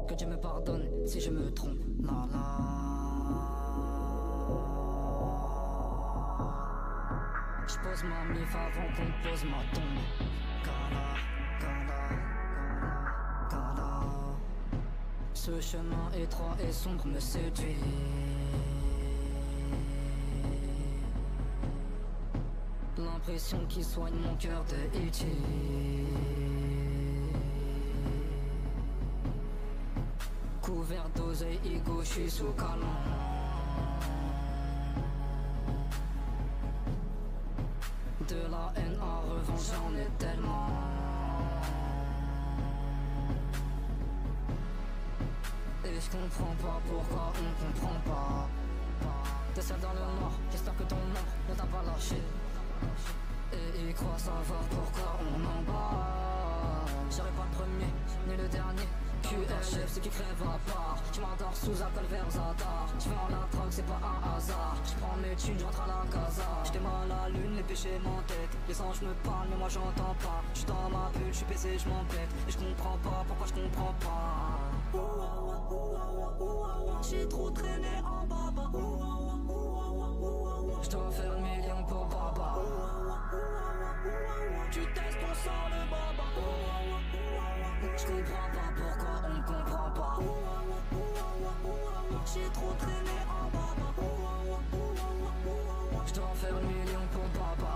Que Dieu me pardonne si je me trompe. La la. Je pose ma mif avant qu'on pose ma tombe. Kala, kala, kala. Ce chemin étroit et sombre me séduit. L'impression qui soigne mon cœur de E.T. Couvert d'oseille, ego, je suis sous canon. De la haine en revanche, j'en ai tellement. Et je comprends pas pourquoi on comprend pas. T'es seul dans le noir, j'espère que ton ombre ne t'a pas lâché. Et il croit savoir pourquoi on en bat. J'aurais pas le premier, ni le dernier. QLF, ceux qui crèvent à part. Je m'endors sous alcool vers Zadar. Je vends la drogue, c'est pas un hasard. Je prends mes thunes, j'rentre à la casa. J'étais mal à la lune, les péchés m'entêtent. Les anges me parlent, mais moi j'entends pas. J'suis dans ma bulle, j'suis baisé, j'm'embête. Et j'comprends pas pourquoi j'comprends pas. J'ai trop traîné en baba. J'dois faire le million pour baba. Tu testes, on sort le baba. Je comprends pas pourquoi on me comprend pas. J'ai trop traîné en baba. Je dois faire le million pour baba.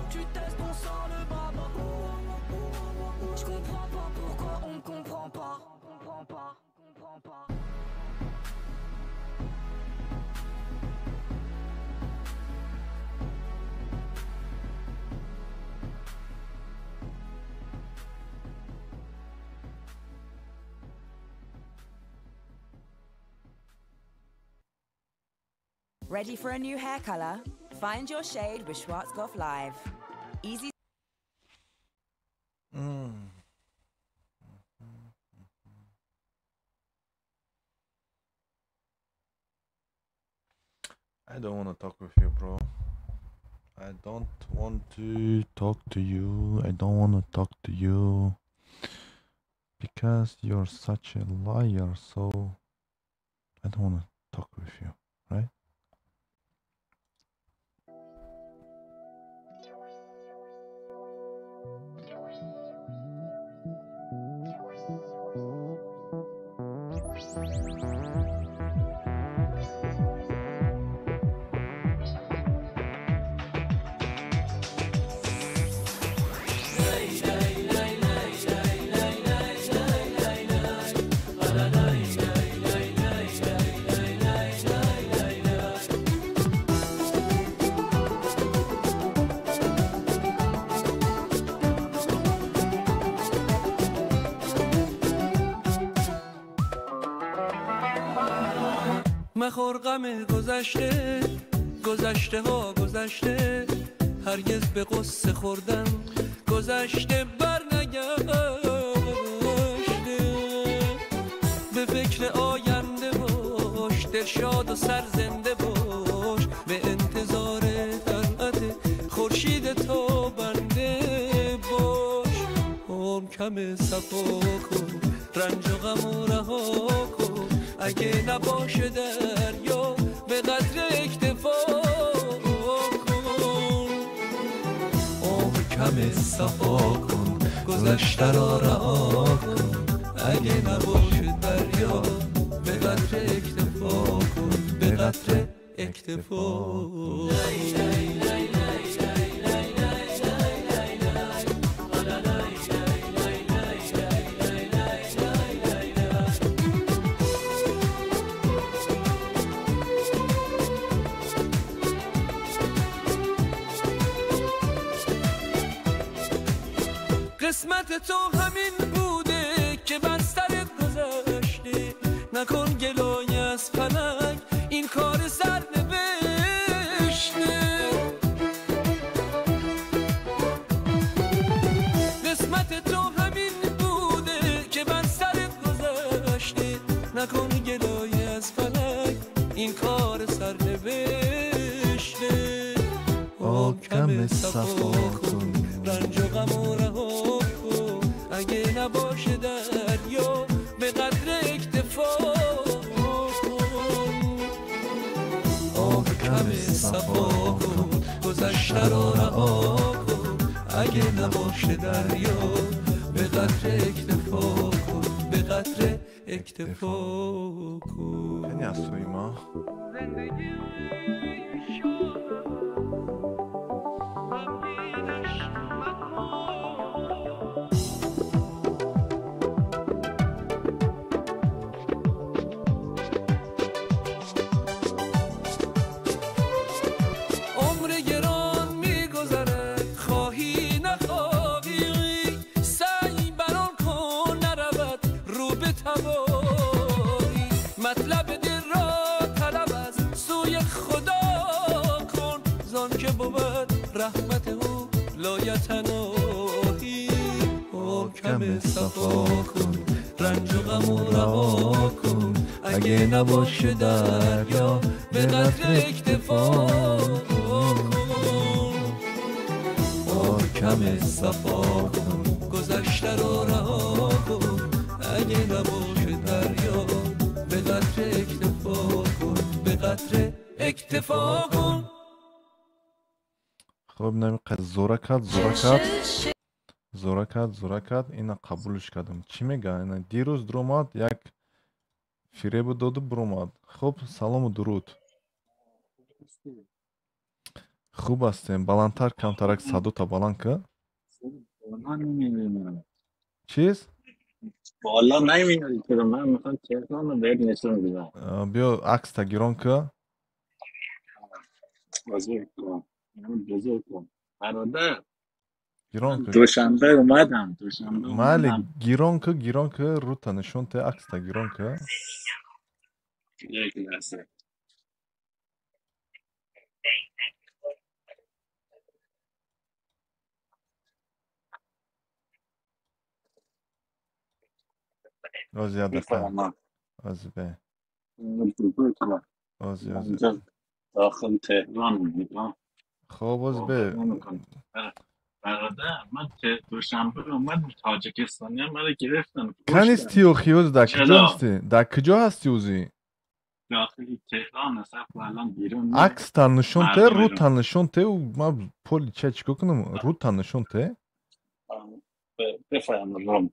Tu testes, on sort le baba. Je comprends pas pourquoi on me comprend pas. Comprend pas, comprend pas. Ready for a new hair color? Find your shade with Schwarzkopf Live. Easy. I don't want to talk with you, bro. I don't want to talk to you. I don't want to talk to you. Because you're such a liar, so I don't want to talk with you, right? مخور غم گذشته، گذشته ها گذشته، هرگز به قصه خوردن گذشته بر نگشته. به فکر آینده باش، دل شاد و سر زنده باش، به انتظار طلعت خورشید تو بنده باش. عمر کم صفا کن، رنج و غم و رها کن، اگه نباشه دریا به قدر اکتفا کن. عمر کم صفا کن، گذشته را رها کن، اگه نباشه دریا به قدر اکتفا کن، به قدر اکتفا. قسمت تو همین بوده که بر سرت گذشته، نکن گلایه از فلک این کار سر نوشته. قسمت تو همین بوده که بر سرت گذشته، نکن گلایه از فلک این کار سر نوشته. آکم صفا کن، رنج و غم و رها کن، اگه نباشه در صفا کن، گذشته رو رها کن، اگه نباشه دریا به قدر اکتفا کن، به قدر اکتفا کن. یعنی از توی ما رحمت او لایتناهی. حکم صفا کن، رنج و غم و رها کن، اگه نباشه دریا به قدر اکتفا کن. حکم صفا کن، گذشته رو رها کن، اگه نباشه دریا به قدر اکتفا کن، به قدر اکتفا کن. خب نمیقدر زوره کرد، زوره کرد، زوره کرد، زوره کرد. اینا قبولش کردم. چی میگه؟ اینا دیروز درومد یک فریب داد و برومد. خب سلام و درود. خوب هستیم. بلندتر کمترک صدو تا بلند که چیز؟ بالا نمیاری چرا؟ من میخوام تهران رو بهت نشون بدم. بیا عکس تا گیران که بزرگ کن، بزرگ کن برادر. گیران که دوشنبه اومدم، دوشنبه اومدم. گیران که، گیران که رو تا نشون ته عکس تا گیران که. یک لحظه. از یاد دقیقه. از به. از از. داخل تهران میگم. خب از به. برادر من دوشنبه اومدم تاجیکستانی مرا گرفتن. کنیستی و خیوز در کجا هستی؟ در کجا هستی اوزی؟ داخل تهران هستم الان بیرون. عکس تا نشون ته، رو تا نشون ته و من پول چه چیکار کنم؟ رو تا نشون ته. بفرمایید روم.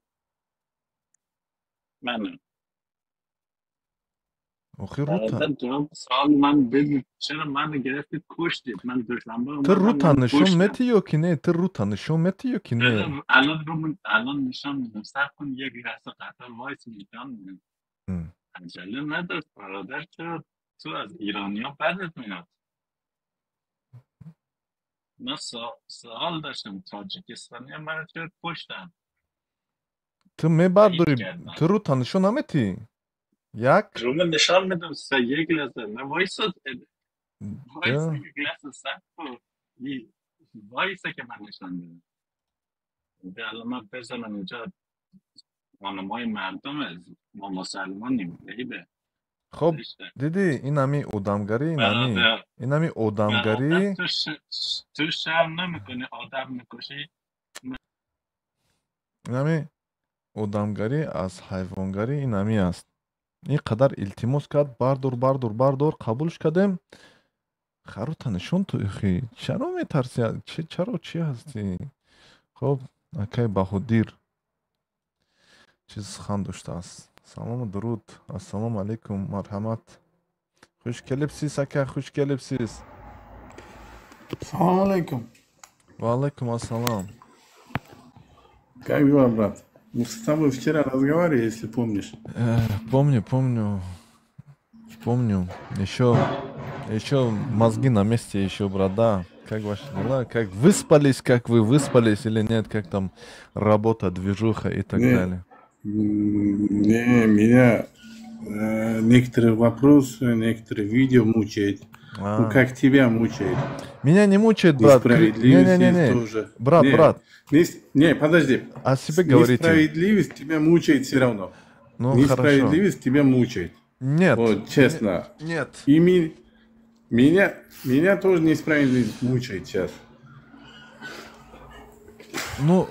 من آخه رو تا سوال من بگو چرا من گرفتید کشتید؟ من دوشنبه تو رو تا نشون میتی یا که نه؟ تو رو تا نشون میتی یا که نه؟ الان رو الان نشون میدم. صبر کن یک لحظه، قطار وایس میدم. عجله ندار برادر. چرا تو از ایرانیا بدت میاد؟ من سوال داشتم تاجیکستانی من چرا کشتن؟ تو میبرداری تو رو تا نشون نمیتی؟ یک رو من نشان میدم. سه یک لحظه نه وایسا، وایسا یک لحظه صبر کن. وایسا که من نشان میدم. الان من بزنم اینجا خانمای مردم، ما مسلمانیم. عیبه. خب دیدی این همی آدمگری، این همی این همی آدمگری. تو شرم نمیکنی آدم میکشی؟ این همی آدمگری از حیوانگری این همی است. این قدر التماس کرد بردار بردار بردار، قبولش کردیم. خرو تنشون تو اخی چرا میترسی؟ چرا چی هستی؟ خب اکی بهادر چیز سخن داشته است. سلام و درود. السلام علیکم. مرحمت. خوش келипсиз ака, хуш келипсиз. Салам алейкум. Ва алейкум ассалам. Как дела, брат? Мы с тобой вчера разговаривали, если помнишь. Помню, помню. Помню. Еще мозги на месте, еще брат, да. Как ваши дела? Как выспались, как вы выспались или нет? Как там работа, движуха и так далее? Не, меня некоторые вопросы, некоторые видео мучают. Ну, как тебя мучает? Меня не мучает, брат. Несправедливость не. Тоже. Брат, не, брат. Не, подожди. О себе говорите. Несправедливость тебя мучает все равно. Ну, несправедливость хорошо. Тебя мучает. Нет. Вот, честно. Нет. И меня тоже несправедливость мучает сейчас. Ну,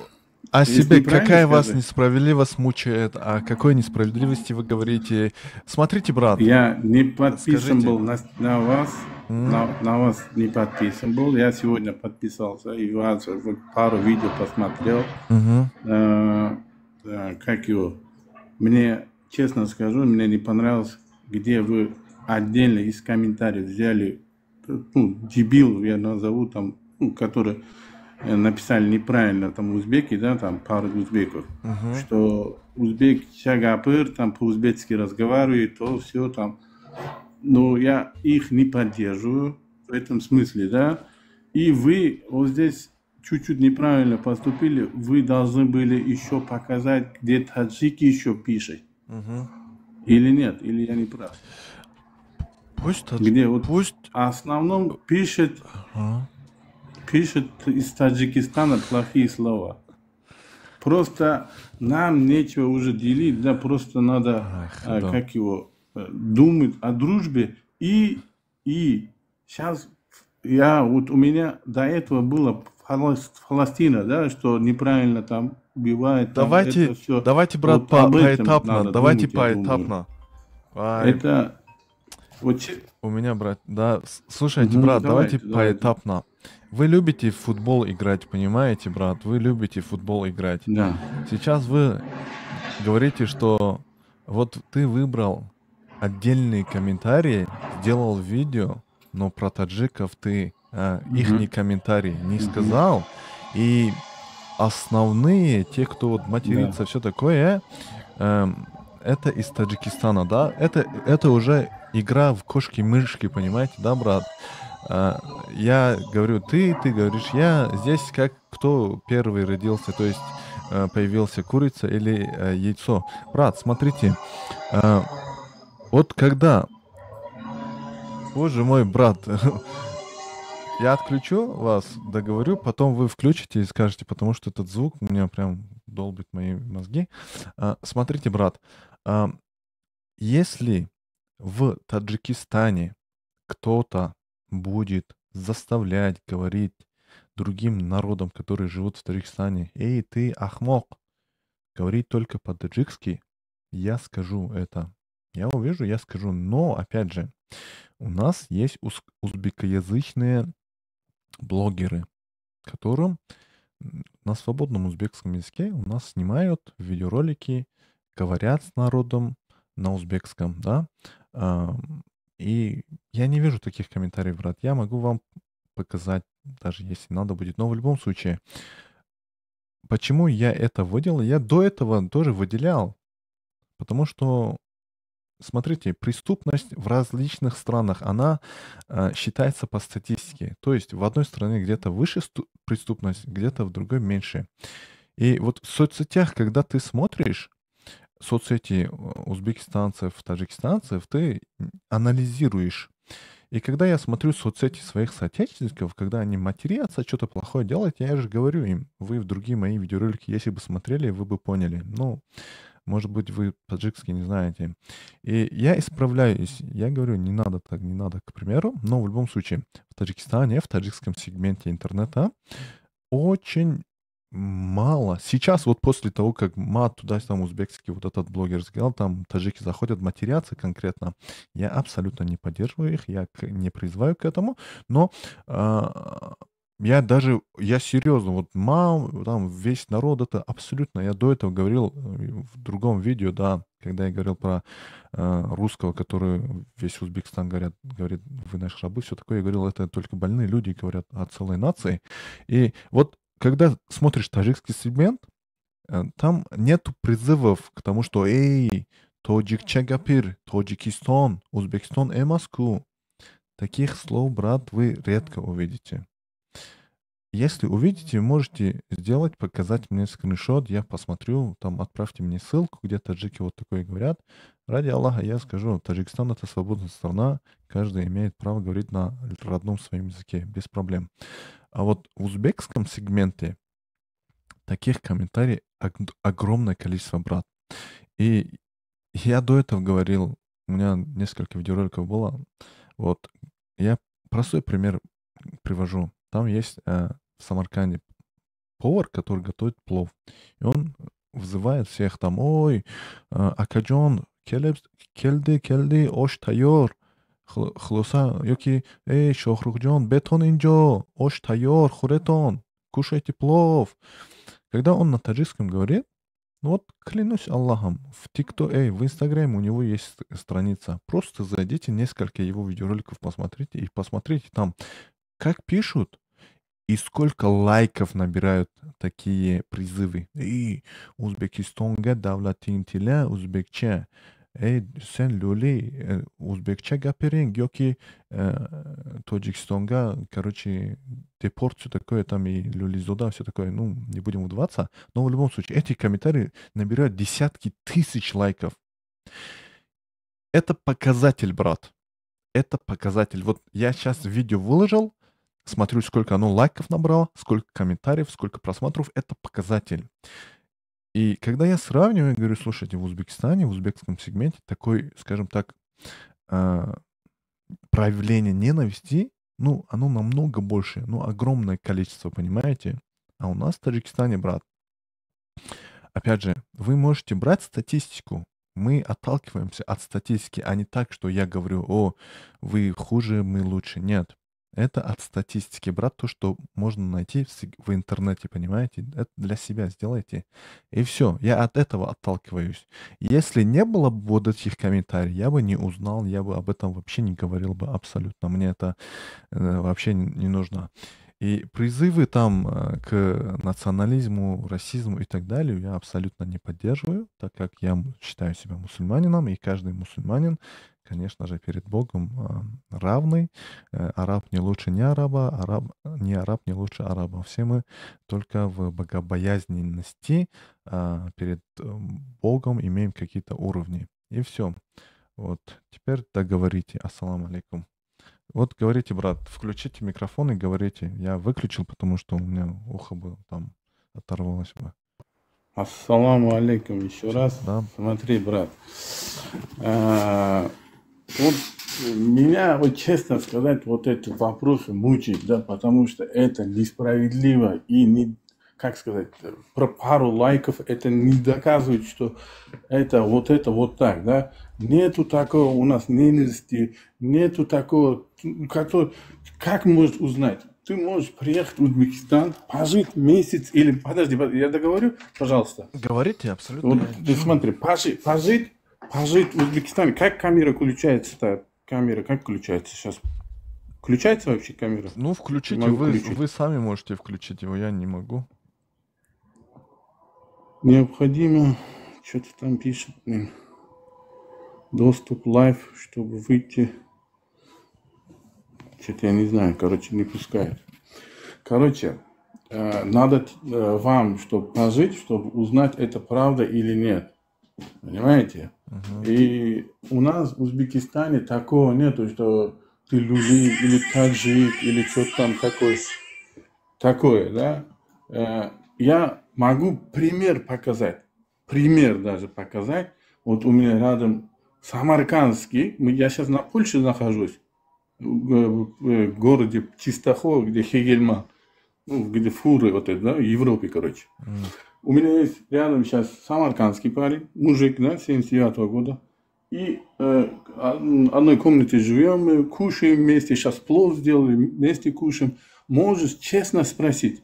О Если себе, неправильно какая вас скажи. Несправедливость мучает, о какой несправедливости вы говорите? Смотрите, брат, Я не подписан скажите. Был на вас, на вас не подписан был. Я сегодня подписался и вас вот пару видео посмотрел. Мгм. Как его? Мне, честно скажу, мне не понравилось, где вы отдельно из комментариев взяли, ну, дебил, я назову там, ну, которые написали неправильно, там узбеки, да, там пару узбеков, Мгм. Что узбек ча гапир, там по-узбекски разговаривает, то все там. Но я их не поддерживаю в этом смысле, да. И вы вот здесь чуть-чуть неправильно поступили, вы должны были еще показать, где таджики еще пишут. Мгм. Или нет, или я не прав. Пусть, Где вот пусть. в основном пишет, Ага. пишет из Таджикистана плохие слова. Просто нам нечего уже делить, да, просто надо, Ах, да. как его, думать о дружбе. И сейчас я, вот у меня до этого было Фаластина, да, что неправильно там убивает, там Давайте, это все. давайте, брат, Вот об этом поэтапно, надо давайте думать, я думаю. поэтапно. Ай, Это вот у меня, брат, да, слушайте, Мгм, брат, давайте давайте, давайте. поэтапно. Вы любите в футбол играть, понимаете, брат? Вы любите в футбол играть. Да. Сейчас вы говорите, что вот ты выбрал отдельные комментарии, сделал видео, но про таджиков ты их Мгм. комментарии не Мгм. сказал. И основные, те, кто вот матерится, все такое, это из Таджикистана, да? Это уже игра в кошки-мышки, понимаете, да, брат? Я говорю ты, ты говоришь я. Здесь как кто первый родился, то есть появился, курица или яйцо. Брат, смотрите, вот когда... Боже мой, брат, я отключу вас, договорю, потом вы включите и скажете, потому что этот звук у меня прям долбит мои мозги. Смотрите, брат, если в Таджикистане кто-то будет заставлять говорить другим народам, которые живут в Таджикистане: «Эй, ты ахмок, говори только по-таджикски», я скажу это. Я увижу, я скажу. Но, опять же, у нас есть узбекоязычные блогеры, которым на свободном узбекском языке у нас снимают видеоролики, говорят с народом на узбекском, да. И я не вижу таких комментариев, брат. Я могу вам показать, даже если надо будет. Но в любом случае, почему я это выделил? Я до этого тоже выделял. Потому что, смотрите, преступность в различных странах, она считается по статистике. То есть в одной стране где-то выше преступность, где-то в другой меньше. И вот в соцсетях, когда ты смотришь соцсети узбекистанцев, таджикистанцев, ты анализируешь. И когда я смотрю соцсети своих соотечественников, когда они матерятся, что-то плохое делают, я же говорю им: вы в другие мои видеоролики, если бы смотрели, вы бы поняли. Ну, может быть, вы таджикский не знаете. И я исправляюсь. Я говорю: не надо так, не надо, к примеру. Но в любом случае, в Таджикистане, в таджикском сегменте интернета очень мало. Сейчас вот после того, как мат туда, там узбекский вот этот блогер сказал, там таджики заходят, матерятся конкретно. Я абсолютно не поддерживаю их, я не призываю к этому, но я даже, я серьезно, вот мам, там весь народ, это абсолютно, я до этого говорил в другом видео, да, когда я говорил про русского, который весь Узбекистан говорят, говорит: «Вы наши рабы», все такое, я говорил, это только больные люди говорят о целой нации. И вот когда смотришь таджикский сегмент, там нету призывов к тому, что «Эй, тоҷик ча гапир, Тоҷикистон, Узбекистон эмас ку». Таких слов, брат, вы редко увидите. Если увидите, можете сделать, показать мне скриншот, я посмотрю, там отправьте мне ссылку, где таджики вот такое говорят. Ради Аллаха, я скажу, Таджикистан — это свободная страна, каждый имеет право говорить на родном своем языке, без проблем. А вот в узбекском сегменте таких комментариев огромное количество, брат. И я до этого говорил, у меня несколько видеороликов было, вот, я простой пример привожу. Там есть в Самарканде повар, который готовит плов. И он вызывает всех там: ой, акаҷон, келди, келди, ош тайёр. Хулоса, ёки, эй, Шохрухҷон, бетон инҷо, ош тайёр, хӯретон, кушайте плов. Когда он на таджикском говорит, ну вот клянусь Аллахом, в ТикТок, эй, в Инстаграме у него есть страница. Просто зайдите, несколько его видеороликов посмотрите и посмотрите там, как пишут и сколько лайков набирают такие призывы. Эй, Узбекистонга давлатин тила узбекча. Эй, сен лӯли, узбекча гапиринг, ёки Тоҷикистонга, короче, депорт, все такое, там и лӯлизода, все такое, ну, не будем вдаваться, но в любом случае, эти комментарии набирают десятки тысяч лайков. Это показатель, брат. Это показатель. Вот я сейчас видео выложил, смотрю, сколько оно лайков набрало, сколько комментариев, сколько просмотров. Это показатель. И когда я сравниваю, я говорю: слушайте, в Узбекистане, в узбекском сегменте такой, скажем так, проявление ненависти, ну, оно намного больше, ну, огромное количество, понимаете? А у нас в Таджикистане, брат, опять же, вы можете брать статистику, мы отталкиваемся от статистики, а не так, что я говорю: о, вы хуже, мы лучше. Нет. Это от статистики, брат, то, что можно найти в интернете, понимаете? Это для себя сделайте. И все, я от этого отталкиваюсь. Если не было бы вот этих комментариев, я бы не узнал, я бы об этом вообще не говорил бы абсолютно. Мне это вообще не нужно. И призывы там к национализму, расизму и так далее я абсолютно не поддерживаю, так как я считаю себя мусульманином, и каждый мусульманин, конечно же, перед Богом равный. Араб не лучше не араба, араб не араб не лучше араба. Все мы только в богобоязненности перед Богом имеем какие-то уровни. И все. Вот. Теперь договорите. Ассаламу алейкум. Вот говорите, брат, включите микрофон и говорите. Я выключил, потому что у меня ухо было там, оторвалось бы. Ассаламу алейкум еще раз. Да. Смотри, брат. Вот меня, вот честно сказать, вот эти вопросы мучают, да, потому что это несправедливо и не, как сказать, про пару лайков это не доказывает, что это вот так, да. Нету такого у нас ненависти, нету такого, который, как можешь узнать? Ты можешь приехать в Узбекистан, пожить месяц или... Подожди, я договорю, пожалуйста. Говорите, абсолютно. Вот, ты смотри, пожить в Узбекистане. Как камера включается-то? Камера как включается сейчас? Включается вообще камера? Ну, включите, вы сами можете включить его, я не могу. Необходимо, что-то там пишет, блин. Доступ live, чтобы выйти. Что-то я не знаю, короче, не пускает. Короче, надо вам, чтобы пожить, чтобы узнать, это правда или нет. Понимаете? Uh-huh. И у нас в Узбекистане такого нету, что ты люли или таджик, или что-то там такое. Такое, да? Я могу пример показать. Пример даже показать. Вот у меня рядом самаркандский, я сейчас на Польше нахожусь, в городе Чистохово, где Хегельман, ну, где фуры вот это, да, в Европе, короче. Mm. У меня есть рядом сейчас самаркандский парень, мужик, да, 79-го года. И в одной комнате живем, мы кушаем вместе, сейчас плов сделали, вместе кушаем. Можешь честно спросить,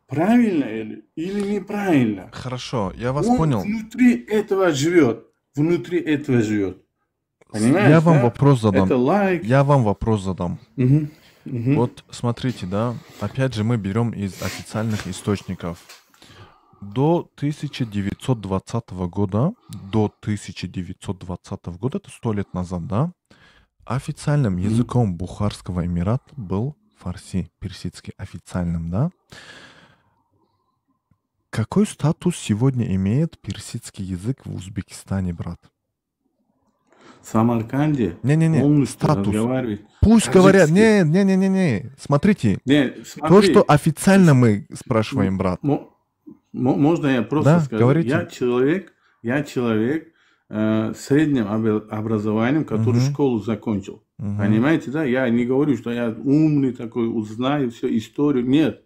правильно или неправильно. Хорошо, я вас Он понял. Внутри этого живет, Понимаешь, я вам да? вопрос задам. Это лайк. Я вам вопрос задам. Угу. Угу. Вот смотрите, да, опять же мы берем из официальных источников. До 1920 года, это 100 лет назад, да, официальным языком Бухарского Эмирата был фарси, персидский, официальным, да. Какой статус сегодня имеет персидский язык в Узбекистане, брат? В Самарканде? Не-не-не, статус. Пусть говорят, не-не-не-не, смотрите, не, смотри. То, что официально мы спрашиваем, брат. Можно я просто да, скажу? Говорите. Я человек с средним образованием, который школу закончил. Мгм. Понимаете, да? Я не говорю, что я умный такой, узнаю всю историю. Нет.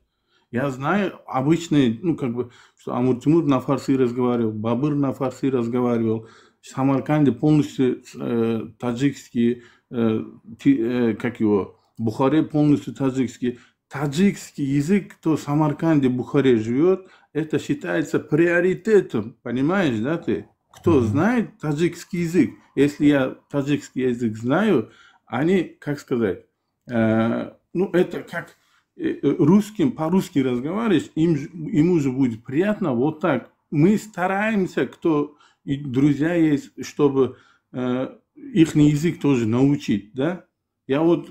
Я знаю обычные, ну, как бы, что Амур Тимур на фарси разговаривал, Бабыр на фарси разговаривал, в Самарканде полностью таджикский, как его, Бухаре полностью таджикский. Таджикский язык, кто в Самарканде, Бухаре живет, это считается приоритетом, понимаешь, да, ты? Кто знает таджикский язык? Если я таджикский язык знаю, они, как сказать, ну, это как русским, по-русски разговариваешь, им уже будет приятно, вот так. Мы стараемся, кто, и друзья есть, чтобы их язык тоже научить, да? Я вот,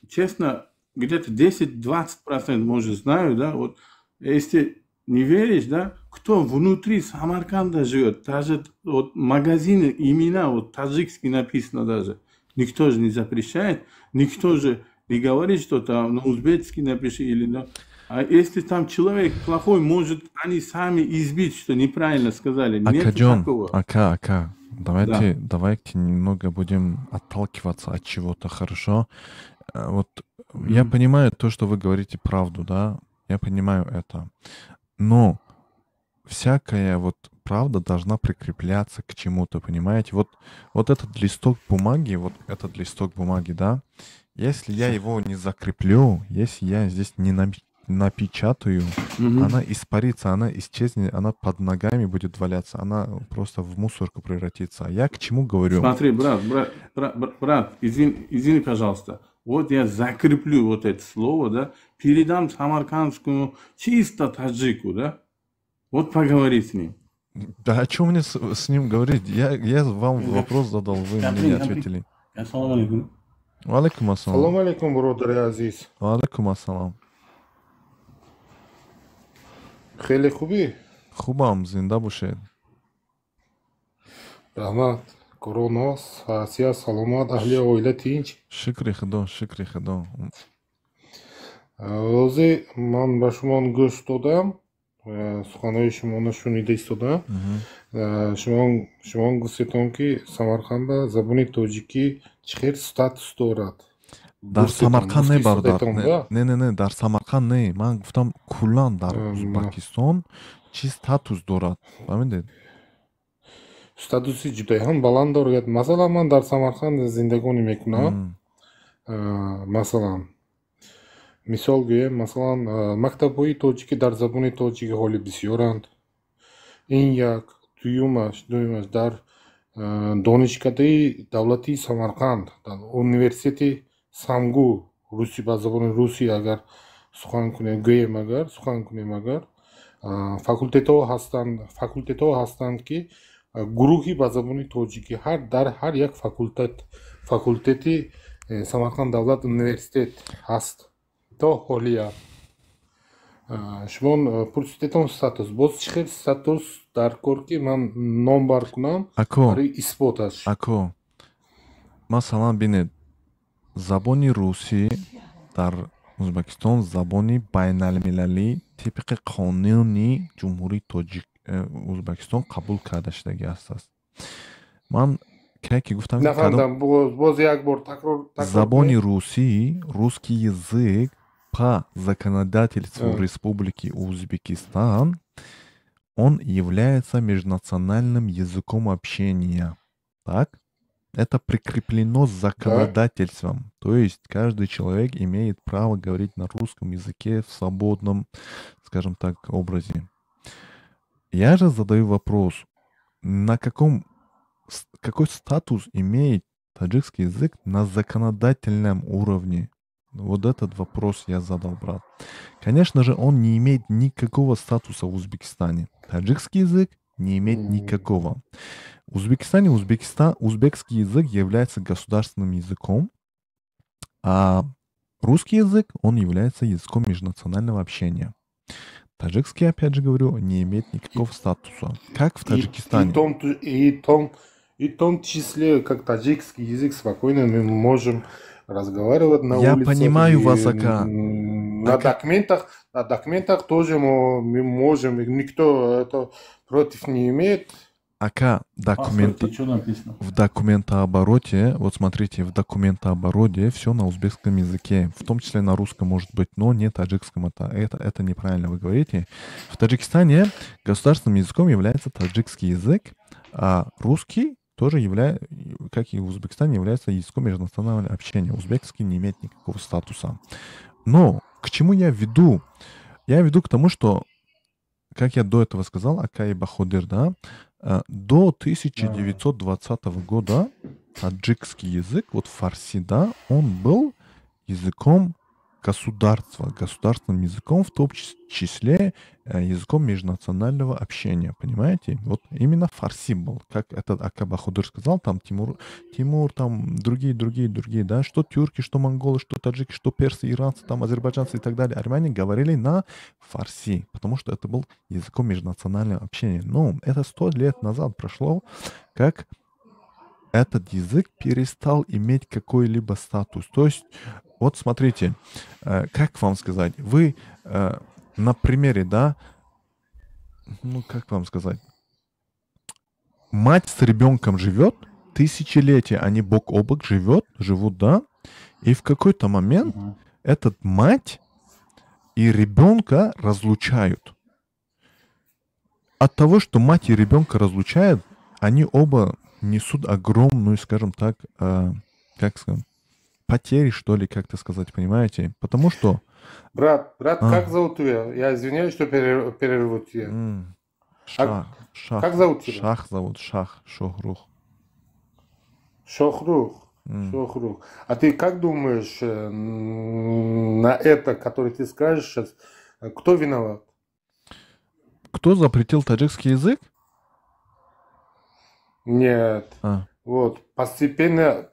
честно, где-то 10-20% может знаю, да, вот, если не веришь, да, кто внутри Самарканда живет, даже вот магазины, имена, вот таджикский написано даже, никто же не запрещает, никто же не говорит, что там на узбекский напиши или на... А если там человек плохой, может, они сами избить, что неправильно сказали. Нет Акаҷон, такого. Ака, ака, давайте, давайте немного будем отталкиваться от чего-то, хорошо? Вот я понимаю то, что вы говорите правду, да, я понимаю это, но всякая вот правда должна прикрепляться к чему-то, понимаете? Вот этот листок бумаги, вот этот листок бумаги, да, если я его не закреплю, если я здесь не напечатаю, Мгм. она испарится, она исчезнет, она под ногами будет валяться, она просто в мусорку превратится. А я к чему говорю? Смотри, брат, брат, брат, брат, брат, извини, извини, пожалуйста. Вот я закреплю вот это слово, да, передам самаркандскому чисто таджику, да, вот поговори с ним. Да о чем мне с ним говорить? Я вам вопрос задал, вы мне не ответили. Ассалому алайкум. Валейкум ассалам. Салом алейкум, бародари азиз. Валейкум ассалам. Хеле хубӣ? Хубам, зинда бошед. Раҳмат. Корона, сиҳат, саломат, аҳли оила тинч. Шукри Худо, шукри Худо. Ҳозир ман ба шумо гӯш додам, суханҳои шуморо шунида истодам. Шумо гуфтетон, ки Самарқанда забони тоҷикӣ чӣ хел статус дорад. Дар Гуфтетон, Самарқанд не, гуфта бародар. истодетон, Не, да? не, не, не, дар Самарқанд не. Ман гуфтам, куллан дар Узбекистон чӣ статус дорад, фаҳмидед? Статуси ҷудоям баланд дорад. Масалан, ман дар Самарқанд зиндагонӣ мекунам. Масалан, мисол гӯем, масалан, мактабҳои тоҷикӣ дар забони тоҷикӣ ҳоли бисёранд. Ин як. Дуюмаш, дар донишкадаи давлатии Самарқанд, дар университети СамГУ, руси, ба забони русӣ агар сухан кунем, гӯем, агар сухан кунем, агар факултетҳо ҳастанд, ки гурӯҳи ба забони тоҷикӣ ҳар дар ҳар як факултети Самарқанд давлат университет ҳаст то ҳолия. Шумо пурсидетон статус, боз чӣ хел статус дар кор, ки ман номбар кунам Ако, барои исботаш? Ако, масалан, бинед, забони русӣ дар Узбекистон забони байналмилалӣ тибқи қонуни Ҷумҳурии Тоҷик Узбекистон қабул карда шудагӣ ҳастааст. Ман кай ки гуфтам, ки кадом Нафаҳмидам, боз як бор такрор забони кунед. русӣ, русский язык по законодательству Республики Узбекистан, он является межнациональным языком общения. Так? Это прикреплено законодательством. То есть каждый человек имеет право говорить на русском языке в свободном, скажем так, образе. Я же задаю вопрос, на каком, какой статус имеет таджикский язык на законодательном уровне? Вот этот вопрос я задал, брат. Конечно же, он не имеет никакого статуса в Узбекистане. Таджикский язык не имеет никакого. В Узбекистане узбекский язык является государственным языком, а русский язык, он является языком межнационального общения. Таджикский, опять же говорю, не имеет никакого статуса. Как в Таджикистане. И том числе, как таджикский язык, спокойно мы можем разговаривать на Я улицах понимаю и вас, ака. на Ака. документах, на документах тоже мы можем, и никто это против не имеет. Ака, документ... Что написано? В документообороте, вот смотрите, в документообороте все на узбекском языке, в том числе на русском, может быть, но не таджикском. Это неправильно вы говорите. В Таджикистане государственным языком является таджикский язык, а русский тоже является, как и в Узбекистане, является языком межнационального общения. Узбекский не имеет никакого статуса. Но к чему я веду? Я веду к тому, что, как я до этого сказал, Акай Баходир, да, до 1920 года таджикский язык, вот фарси, да, он был языком государства, государственным языком, в том числе языком межнационального общения, понимаете? Вот именно фарси был, как этот Ака Баходир сказал, там Тимур, там другие, да, что тюрки, что монголы, что таджики, что персы, иранцы, там азербайджанцы и так далее, армяне говорили на фарси, потому что это был языком межнационального общения. Но это 100 лет назад прошло, как этот язык перестал иметь какой-либо статус. То есть, вот смотрите, как вам сказать, вы на примере, да, ну как вам сказать, мать с ребенком живет, тысячелетия они бок о бок живут, да, и в какой-то момент этот мать и ребенка разлучают. От того, что мать и ребенка разлучают, они оба несут огромную, скажем так, как сказать, потери, что ли, как-то сказать, понимаете? Потому что... Брат, как зовут тебя? Я извиняюсь, что перерву тебя. Шах. Как зовут тебя? Шах зовут, Шах, Шохрух. Шохрух, Шохрух. А ты как думаешь на это, который ты скажешь сейчас, кто виноват? Кто запретил таджикский язык? Нет. Вот, постепенно,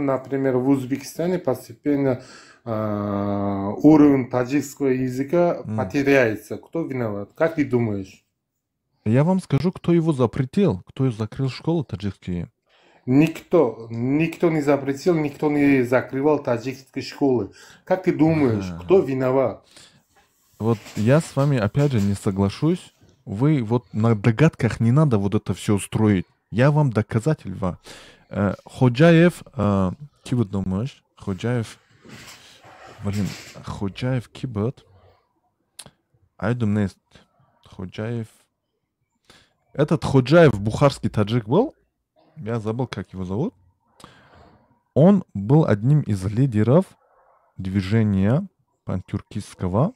например, в Узбекистане постепенно уровень таджикского языка потеряется. Кто виноват? Как ты думаешь? Я вам скажу, кто его запретил, кто закрыл школы таджикские. Никто не запретил, никто не закрывал таджикские школы. Как ты думаешь, кто виноват? Вот я с вами опять же не соглашусь. Вы вот на догадках не надо вот это все строить. Я вам доказательства. Ходжаев, ки буд номаш? Ходжаев, блин, Ходжаев ки буд? Айдум нест. Ходжаев. Этот Ходжаев бухарский таджик был. Я забыл, как его зовут. Он был одним из лидеров движения пантюркистского.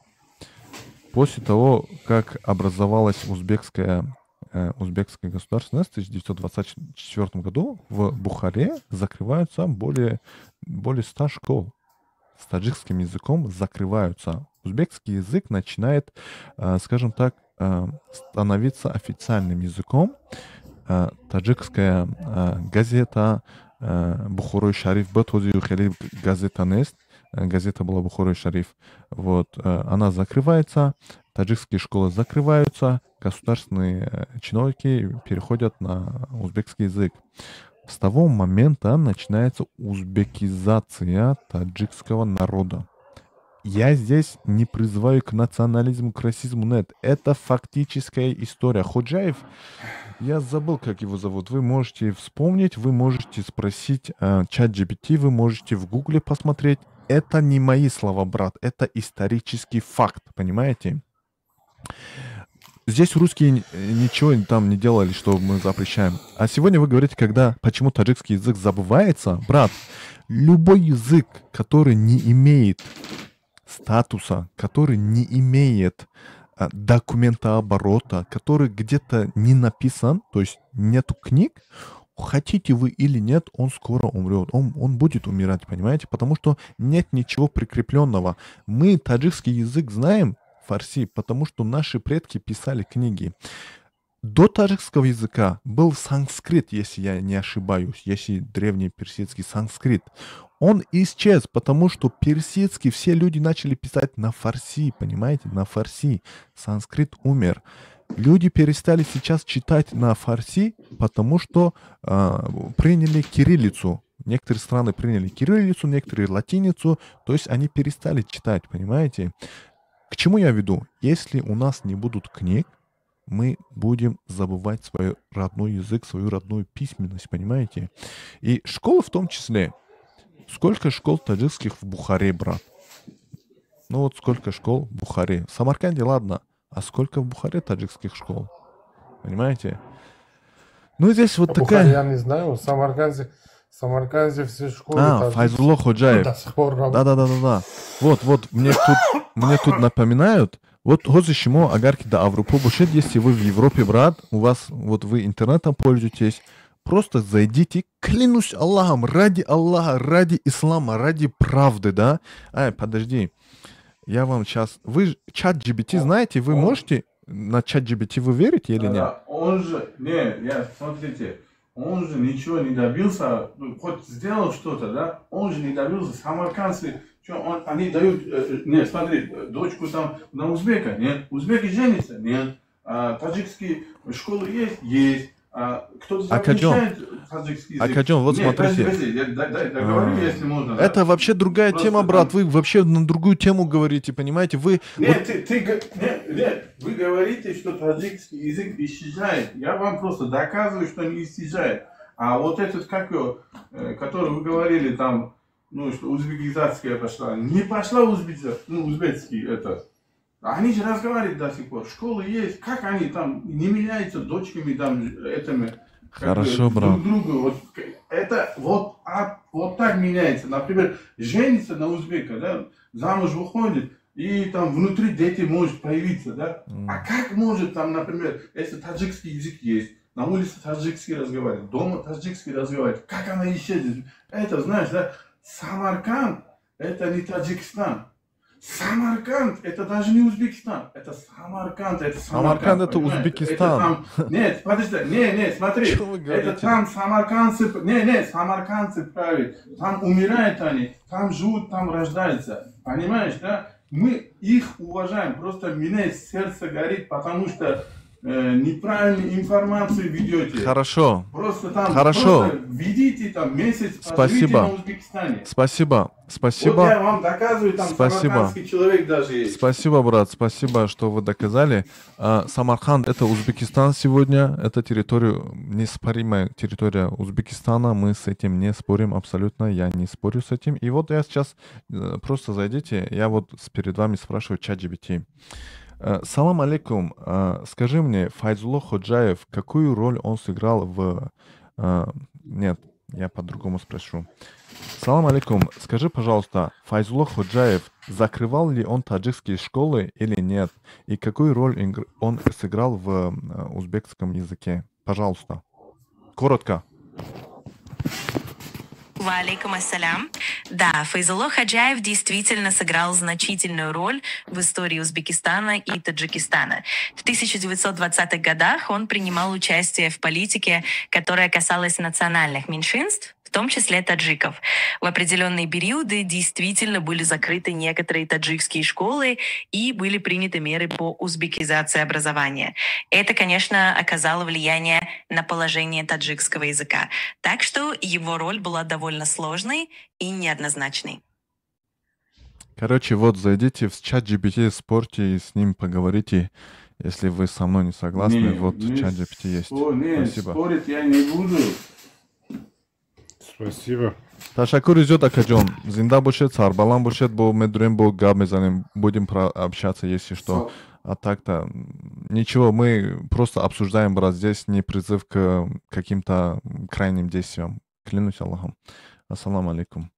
После того, как образовалась узбекская государственность в 1924 году, в Бухаре закрываются более 100 школ с таджикским языком закрываются. Узбекский язык начинает, скажем так, становиться официальным языком. Таджикская газета Бухорой Шариф, газета нест, газета была Бухорой Шариф, вот, она закрывается, таджикские школы закрываются, государственные чиновники переходят на узбекский язык. С того момента начинается узбекизация таджикского народа. Я здесь не призываю к национализму, к расизму, нет. Это фактическая история. Ходжаев, я забыл, как его зовут. Вы можете вспомнить, вы можете спросить ChatGPT, вы можете в Гугле посмотреть. Это не мои слова, брат, это исторический факт, понимаете? Здесь русские ничего там не делали, что мы запрещаем. А сегодня вы говорите, когда, почему таджикский язык забывается, брат, любой язык, который не имеет статуса, который не имеет документооборота, который где-то не написан, то есть нету книг, хотите вы или нет, он скоро умрет, он будет умирать, понимаете? Потому что нет ничего прикрепленного. Мы таджикский язык знаем, фарси, потому что наши предки писали книги. До таджикского языка был санскрит, если я не ошибаюсь, если древний персидский санскрит. Он исчез, потому что персидский все люди начали писать на фарси, понимаете, на фарси. Санскрит умер. Люди перестали сейчас читать на фарси, потому что приняли кириллицу. Некоторые страны приняли кириллицу, некоторые латиницу, то есть они перестали читать, понимаете? К чему я веду? Если у нас не будут книг, мы будем забывать свой родной язык, свою родную письменность, понимаете? И школы в том числе. Сколько школ таджикских в Бухаре, брат? Ну вот сколько школ в Бухаре? В Самарканде, ладно. А сколько в Бухаре таджикских школ? Понимаете? Ну здесь вот такая... Бухаре я не знаю, в Самарканде все школы... А, Файзулло Ходжаев. Да. Вот, мне тут напоминают. Вот ҳози шумо агар ки да Аврупо бошед, если вы в Европе, брат, у вас, вот вы интернетом пользуетесь, просто зайдите, клянусь Аллахом, ради Аллаха, ради ислама, ради правды, да? Ай, подожди, я вам сейчас... Вы ChatGPT знаете, вы можете на ChatGPT вы верите или нет? Да, он же... Не, смотрите, он же ничего не добился, хоть сделал что-то, да? Он же не добился, самаркандцы... Что, они дают, нет, смотри, дочку там на узбека, нет, узбеки женятся, нет, а, таджикские школы есть, есть, а, кто-то запрещает таджикский язык. Акаджон, вот нет, смотрите. Подожди, я договорю, если можно. Это да? Вообще другая просто тема, брат, вы вообще на другую тему говорите, понимаете, вы... Нет, вот... нет, вы говорите, что таджикский язык исчезает, я вам просто доказываю, что не исчезает. А вот этот, как его, который вы говорили там, ну, что узбекизация пошла. Не пошла узбекизация, ну, узбекский это. Они же разговаривают до сих пор. Школы есть. Как они там не меняются дочками там, этими. Хорошо, брат. Друг другу. Вот, это вот, вот так меняется. Например, женится на узбека, да, замуж выходит, и там внутри дети может появиться, да. А как может там, например, если таджикский язык есть, на улице таджикский разговаривает, дома таджикский разговаривает, как она исчезнет? Это, знаешь, да, Самарканд – это не Таджикистан. Самарканд – это даже не Узбекистан. Это Самарканд, это Самарканд. Самарканд – это Узбекистан. Это там... Нет, подожди, не, смотри. Это там самаркандцы, не, самаркандцы правят. Там умирают они, там живут, там рождаются. Понимаешь, да? Мы их уважаем. Просто меня сердце горит, потому что неправильную информацию ведете. Хорошо. Просто там, хорошо. Просто ведите там месяц, спасибо. На Узбекистане. Спасибо. Спасибо. Вот я вам доказываю, там спасибо. Самаркандский человек даже есть. Спасибо, брат, спасибо, что вы доказали. Самарканд — это Узбекистан сегодня, это территория, неспоримая территория Узбекистана, мы с этим не спорим абсолютно, я не спорю с этим. И вот я сейчас, просто зайдите, я вот перед вами спрашиваю ChatGPT. Салам алейкум, скажи мне, Файзулло Ходжаев, какую роль он сыграл в... Нет, я по-другому спрошу. Салам алейкум, скажи, пожалуйста, Файзулло Ходжаев, закрывал ли он таджикские школы или нет? И какую роль он сыграл в узбекском языке? Пожалуйста, коротко. Валейкум ассалям. Да, Файзулло Ходжаев действительно сыграл значительную роль в истории Узбекистана и Таджикистана. В 1920-х годах он принимал участие в политике, которая касалась национальных меньшинств, в том числе таджиков. В определенные периоды действительно были закрыты некоторые таджикские школы и были приняты меры по узбекизации образования. Это, конечно, оказало влияние на положение таджикского языка. Так что его роль была довольно сложной и неоднозначной. Короче, вот зайдите в ChatGPT, спорьте и с ним поговорите. Если вы со мной не согласны, не, вот ChatGPT есть. Не, спасибо. Спорить я не буду. Спасибо. Ташаккур зиёд, акаҷон. Зинда бошед, сарбаланд бошед, бо медурем, бо гап мезанем, будем общаться, если что. А так-то ничего, мы просто обсуждаем, брат, здесь не призыв к каким-то крайним действиям. Клянусь Аллахом. Ассаламу алейкум.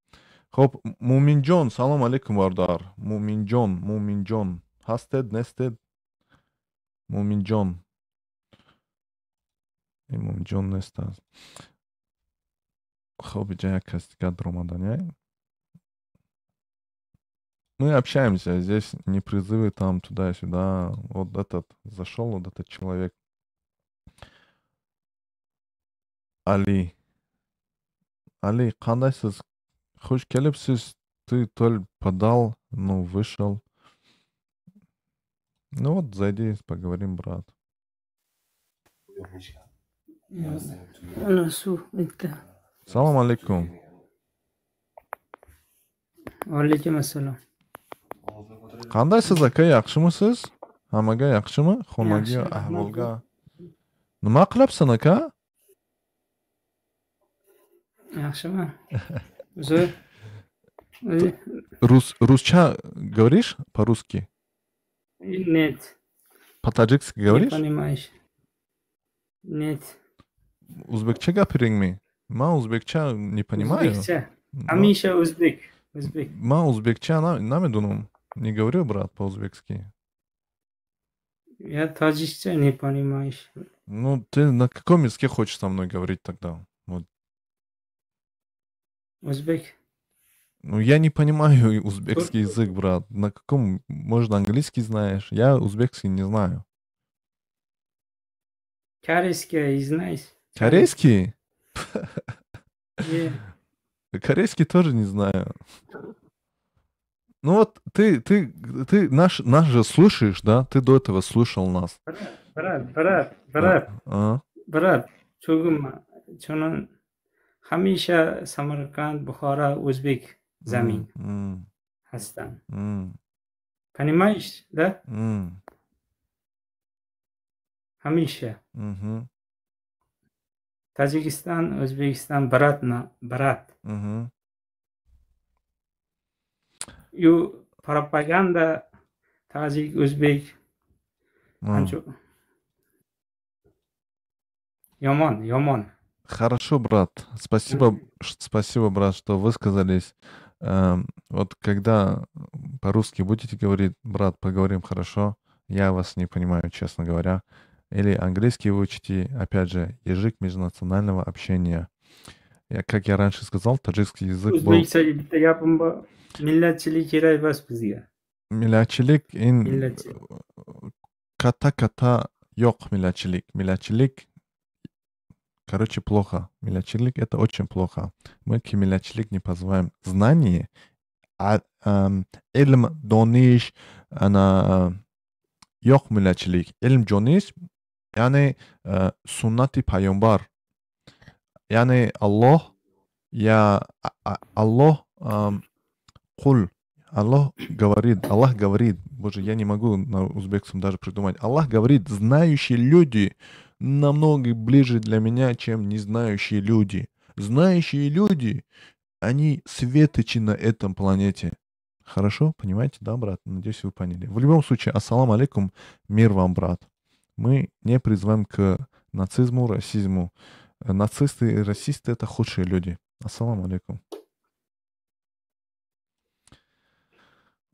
Хоб, Муминҷон, салом алейкум, бародар. Муминҷон, Муминҷон. Ҳастед, нестед? Муминҷон. Муминҷон нест. Хоб, иҷа як кас дигар даромадан. Мы общаемся, здесь не призывы там туда-сюда. Вот этот зашел, вот этот человек. Али. Али, қандайсыз? Хуш келипсиз, ты толь подал, ну, вышел. Ну вот, зайди, поговорим, брат. Салам алейкум. Алейкум ассалам. Қандайсыз, ака, яхшымысыз? Hammaga yaxshimi? Xonaga, Yaxshi, rahmat. Ahvolga. Nima qilyapsan, aka? Yaxshimi? O'zi Ruscha говоришь по-русски? Нет. По-таджикски Не говоришь? Понимаешь. Нет. O'zbekcha gapiringmi? Man o'zbekcha не понимаю. O'zbekcha. Hamisha o'zbek. O'zbek. Man o'zbekcha намедунам. Не говорю, брат, по-узбекски. Я tojikcha не понимаешь. Ну, ты на каком языке хочешь со мной говорить тогда? Вот. O'zbek. Ну, я не понимаю узбекский язык, брат. На каком, можно, английский знаешь? Я узбекский не знаю. Корейский знаешь? Корейский? Не. Корейский тоже не знаю. Ну вот ты наш же слушаешь, да? Ты до этого слушал нас. Брат, брат, брат, А? Брат, 조금만. 저는 hamisha Samarqand, Buxoro, o'zbek zamin هستم. Понимаешь, да? М. Hamisha. Мгм. Tojikiston, O'zbekiston брат на брат. Мгм. You propaganda tojik, o'zbek ancha yomon, yomon. Хорошо, брат. Спасибо, спасибо, брат, что высказались. Вот когда по-русски будете говорить, брат, поговорим хорошо. Я вас не понимаю, честно говоря. Или английский выучите, опять же, язык межнационального общения. Я, как я раньше сказал, таджикский язык был. O'zbekchaga bitta gapim bor. Millatchilik kerak emas bizga. Millatchilik in Millatchilik. Katta katta yo'q millatchilik. Millatchilik, короче, плохо. Millatchilik это очень плохо. Мы к millatchilik не позволяем. Знание, ilm, donish, ana yo'q millatchilik. Ilm donish, ya'ni sunnati payg'ambar. Ya'ni Alloh ya Alloh qul. Аллах говорит, Аллах говорит, боже, я не могу на узбекском даже придумать. Аллах говорит, знающие люди намного ближе для меня, чем не знающие люди. Знающие люди, они светочи на этом планете. Хорошо, понимаете, да, брат? Надеюсь, вы поняли. В любом случае, ассаламу алейкум, мир вам, брат. Мы не призываем к нацизму, расизму. Нацисты и расисты — это худшие люди. Ассаламу алейкум.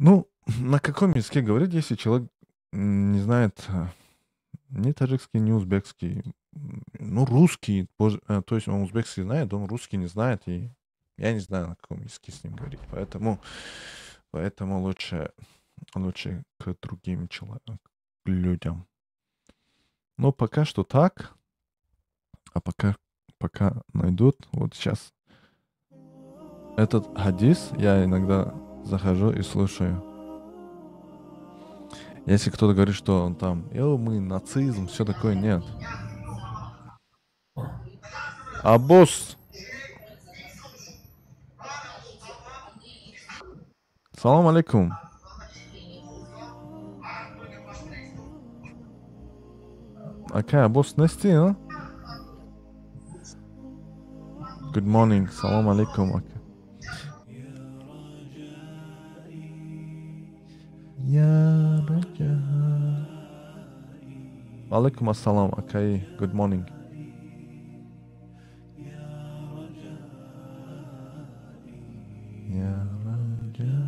Ну, на каком языке говорить, если человек не знает ни таджикский, ни узбекский, ну, русский, боже, то есть он узбекский знает, он русский не знает, и я не знаю, на каком языке с ним говорить, поэтому лучше к другим людям. Но пока что так, а пока найдут, вот сейчас этот хадис я иногда захожу и слушаю. Если кто-то говорит, что он там, мы нацизм, все такое, нет. Аббос! Салам алейкум. Ака, Аббос нести, а? Good morning, салам алейкум, ака. Ya Raja. Алейкум ассалам, акай. Good morning. Ya Raja.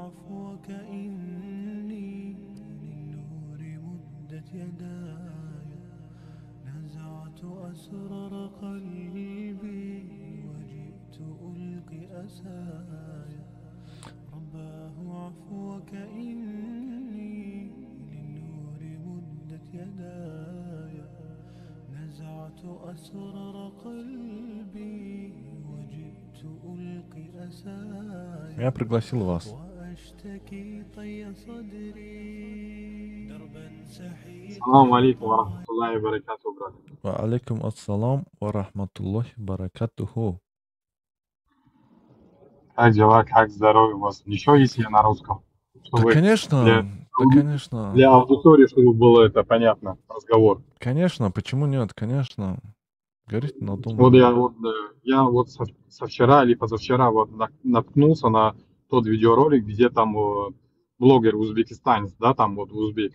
عفوك إني للنور مدت يداي نزعت أسرار قلبي وجئت ألقي أسايا رباه عفوك إني للنور Я пригласил вас. Салам алейкум ва рахматуллахи ва баракатуху, брат. Ва алейкум ассалам ва рахматуллахи баракатуху. Как дела, как здоровье у вас? Ничего, если я на русском? Чтобы Да, конечно, да, конечно. Для аудитории, чтобы было это понятно, разговор. Конечно, почему нет, конечно. Говорите на том. Вот я вот со вчера или позавчера вот наткнулся на тот видеоролик, где там блогер узбекистанец, да, там вот узбек,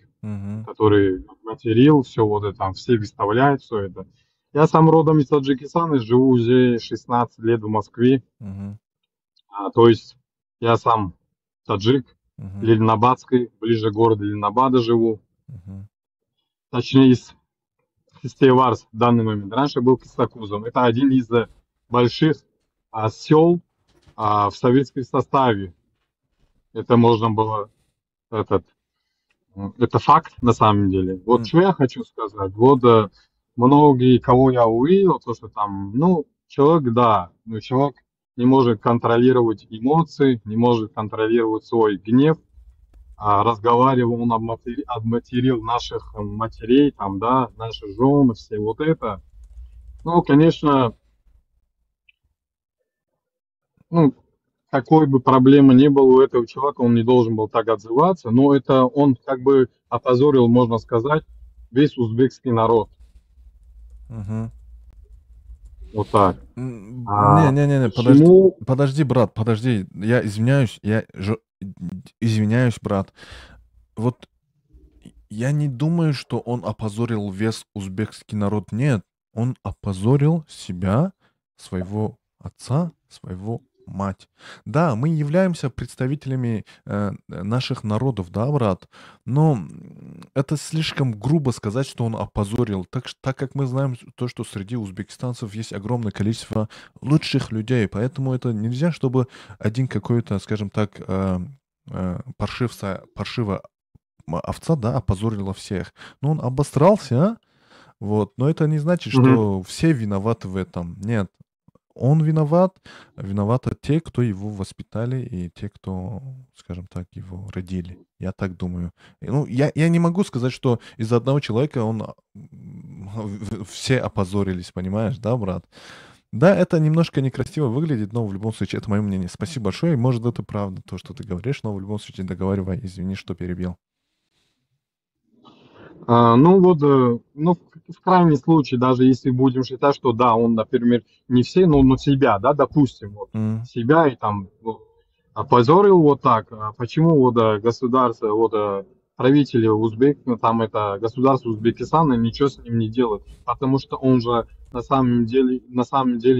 который материл, все вот это там, все выставляют, все это. Я сам родом из Таджикистана, живу уже 16 лет в Москве. То есть я сам таджик, Ленинабадский, ближе к городу Ленинабада живу. Точнее, из Хистеварс в данный момент. Раньше был Кистакузом. Это один из больших сел в советском составе. Это можно было этот, это факт на самом деле. Вот что я хочу сказать. Вот многие, кого я увидел, то, что там, ну, человек, да, ну, человек не может контролировать эмоции, не может контролировать свой гнев. Разговаривал, он обматерил наших матерей, там, да, наши жены, все вот это. Ну, конечно, ну, какой бы проблемы ни было у этого человека, он не должен был так отзываться, но это он как бы опозорил, можно сказать, весь узбекский народ. Вот так. Не-не-не, подожди, Почему? Подожди, брат, подожди, я извиняюсь, я извиняюсь, брат. Вот я не думаю, что он опозорил весь узбекский народ. Нет, он опозорил себя, своего отца, своего мать. Да, мы являемся представителями наших народов, да, брат, но это слишком грубо сказать, что он опозорил, так как мы знаем то, что среди узбекистанцев есть огромное количество лучших людей, поэтому это нельзя, чтобы один какой-то, скажем так, паршивая овца, да, опозорила всех. Но он обосрался, вот, но это не значит, что все виноваты в этом. Нет, он виноват, виноваты те, кто его воспитали, и те, кто, скажем так, его родили. Я так думаю. Ну, я не могу сказать, что из-за одного человека все опозорились, понимаешь, да, брат? Да, это немножко некрасиво выглядит, но в любом случае это мое мнение. Спасибо большое. Может, это правда, то, что ты говоришь, но в любом случае договаривай. Извини, что перебил. Ну вот, ну, в крайнем случае, даже если будем считать, что да, он, например, не все, но себя, да, допустим, вот, себя и там вот, опозорил вот так, а почему вот государство, вот правители узбек, ну, там это государство Узбекистана ничего с ним не делает, потому что он же на самом деле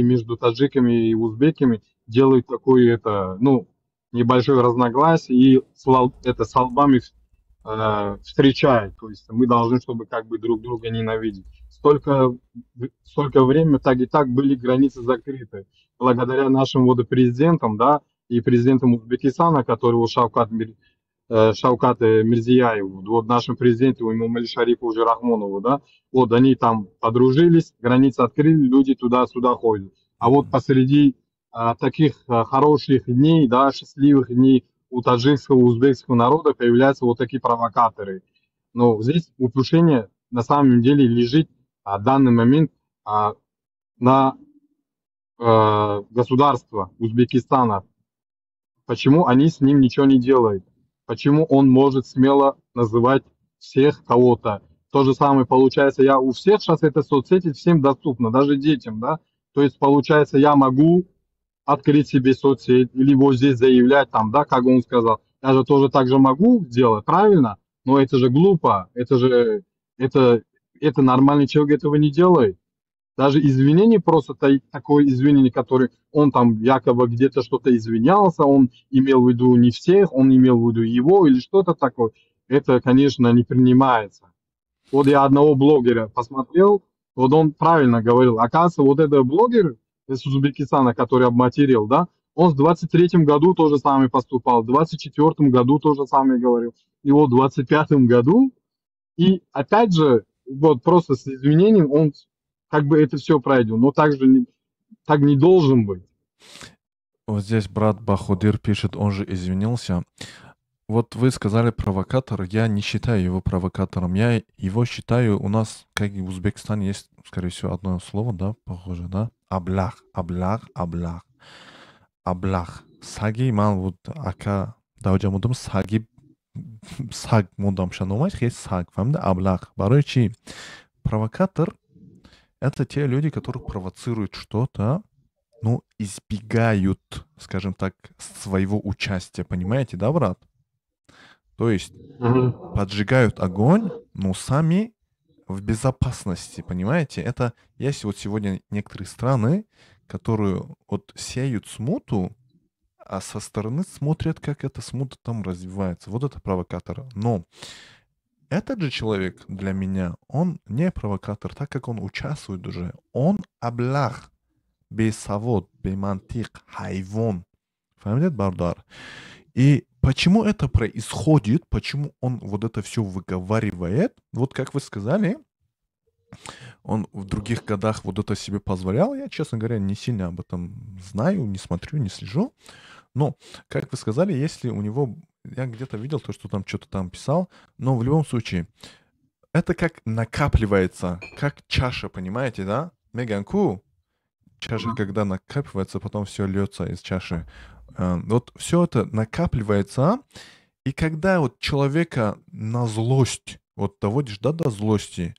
между таджиками и узбеками делает такое это, ну, небольшое разногласие и это с лбами встречает. То есть мы должны, чтобы как бы друг друга ненавидеть. Столько времени так и так были границы закрыты. Благодаря нашим вот президентам, да, и президентам Узбекистана, который вот Шавкат Мирзияеву, вот нашему президенту Эмомали Шарифу уже Рахмонову, да, вот они там подружились, границы открыли, люди туда-сюда ходят. А вот посреди таких хороших дней, да, счастливых дней у таджикского, узбекского народа появляются вот такие провокаторы. Но здесь упущение на самом деле лежит данный момент на государство Узбекистана. Почему они с ним ничего не делают? Почему он может смело называть всех кого-то? То же самое получается, я у всех сейчас это соцсети всем доступно, даже детям, да? То есть получается, я могу открыть себе соцсеть или вот здесь заявлять там, да, как он сказал. Я же тоже так же могу сделать, правильно? Но это же глупо, это же, это нормальный человек этого не делает. Даже извинение просто, такое извинение, которое он там якобы где-то что-то извинялся, он имел в виду не всех, он имел в виду его или что-то такое, это, конечно, не принимается. Вот я одного блогера посмотрел, вот он правильно говорил. Оказывается, вот этот блогер из Узбекистана, который обматерил, да, он в 23-м году тоже самое поступал, в 24-м году тоже самое говорил. И вот в 25-м году, и опять же, вот просто с извинением он Как бы это все пройдет, но также не, так не должен быть. Вот здесь брат Бахудир пишет, он же извинился. Вот вы сказали провокатор, я не считаю его провокатором. Я его считаю, у нас, как и в Узбекистане, есть, скорее всего, одно слово, да, похоже, да? Аблах, аблах, аблах. Аблах. Саги, ман вот ака даоҷа мудам, саги, саг мудам шаномаш, хе саг, фаҳмида? Аблах. Барои чи? Провокатор — это те люди, которые провоцируют что-то, ну, избегают, скажем так, своего участия, понимаете, да, брат? То есть поджигают огонь, но сами в безопасности, понимаете? Это есть вот сегодня некоторые страны, которые вот сеют смуту, а со стороны смотрят, как эта смута там развивается. Вот это провокатор. Но этот же человек для меня, он не провокатор, так как он участвует уже. Он аблах, бесавод, бемантиқ, ҳайвон. Фаҳмидед, бародар? И почему это происходит, почему он вот это все выговаривает? Вот как вы сказали, он в других годах вот это себе позволял. Я, честно говоря, не сильно об этом знаю, не смотрю, не слежу. Но, как вы сказали, если у него... Я где-то видел то, что там что-то там писал, но в любом случае, это как накапливается, как чаша, понимаете, да? Меган-ку, чаша, когда накапливается, потом все льется из чаши. Вот все это накапливается, и когда вот человека на злость, вот доводишь, да, до злости,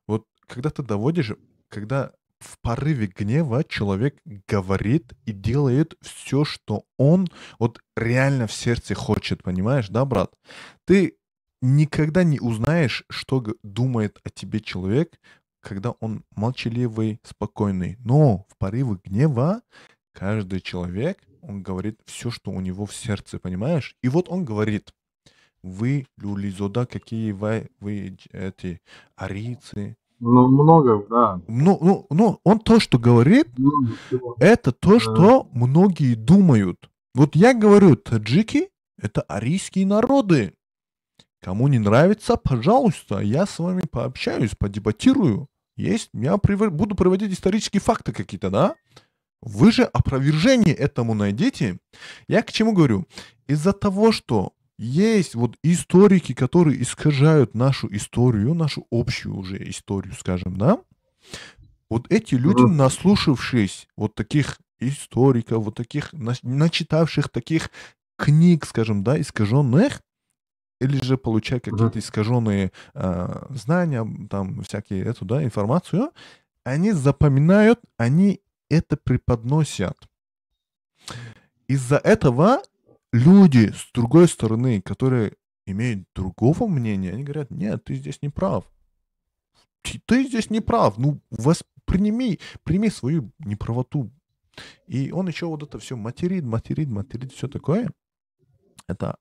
вот когда ты доводишь, когда в порыве гнева человек говорит и делает все, что он вот реально в сердце хочет, понимаешь, да, брат? Ты никогда не узнаешь, что думает о тебе человек, когда он молчаливый, спокойный. Но в порыве гнева каждый человек, он говорит все, что у него в сердце, понимаешь? И вот он говорит: вы, Люлизода, какие вы эти арийцы. Ну, много, да. Ну, он то, что говорит, это то, что многие думают. Вот я говорю, таджики — это арийские народы. Кому не нравится, пожалуйста, я с вами пообщаюсь, подебатирую. Есть, я буду приводить исторические факты какие-то, да? Вы же опровержение этому найдите. Я к чему говорю? Из-за того, что есть вот историки, которые искажают нашу историю, нашу общую уже историю, скажем, да? Вот эти люди, наслушавшись вот таких историков, вот таких, начитавших таких книг, скажем, да, искаженных, или же получая какие-то искаженные знания, там всякие эту, да, информацию, они запоминают, они это преподносят. Из-за этого люди с другой стороны, которые имеют другого мнения, они говорят: нет, ты здесь не прав. Ты здесь не прав. Ну, восприми, прими свою неправоту. И он еще вот это все материт, материт, материт, все такое. Это,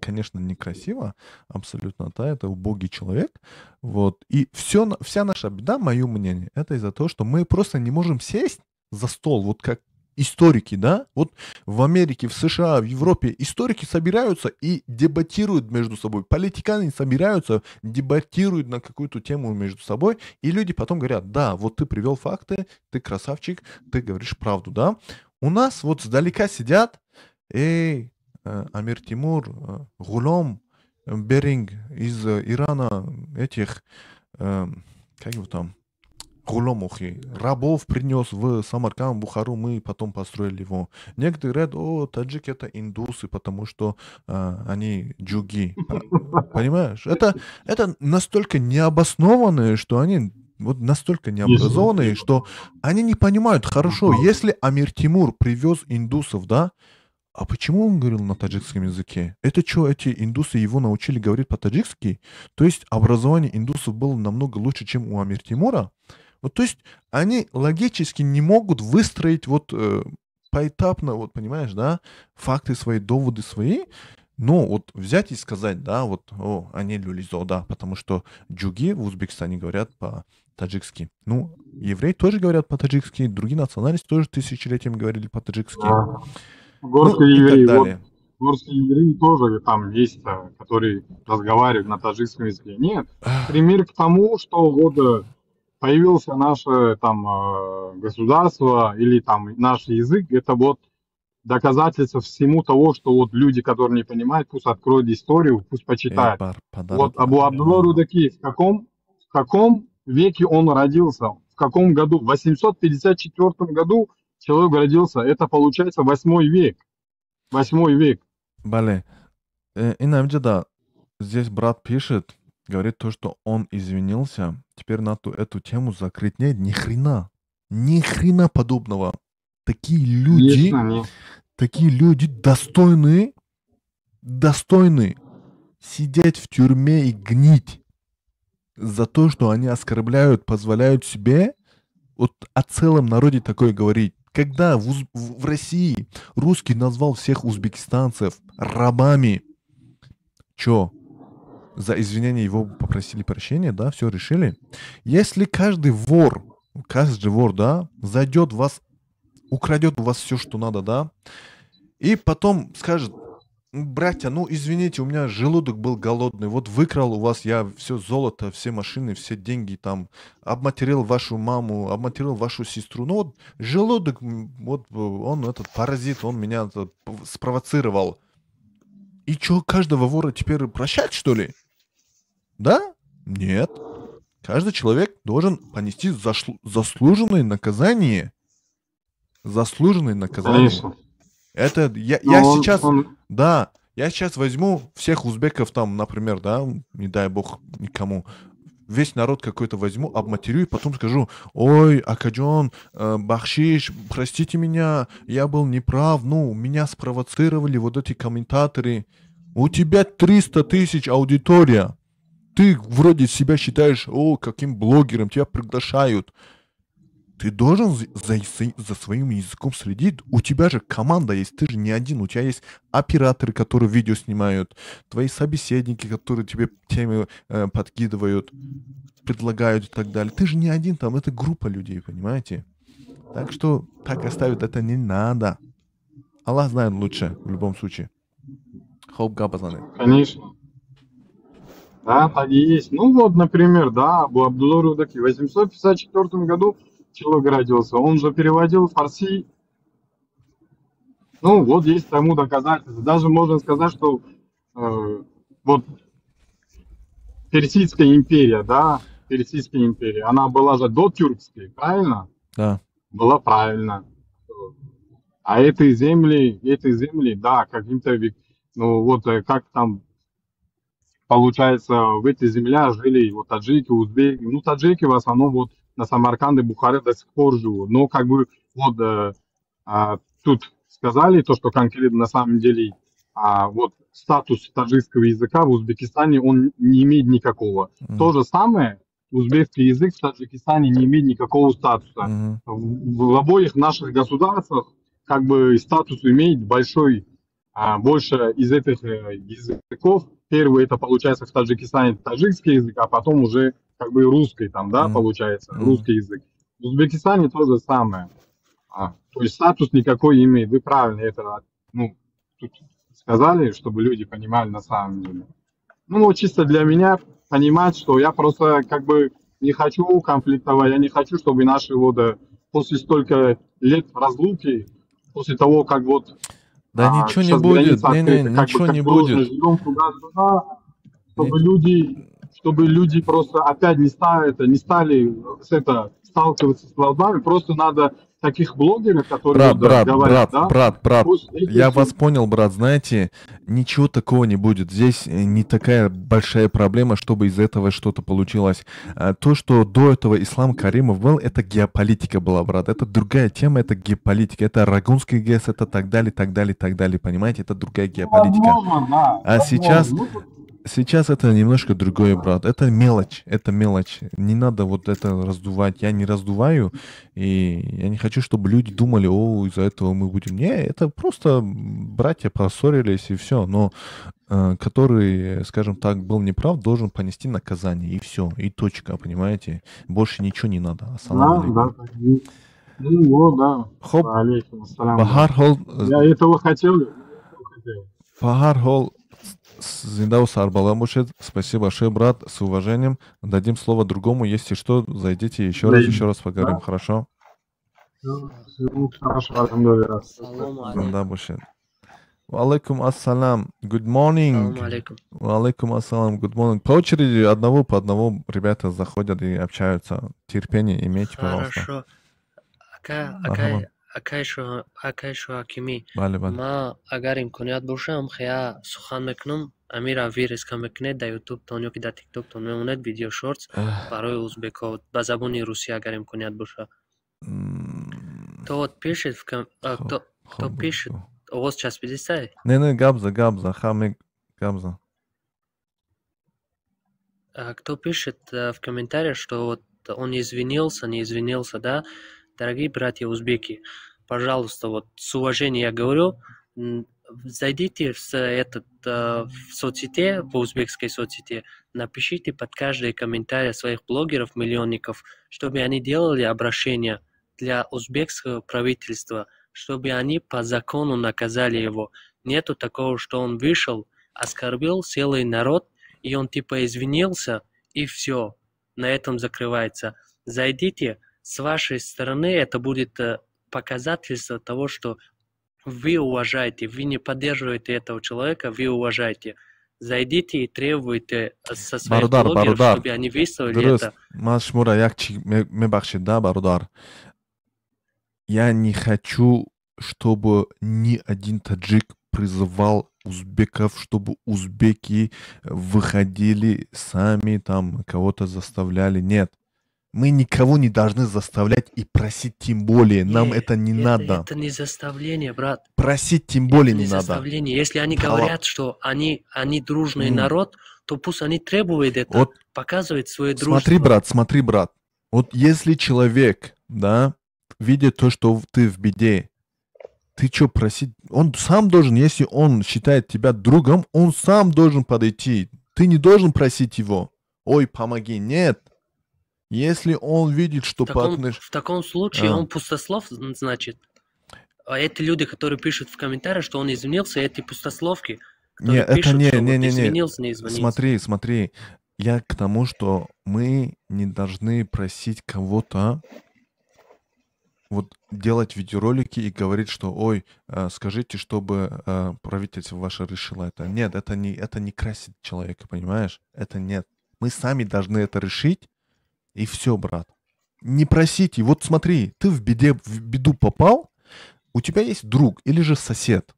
конечно, некрасиво, абсолютно, да, это убогий человек. Вот. И все, вся наша беда, мое мнение, это из-за того, что мы просто не можем сесть за стол, вот как историки, да? Вот в Америке, в США, в Европе историки собираются и дебатируют между собой. Политиканы собираются, дебатируют на какую-то тему между собой, и люди потом говорят: да, вот ты привел факты, ты красавчик, ты говоришь правду, да? У нас вот сдалека сидят: эй, Амир Тимур, Гулом, Беринг из Ирана, этих, как его там, Гуломухи, рабов принес в Самарканд, Бухару, мы потом построили его. Некоторые говорят: о, таджики это индусы, потому что они джуги. Понимаешь? Это настолько необоснованные, что они вот настолько необразованные, что они не понимают, хорошо, если Амир Тимур привез индусов, да, а почему он говорил на таджикском языке? Это что, эти индусы его научили говорить по-таджикски? То есть образование индусов было намного лучше, чем у Амир Тимура? Ну, то есть они логически не могут выстроить вот поэтапно, вот понимаешь, да, факты свои, доводы свои, но вот взять и сказать, да, вот, о, они люлизода, потому что джуги в Узбекистане говорят по-таджикски. Ну, евреи тоже говорят по-таджикски, другие национальности тоже тысячелетиями говорили по-таджикски. Да. Горские, ну, евреи, вот, горские евреи тоже там есть, которые разговаривают на таджикском языке. Нет, пример к тому, что вот появился наше там государство или там наш язык, это вот доказательство всему того, что вот люди, которые не понимают, пусть откроют историю, пусть почитают. Бар падарат. Вот Абу Абдулла Рудаки, в каком веке он родился? В каком году? В 854 году человек родился. Это получается восьмой век. Восьмой век. Бале. И да, здесь брат пишет, говорит то, что он извинился, теперь надо эту тему закрыть. Нет, ни хрена. Ни хрена подобного. Такие люди, Конечно, нет. такие люди достойны, достойны сидеть в тюрьме и гнить за то, что они оскорбляют, позволяют себе вот о целом народе такое говорить. Когда в России русский назвал всех узбекистанцев рабами, чё, за извинение его попросили прощения, да, все решили? Если каждый вор, да, зайдет вас, украдет у вас все, что надо, да, и потом скажет: «Братья, ну извините, у меня желудок был голодный, вот выкрал у вас я все золото, все машины, все деньги там, обматерил вашу маму, обматерил вашу сестру. Ну вот желудок, вот он этот паразит, он меня спровоцировал». И чё, каждого вора теперь прощать, что ли? Да? Нет. Каждый человек должен понести заслуженное наказание. Заслуженное наказание. Конечно. Это я, Но я сейчас, да, я сейчас возьму всех узбеков там, например, да, не дай бог никому, весь народ какой-то возьму, обматерю и потом скажу: «Ой, акаҷон, бахшиш, простите меня, я был неправ, ну, меня спровоцировали вот эти комментаторы». У тебя 300 тысяч аудитория. Ты вроде себя считаешь, о, каким блогером, тебя приглашают. Ты должен за своим языком следить. У тебя же команда есть, ты же не один. У тебя есть операторы, которые видео снимают, твои собеседники, которые тебе темы подкидывают, предлагают и так далее. Ты же не один там, это группа людей, понимаете? Так что так оставить это не надо. Аллах знает лучше в любом случае. Хоб гап базанед. Конечно. Да, так и есть. Ну вот, например, да, Абу Абдулла Рудаки в 854 году человек родился. Он же переводил фарси. Ну, вот есть тому доказательства. Даже можно сказать, что вот Персидская империя, да, Персидская империя, она была же до тюркской, правильно? Да. Была правильно. А эти земли, да, каким-то, ну вот как там получается, в этой земле жили вот таджики, узбеки, ну таджики в основном вот на Самарканде, Бухаре до сих пор живут. Но как бы вот тут сказали то, что конкретно на самом деле вот статус таджикского языка в Узбекистане он не имеет никакого. То же самое узбекский язык в Таджикистане не имеет никакого статуса. В обоих наших государствах как бы статус имеет большой, больше из этих языков. Первый это получается в Таджикистане таджикский язык, а потом уже как бы русский там, да, получается, русский язык. В Узбекистане то же самое. То есть статус никакой имеет. Вы правильно это, ну, тут сказали, чтобы люди понимали на самом деле. Ну, вот чисто для меня понимать, что я просто как бы не хочу конфликтовать, я не хочу, чтобы наши вот после столько лет разлуки, после того, как вот Да ничего не сейчас будет, граница не, не, открыта, как бы ничего как не дружно будет. живем туда-сюда, чтобы люди просто опять не стали с это, сталкиваться с волнами, просто надо таких блогеров, которые Брат, вот, да, брат, говорят, брат, да, брат, брат, пусть эти я все вас понял, брат, знаете, ничего такого не будет. Здесь не такая большая проблема, чтобы из этого что-то получилось. То, что до этого Ислам Каримов был, это геополитика была, брат. Это другая тема, это геополитика. Это Рогунский ГЭС, это так далее, так далее, так далее, понимаете? Это другая геополитика. Возможно, да, А возможно. сейчас, Ну, сейчас это немножко другое, брат. Это мелочь, это мелочь. Не надо вот это раздувать. Я не раздуваю, и я не хочу, чтобы люди думали: о, из-за этого мы будем. Не, это просто братья поссорились, и все. Но который, скажем так, был неправ, должен понести наказание, и все, и точка, понимаете? Больше ничего не надо. Ассаламу Да, алейкум. так и есть. Ну вот, да. Хоб, Алейкум ассалам, ба да. ҳар ҳол, Я этого хотел, я этого хотел. Ба ҳар ҳол, Зиндаву сарбаланд бошед. Спасибо большое, брат. С уважением. Дадим слово другому. Если что, зайдите еще раз поговорим. Хорошо? Хорошо, алҳамдулиллаҳ. Салому алейкум. Зинда бошед. Валейкум ассалам. Good morning. Салому алейкум. Валейкум ассалам. Good morning. По очереди одного по одному ребята заходят и общаются. Терпение имейте, пожалуйста. Хорошо. Ака, Марҳамат. акай, акай Шоҳакимӣ. Бале, бале. Ма агар имконият бошам, хея сухан мекунам, амира вырезка мекунед, дар ютубтон ё ки дар тиктоктон мемонед, видео шортс барои узбекҳо ба забони русӣ, агар имконият боша. То вот пишет в ком... а, кто пишет, овоз часпидистай? Не, не, гап за, гап за, ха, гап за. А, кто пишет в комментариях, что вот он извинился, не извинился, да, дорогие братья узбеки, пожалуйста, вот с уважением я говорю, зайдите в соцсети, в узбекской соцсети, напишите под каждый комментарий своих блогеров-миллионников, чтобы они делали обращение для узбекского правительства, чтобы они по закону наказали его. Нету такого, что он вышел, оскорбил целый народ, и он типа извинился, и все, на этом закрывается. Зайдите, с вашей стороны это будет показательство того, что вы уважаете, вы не поддерживаете этого человека, вы уважаете. Зайдите и требуйте со своих Бародар, блогеров, бародар. Чтобы они выставили Дуруст. Это. Ман шуморо як чи мебахшед, да, бародар. Я не хочу, чтобы ни один таджик призывал узбеков, чтобы узбеки выходили сами, там, кого-то заставляли. Нет. Мы никого не должны заставлять и просить тем более. Нам Не, это не надо. Это не заставление, брат. Просить тем более Это не не надо. заставление. Если они Талаб. говорят, что они дружный народ, то пусть они требуют это, Вот показывают свое дружество. смотри, брат, смотри, брат. Вот если человек, да, видит то, что ты в беде, ты что просить? Он сам должен, если он считает тебя другом, он сам должен подойти. Ты не должен просить его. Ой, помоги. Нет. Если он видит, что В таком, по в таком случае А. он пустослов, значит. А эти люди, которые пишут в комментариях, что он извинился, эти пустословки, Не, которые это пишут, не, что не, вот не, не. извинился, не извинился. Смотри, смотри. Я к тому, что мы не должны просить кого-то вот делать видеоролики и говорить, что ой, скажите, чтобы правительство ваше решило это. Нет, это не красит человека, понимаешь? Это нет. Мы сами должны это решить, и все, брат. Не просите. Вот смотри, ты в беде, в беду попал, у тебя есть друг или же сосед.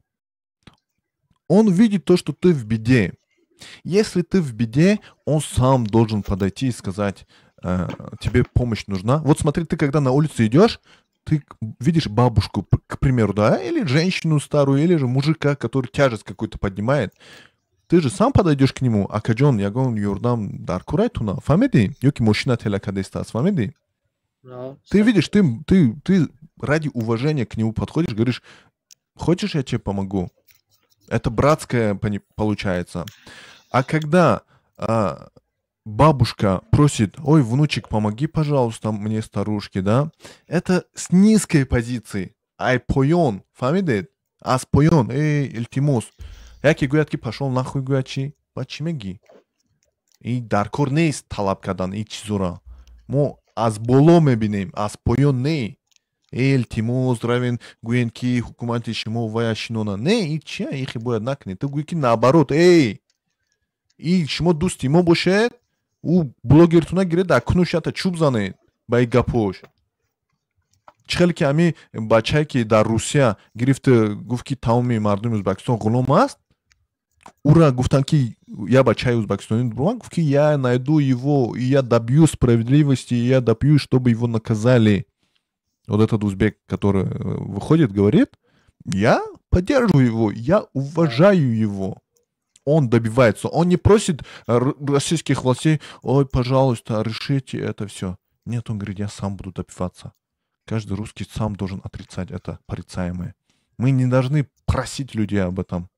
Он видит то, что ты в беде. Если ты в беде, он сам должен подойти и сказать, тебе помощь нужна. Вот смотри, ты когда на улице идешь, ты видишь бабушку, к примеру, да, или женщину старую, или же мужика, который тяжесть какую-то поднимает. Ты же сам подойдешь к нему, акаҷон, ягон ёрдам даркорай туна, фаҳмидӣ? Ё ки мошина тела кадестааст, фаҳмидӣ? Да, Ты видишь, ты ради уважения к нему подходишь, говоришь, хочешь, я тебе помогу? Это братское получается. А когда бабушка просит, ой, внучек, помоги, пожалуйста, мне, старушке, да, это с низкой позиции. Ай поён, фаҳмидед? Аз поён, эй, илтимос. Яке гӯяд ки пошёл нахуй, гӯяд чӣ? Ба чӣ мегӣ? И даркор нест талаб кардан ин чизора. Мо аз боло мебинем, аз поён не. Эй, илтимос, равен гӯен ки ҳукумати шумо вая шинона. Не, и чия, ихи бояд накунед. Ту гӯӣ ки наоборот, эй, и шумо дӯсти мо бошед, ӯ блогертуна гиред, дар кунуш ята чӯб занед ба и гапош. Чӣ хеле ки ҳами бачае ки дар Русия гирифт, гуфт ки тамоми мардуми Ӯзбекистон ғулом аст, ура гуфтанд ки я бачаи ӯзбекистонӣ бурман гуфт ки я найду его и я добью справедливости, и я добью, чтобы его наказали. Вот этот узбек, который выходит, говорит, я поддерживаю его, я уважаю его. Он добивается, он не просит российских властей, ой, пожалуйста, решите это все. Нет, он говорит, я сам буду добиваться. Каждый русский сам должен отрицать это порицаемое. Мы не должны просить людей об этом.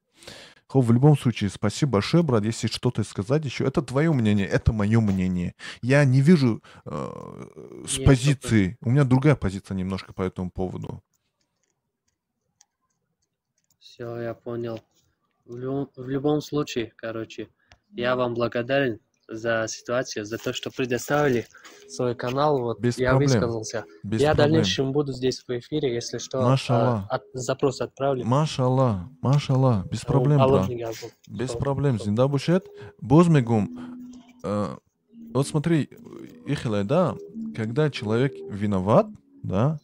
Хоб, в любом случае, спасибо большое, брат. Если что-то сказать еще, это твое мнение, это мое мнение. Я не вижу с Нет, позиции. У меня другая позиция немножко по этому поводу. Все, я понял. В любом случае, короче, я вам благодарен за ситуацию, за то, что предоставили свой канал. Вот Без я проблем. Высказался. Без Я в проблем. Дальнейшем буду здесь в эфире, если что, Машаллах. Запрос отправлю. Машаллах, машаллах, без проблем, Аллоҳ брат. нигаҳбон. Без проблем, зинда бошед. Боз мегум, вот смотри, ихеле, да, когда человек виноват, да,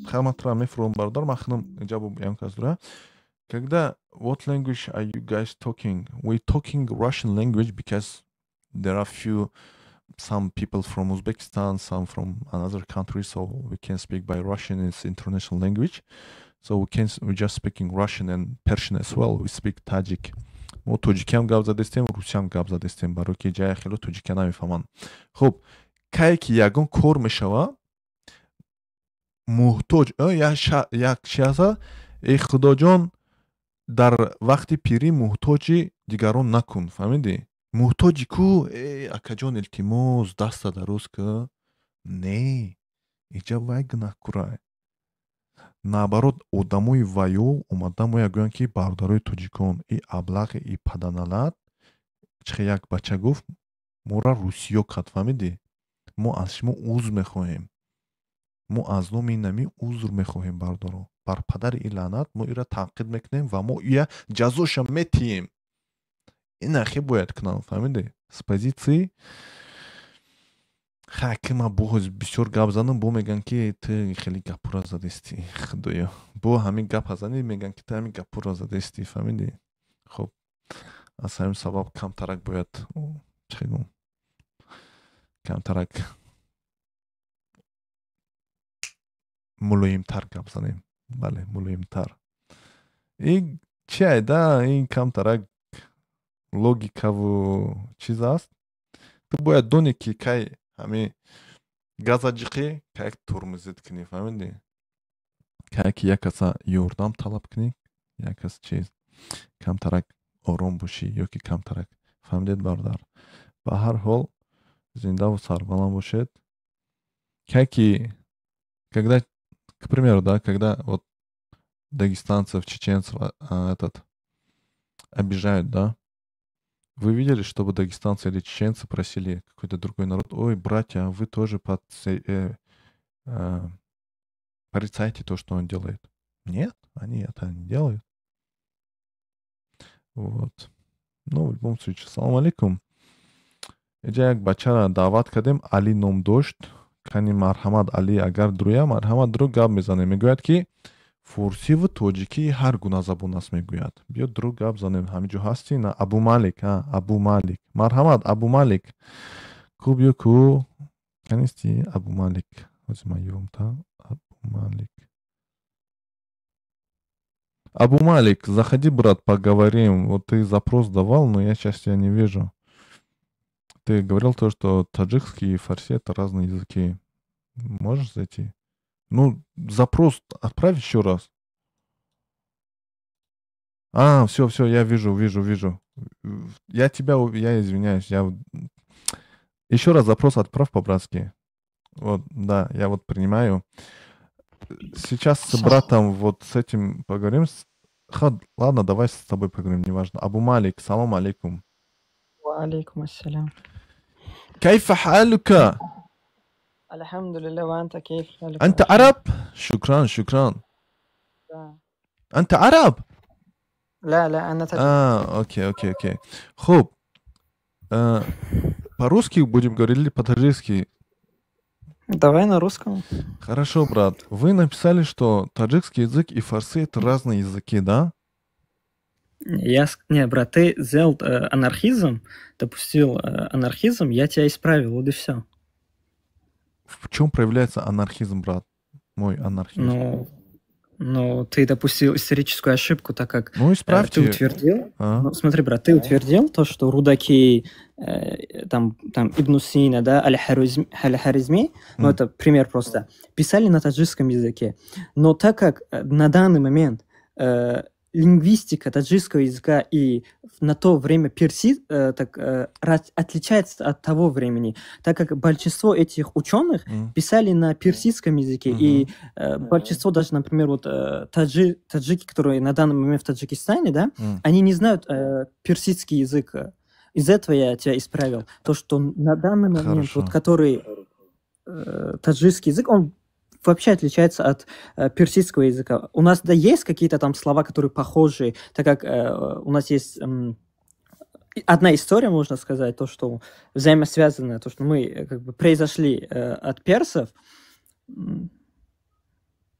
хаматра мефром бардар махнум ҷабу ям каздура. Когда what language are you guys talking? We talking Russian language because there are few some people from Uzbekistan, some from another country, so we can speak by Russian. It's international language, so we just speaking Russian and Persian as well. We speak Tajik. Мо тоҷикиам гап задестем, русиам гап задестем, барои ки ҷая хело тоҷикия намефаҳманд. Хуб, кае ки ягон кор мешава, муҳтоҷ як чи ҳаста, эй худоҷон, дар вақти пирӣ муҳтоҷи дигарон накун, фаҳмидӣ? Муҳтоҷи ку, э акаҷон, илтимос, даста дароз ка. Не, иҷа вай гунаҳкурай. Наоборот, одамои ваё омада моя гӯянд, ки бародарои тоҷикон, и аблағи и паданалат чихе як бача гуфт, мора русиё кард, фаҳмидӣ? Мо аз шумо узр мехоҳем, мо аз номи нами узр мехоҳем, бародаро, бар падари и лаънат мо ира танқид мекунем ва мо ия ҷазоша метиҳем. Ин ахи бояд кунам, фаҳмидӣ? С позиции хаки ма боз бисёр гап занам, бо мегӯянд, ки ту хеле гапура задестӣ. Худоё, бо ҳамин гапа занӣ, мегӯянд, ки ту ҳамин гапура задестӣ, фаҳмидӣ? Хуб, аз ҳамин сабаб камтарак бояд, чӣ гум, камтарак мулоимтар гап занем. Бале, мулоимтар. И чи айда, ин камтарак логикаву чиз аст. Ту бояд донӣ, ки кай ҳамин газа ҷиқӣ, кай тормозить кунӣ, фаҳмидӣ? Кай ки як каса ёрдам талаб кунӣ, як кас чиз, камтарак ором бошӣ ё ки камтарак, фаҳмидед, бародар? Ба ҳар ҳол, зиндаву сарбаланд бошед. Кай ки, когда, к примеру, да, когда вот дагестанцев, чеченцев этот обижают, да, вы видели, чтобы дагестанцы или чеченцы просили какой-то другой народ: ой, братья, вы тоже порицайте то, что он делает? Нет, они это не делают. Вот. Ну, в любом случае, салам алейкум. Иҷа як бачара даъват кардем, Али ном дошт. Кани, марҳамат, Али, агар дуруя, марҳамат, дуруг гап мезанем. Мегӯяд, ки форсиву тоҷикӣ ҳар гуна забон аст, мегӯяд. Биё, дуруг гап занем. Ҳамин ҷо ҳастӣ? На, Абумалик, а Абумалик, марҳамат, Абумалик, ку, биё, ку, канисти, Абумалик? Ҳозир ман ёвам та Абумалик. Абумалик, заходи, брат, поговорим. Вот ты запрос давал, но я сейчас тебя не вижу. Ты говорил то, что таджикский и фарси — это разные языки. Можешь зайти? Ну, запрос отправь еще раз. А, все, все, я вижу, вижу, вижу. Я тебя, я извиняюсь, я еще раз запрос отправь по-братски. Вот, да, я вот принимаю. Сейчас с братом вот с этим поговорим. Хад, ладно, давай с тобой поговорим, неважно. Абу Малик, салам алейкум. وعليكم السلام. كيف حالك؟ الحمد لله، وأنت كيف حالك؟ أنت عرب؟ شكرا، شكرا. لا. أنت عرب؟ لا لا، أنا تاجيك. А, окей. Хуб. По-русски будем говорить или по-таджикски? Давай на русском. Хорошо, брат. Вы написали, что таджикский язык и фарси — это разные языки, да? Не, брат, ты сделал анархизм, допустил анархизм, я тебя исправил, вот и все. В чем проявляется анархизм, брат? Мой анархизм. Ну, ты допустил историческую ошибку, так как Ну, ты исправьте. утвердил. А? Ну, смотри, брат, ты утвердил то, что Рудаки, там Ибн Сина, да, Аль-Харизми, ну, это пример просто, писали на таджикском языке. Но так как на данный момент лингвистика таджикского языка и на то время перси так, отличается от того времени, так как большинство этих ученых писали на персидском языке, и большинство даже, например, вот таджики, которые на данный момент в Таджикистане, да, они не знают персидский язык. Из этого я тебя исправил. То, что на данный момент, вот который таджикский язык, он вообще отличается от персидского языка. У нас, да, есть какие-то там слова, которые похожи, так как у нас есть одна история, можно сказать, то, что взаимосвязано, то, что мы как бы произошли от персов.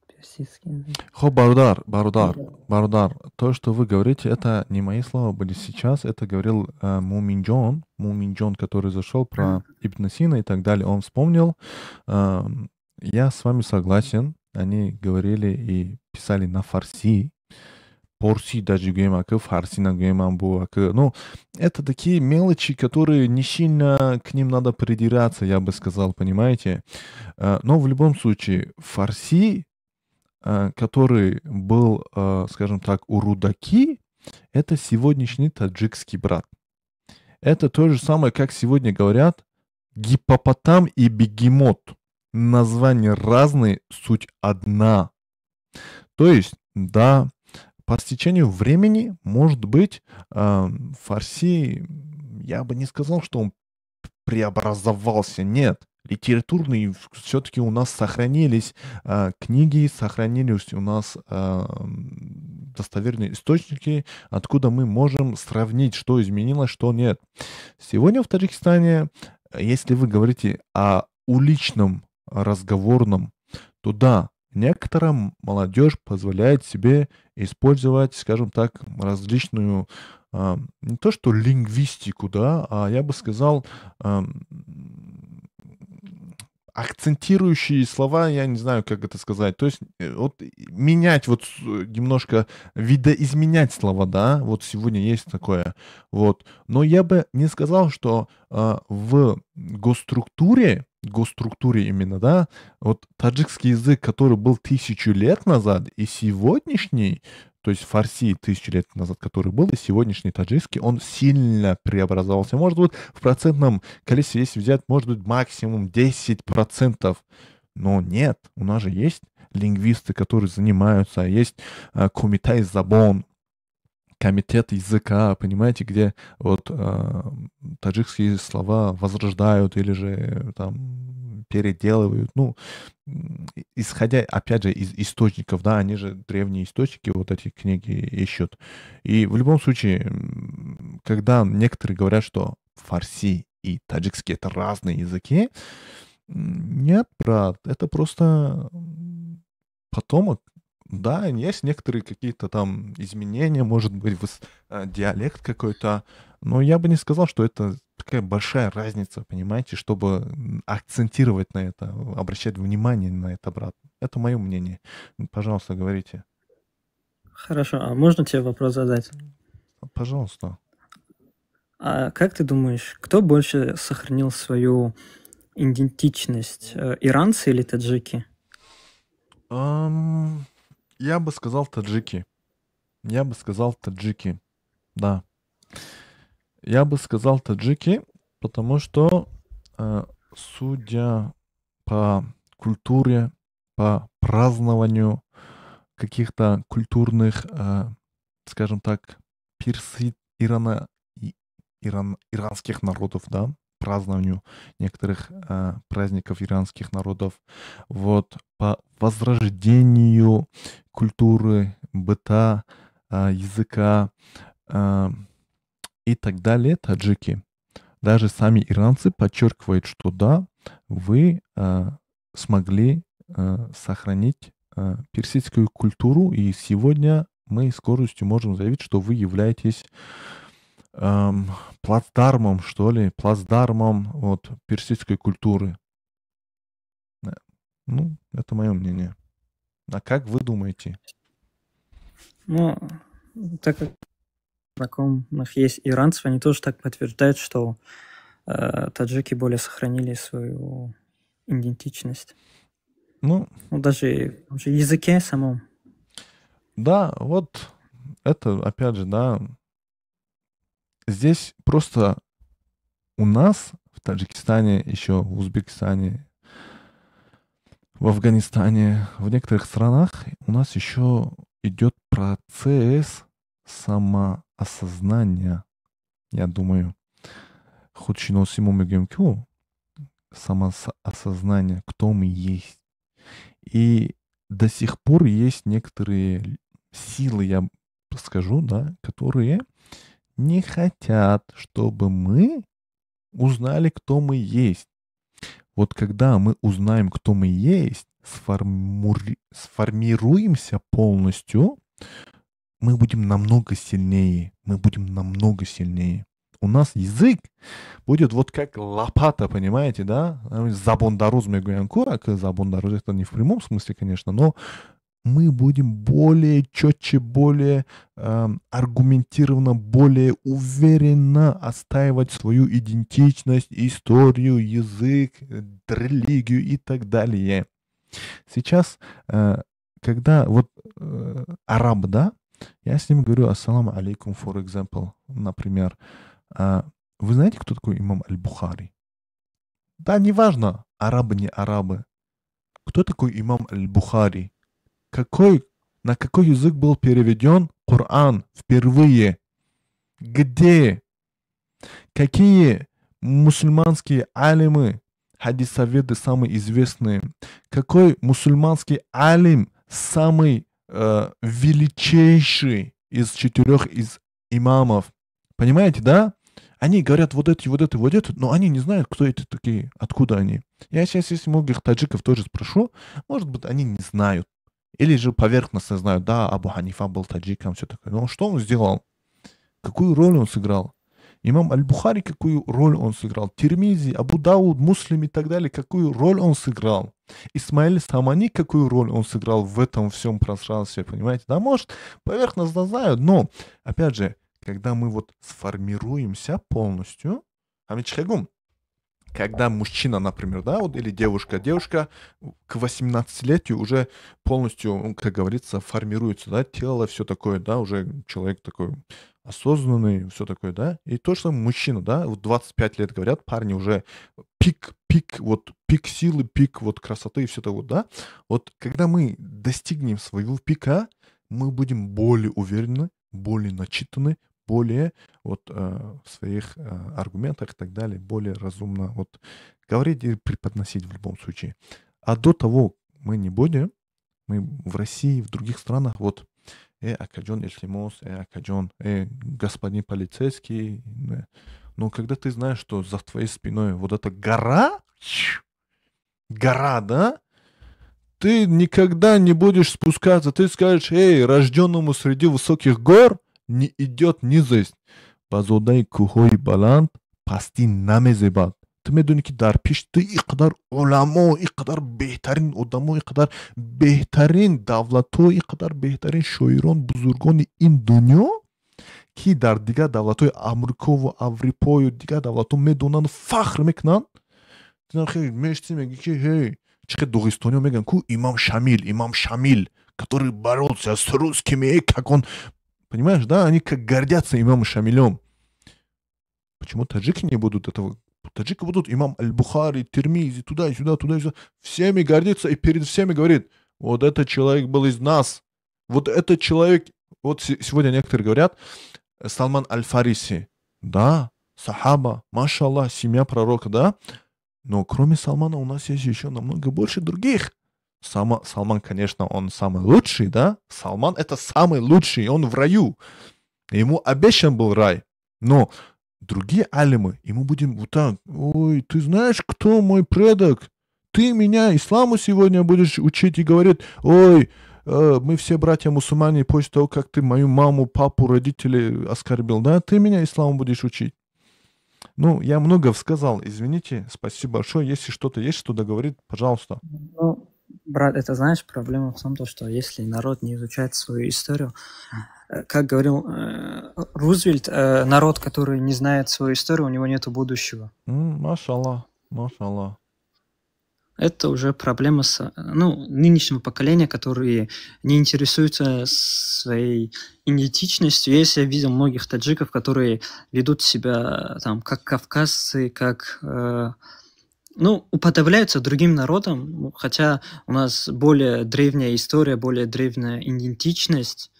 Персидский язык. Хоб, бародар, бародар, бародар, то, что вы говорите, это не мои слова были сейчас, это говорил Муминджон, Муминджон, который зашел про Ибн Сина и так далее, он вспомнил. Я с вами согласен, они говорили и писали на фарси, порси даже гӯем, ака фарси нагӯем амбу, ака. Ну, это такие мелочи, которые не сильно к ним надо придираться, я бы сказал, понимаете? Но в любом случае, фарси, который был, скажем так, у Рудаки, это сегодняшний таджикский брат. Это то же самое, как сегодня говорят, гиппопотам и бегемот. Названия разные, суть одна. То есть, да, по стечению времени, может быть, фарси, я бы не сказал, что он преобразовался, нет. Литературные все-таки у нас сохранились книги, сохранились у нас достоверные источники, откуда мы можем сравнить, что изменилось, что нет. Сегодня в Таджикистане, если вы говорите о уличном разговорном, то да, некоторым молодежь позволяет себе использовать, скажем так, различную, не то что лингвистику, да, а я бы сказал, акцентирующие слова, я не знаю, как это сказать, то есть вот менять, вот немножко видоизменять слова, да, вот сегодня есть такое, вот, но я бы не сказал, что в госструктуре именно, да, вот таджикский язык, который был 1000 лет назад, и сегодняшний, то есть фарси 1000 лет назад, который был, и сегодняшний таджикский, он сильно преобразовался. Может быть, в процентном количестве, если взять, может быть, максимум 10%. Но нет, у нас же есть лингвисты, которые занимаются, есть Кумитай Забон, комитет языка, понимаете, где вот таджикские слова возрождают или же там переделывают, ну, исходя, опять же, из источников, да, они же древние источники, вот эти книги ищут. И в любом случае, когда некоторые говорят, что фарси и таджикский — это разные языки, нет, брат, это просто потомок. Да, есть некоторые какие-то там изменения, может быть, диалект какой-то, но я бы не сказал, что это такая большая разница, понимаете, чтобы акцентировать на это, обращать внимание на это, брат. Это мое мнение. Пожалуйста, говорите. Хорошо, а можно тебе вопрос задать? Пожалуйста. А как ты думаешь, кто больше сохранил свою идентичность, иранцы или таджики? Я бы сказал таджики. Я бы сказал таджики. Да. Я бы сказал таджики, потому что, судя по культуре, по празднованию каких-то культурных, скажем так, иранских народов, да, празднованию некоторых праздников иранских народов, вот, по возрождению культуры, быта, языка и так далее, таджики. Даже сами иранцы подчеркивают, что да, вы смогли сохранить персидскую культуру, и сегодня мы с гордостью можем заявить, что вы являетесь плацдармом, что ли, плацдармом вот персидской культуры. Ну, это мое мнение. А как вы думаете? Ну, так как знакомых есть иранцев, они тоже так подтверждают, что таджики более сохранили свою идентичность. Ну, даже в языке самом. Да, вот Это, опять же, да, здесь просто у нас в Таджикистане, еще в Узбекистане, в Афганистане, в некоторых странах у нас еще идет процесс самоосознания, я думаю. Худшиносӣ мо мегӯем ку самоосознание, кто мы есть. И до сих пор есть некоторые силы, я скажу, да, которые не хотят, чтобы мы узнали, кто мы есть. Вот когда мы узнаем, кто мы есть, сформируемся полностью, мы будем намного сильнее. Мы будем намного сильнее. У нас язык будет вот как лопата, понимаете, да? Забондароз мегӯян ку, забондароз это не в прямом смысле, конечно, но мы будем более четче, более аргументированно, более уверенно отстаивать свою идентичность, историю, язык, религию и так далее. Сейчас, когда вот араб, да, я с ним говорю: «Ассаламу алейкум», for example, например. Вы знаете, кто такой имам Аль-Бухари? Да, неважно, арабы, не арабы. Кто такой имам Аль-Бухари? На какой язык был переведен Коран впервые? Где? Какие мусульманские алимы, хадисоведы самые известные? Какой мусульманский алим самый величайший из четырех из имамов? Понимаете, да? Они говорят вот эти, вот это, вот это, но они не знают, кто эти такие, откуда они. Я сейчас, если многих таджиков тоже спрошу, может быть, они не знают. Или же поверхностно знают, да, Абу Ханифа был таджиком, все такое. Но что он сделал? Какую роль он сыграл? Имам Аль-Бухари какую роль он сыграл? Тирмизи, Абу Дауд, Муслим и так далее, какую роль он сыграл? Исмаиль Самани какую роль он сыграл в этом всем пространстве, понимаете? Да, может, поверхностно знают, но, опять же, когда мы вот сформируемся полностью, когда мужчина, например, да, вот или девушка, девушка к 18-летию уже полностью, как говорится, формируется, да, тело, все такое, да, уже человек такой осознанный, все такое, да, и то, что мужчина, да, вот 25 лет, говорят, парни уже пик, пик, вот пик силы, пик вот красоты и все такое, да, вот когда мы достигнем своего пика, мы будем более уверены, более начитаны, более вот в своих аргументах и так далее, более разумно вот говорить и преподносить в любом случае. А до того мы не будем, мы в России, в других странах, вот, акаҷон, илтимос, акаҷон, господин полицейский. Но когда ты знаешь, что за твоей спиной вот эта гора, гора, да, ты никогда не будешь спускаться. Ты скажешь: «Эй, рожденному среди высоких гор не идет низость». Ба зодаи кӯҳҳои баланд пастӣ намезебад. Ту медонӣ, ки дар пеши ту ин қадар уламо, ин қадар беҳтарин одамо, ин қадар беҳтарин давлатҳо, ин қадар беҳтарин шоирон, бузургони ин дунё, ки дар дигар давлатҳои Амрикову Аврупою дигар давлатҳо медонанд, фахр мекунанд. Мешти меги, ки ҳей, чӣ хел доғистониҳо мегӯянд ку: «Имам Шамил, имам Шамил, который боролся с русскими», как он, понимаешь, да, они как гордятся имамом Шамилем. Почему таджики не будут этого? Таджики будут имам Аль-Бухари, Тирмизи, туда и сюда, туда и сюда. Всеми гордится и перед всеми говорит: «Вот этот человек был из нас. Вот этот человек». Вот сегодня некоторые говорят: Салман Аль-Фариси. Да, сахаба, машаллах, семья пророка, да. Но кроме Салмана у нас есть еще намного больше других. Салман, конечно, он самый лучший, да? Салман это самый лучший, он в раю. Ему обещан был рай. Но другие алимы, и мы будем вот так: «Ой, ты знаешь, кто мой предок? Ты меня исламу сегодня будешь учить?» И говорит: «Ой, мы все братья мусульмане, после того, как ты мою маму, папу, родителей оскорбил, да, ты меня исламу будешь учить». Ну, я много сказал, извините, спасибо большое. Если что-то есть, что договорить, пожалуйста. Ну, брат, это знаешь, проблема в том, то, что если народ не изучает свою историю, как говорил Рузвельт, народ, который не знает свою историю, у него нет будущего. Машаллах, машаллах. Это уже проблема ну, нынешнего поколения, которые не интересуются своей идентичностью. Если я видел многих таджиков, которые ведут себя там как кавказцы, как ну, уподобляются другим народам, ну, хотя у нас более древняя история, более древняя идентичность.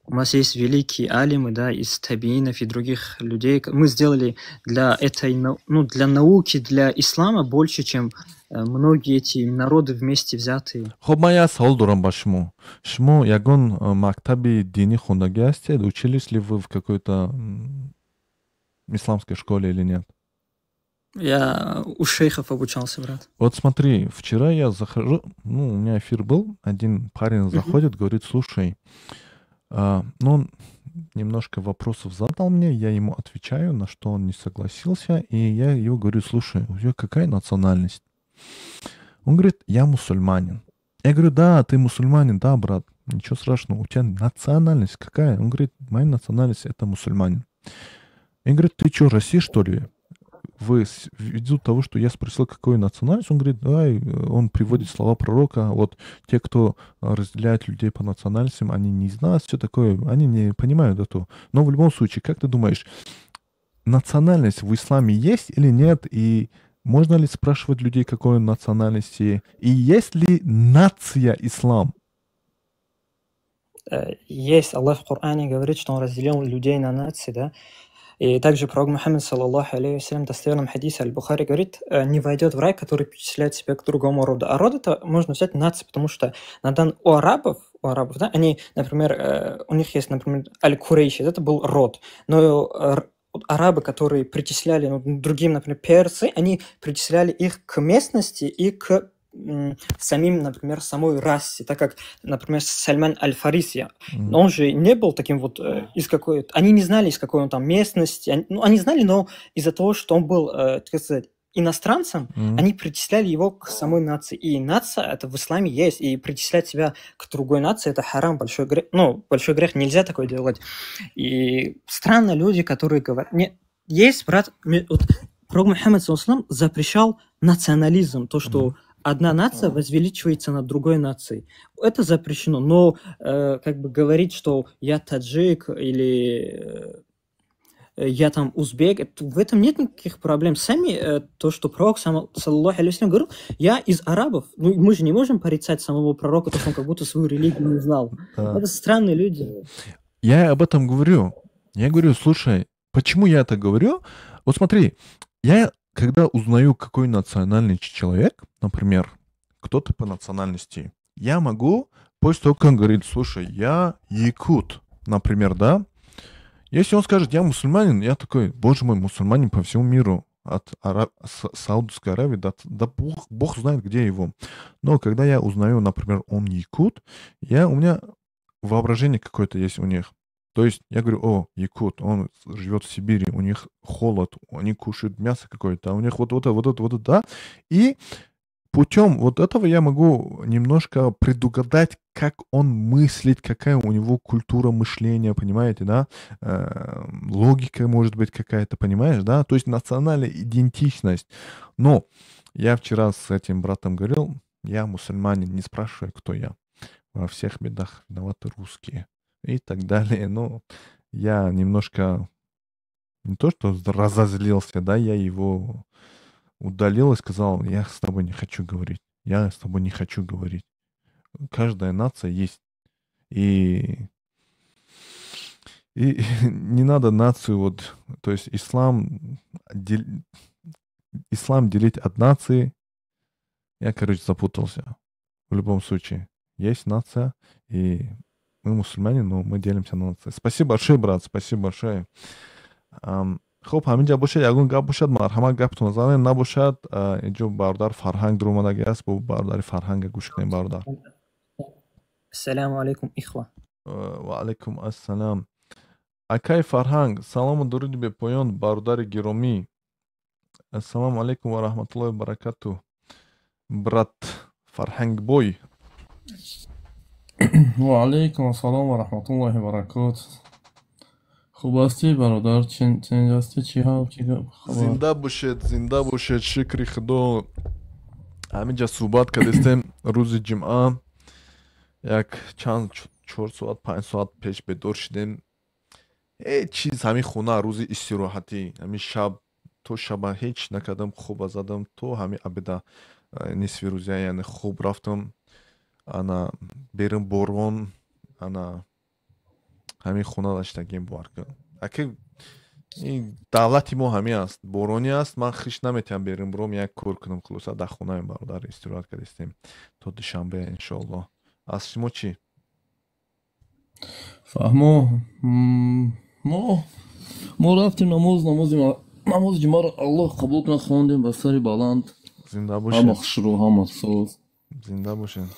У нас есть великие алимы, да, из табиинов и других людей. Мы сделали для этой, ну, для науки, для ислама больше, чем многие эти народы вместе взятые. Хоб, ман як савол дорам ба шумо. Шумо ягон мактаби динӣ хондагӣ ҳастед? Учились ли вы в какой-то исламской школе или нет? Я у шейхов обучался, брат. Вот смотри, вчера я захожу, ну, у меня эфир был, один парень заходит, говорит: «Слушай», ну, он немножко вопросов задал мне, я ему отвечаю, на что он не согласился, и я ему говорю: «Слушай, у тебя какая национальность?» Он говорит: «Я мусульманин». Я говорю: «Да, ты мусульманин, да, брат, ничего страшного, у тебя национальность какая?» Он говорит: «Моя национальность — это мусульманин». Я говорю: «Ты что, Россия, что ли?» Вы, ввиду того, что я спросил, какую национальность, он говорит, давай, он приводит слова пророка: вот те, кто разделяет людей по национальностям, они не знают все такое, они не понимают этого. Но в любом случае, как ты думаешь, национальность в исламе есть или нет, и можно ли спрашивать людей, какой он национальности, и есть ли нация ислам? Есть. Аллах в Коране говорит, что он разделил людей на нации, да. И также пророк Мухаммад, صلى الله عليه وسلم, в достоверном хадисе Аль-Бухари говорит: «Не войдет в рай, который причисляет себя к другому роду». А род — это можно взять нацию, потому что у арабов, да, они, например, у них есть, например, Аль-Курейши, это был род, но арабы, которые причисляли, ну, другим, например, персы, они причисляли их к местности и к самим, например, самой расе, так как, например, Сальман Аль-Фариси, он же не был таким вот из какой... Они не знали, из какой он там местности, они, ну, они знали, но из-за того, что он был, так сказать, иностранцем, они причисляли его к самой нации. И нация, это в исламе есть, и причислять себя к другой нации — это харам, большой грех. Ну, большой грех, нельзя такое делать. И странно люди, которые говорят... Не, есть, брат, вот, пророк Мухаммад запрещал национализм, то, что одна нация возвеличивается над другой нацией. Это запрещено, но как бы говорить, что я таджик или я там узбек, в этом нет никаких проблем. Сами то, что пророк, صلى الله عليه, говорил: «Я из арабов». Ну, мы же не можем порицать самого пророка, то, что он как будто свою религию не знал. Да. Это странные люди. Я об этом говорю. Я говорю: слушай, почему я это говорю? Вот смотри, я когда узнаю, какой национальный человек, например, кто ты по национальности, я могу, после того, как он говорит: «Слушай, я якут», например, да, если он скажет: «Я мусульманин», я такой: «Боже мой, мусульманин по всему миру, от Саудовской Аравии, да бог знает, где его». Но когда я узнаю, например, он якут, у меня воображение какое-то есть у них. То есть я говорю: «О, якут, он живет в Сибири, у них холод, они кушают мясо какое-то, а у них вот, вот это, вот это, вот это, да». И путем вот этого я могу немножко предугадать, как он мыслит, какая у него культура мышления, понимаете, да? Логика может быть какая-то, понимаешь, да? То есть национальная идентичность. Но я вчера с этим братом говорил: «Я мусульманин, не спрашивай, кто я. Во всех бедах виноваты русские» и так далее. Ну, я немножко не то что разозлился, да, я его удалил и сказал: «Я с тобой не хочу говорить. Я с тобой не хочу говорить». Каждая нация есть. И не надо нацию вот, то есть ислам делить от нации, я, короче, запутался. В любом случае, есть нация, и мы мусульмане, но мы делимся на нации. Спасибо большое, брат, спасибо большое. Хуб, ҳаминҷа бошад, ягон гап бошад, марҳамат, гаптон занед, набошад, инҷо бародар Фарҳанг дуромадаги аст, бо бародари Фарҳанга гӯш кунем, бародар. Ассалому алайкум, ихва. Ва алайкум ассалам, акай Фарҳанг, салому дуруди бепоён, бародари гиромӣ. Ассалому алайкум ва раҳматуллоҳи ва баракату, брат Фарҳангбой. Ва алайкум ассалом ва раҳматуллоҳи ва баракату. Хуб ҳастӣ, бародар? Чен ҳастӣ? Чӣ ҳал, чӣ хабар? Зинда бошед, зинда бошед, шукри Худо. Ҳаминҷа суҳбат кардистем рӯзи ҷумъа, як чанд 4 соат 5 соат пеш бедор шудем. Ҳеҷ чиз, ҳамин хона рӯзи истироҳатӣ, ҳамин шаб то шаба ҳеҷ накардам, хоба задам то ҳамин обеда, нисфи рӯзия, яъне хоб рафтам. Ана берун борон, ана ҳамин хона даштагим бовар кун. Аки ин давлати мо ҳамин аст, боронӣ аст, ман хиш наметавонам берун буром, як кор кунам. Хулоса, дар хонаем, бародар, истироҳат кардистем то душанбе, иншоаллоҳ. Аз шумо чӣ? Фаҳмо, мо рафтем намоз, намози ҷумъаро Аллоҳ қабул кунад, хондем ба сари баланд. Зинда бошед. Ҳама хушрӯ, ҳама соз. Зинда бошед.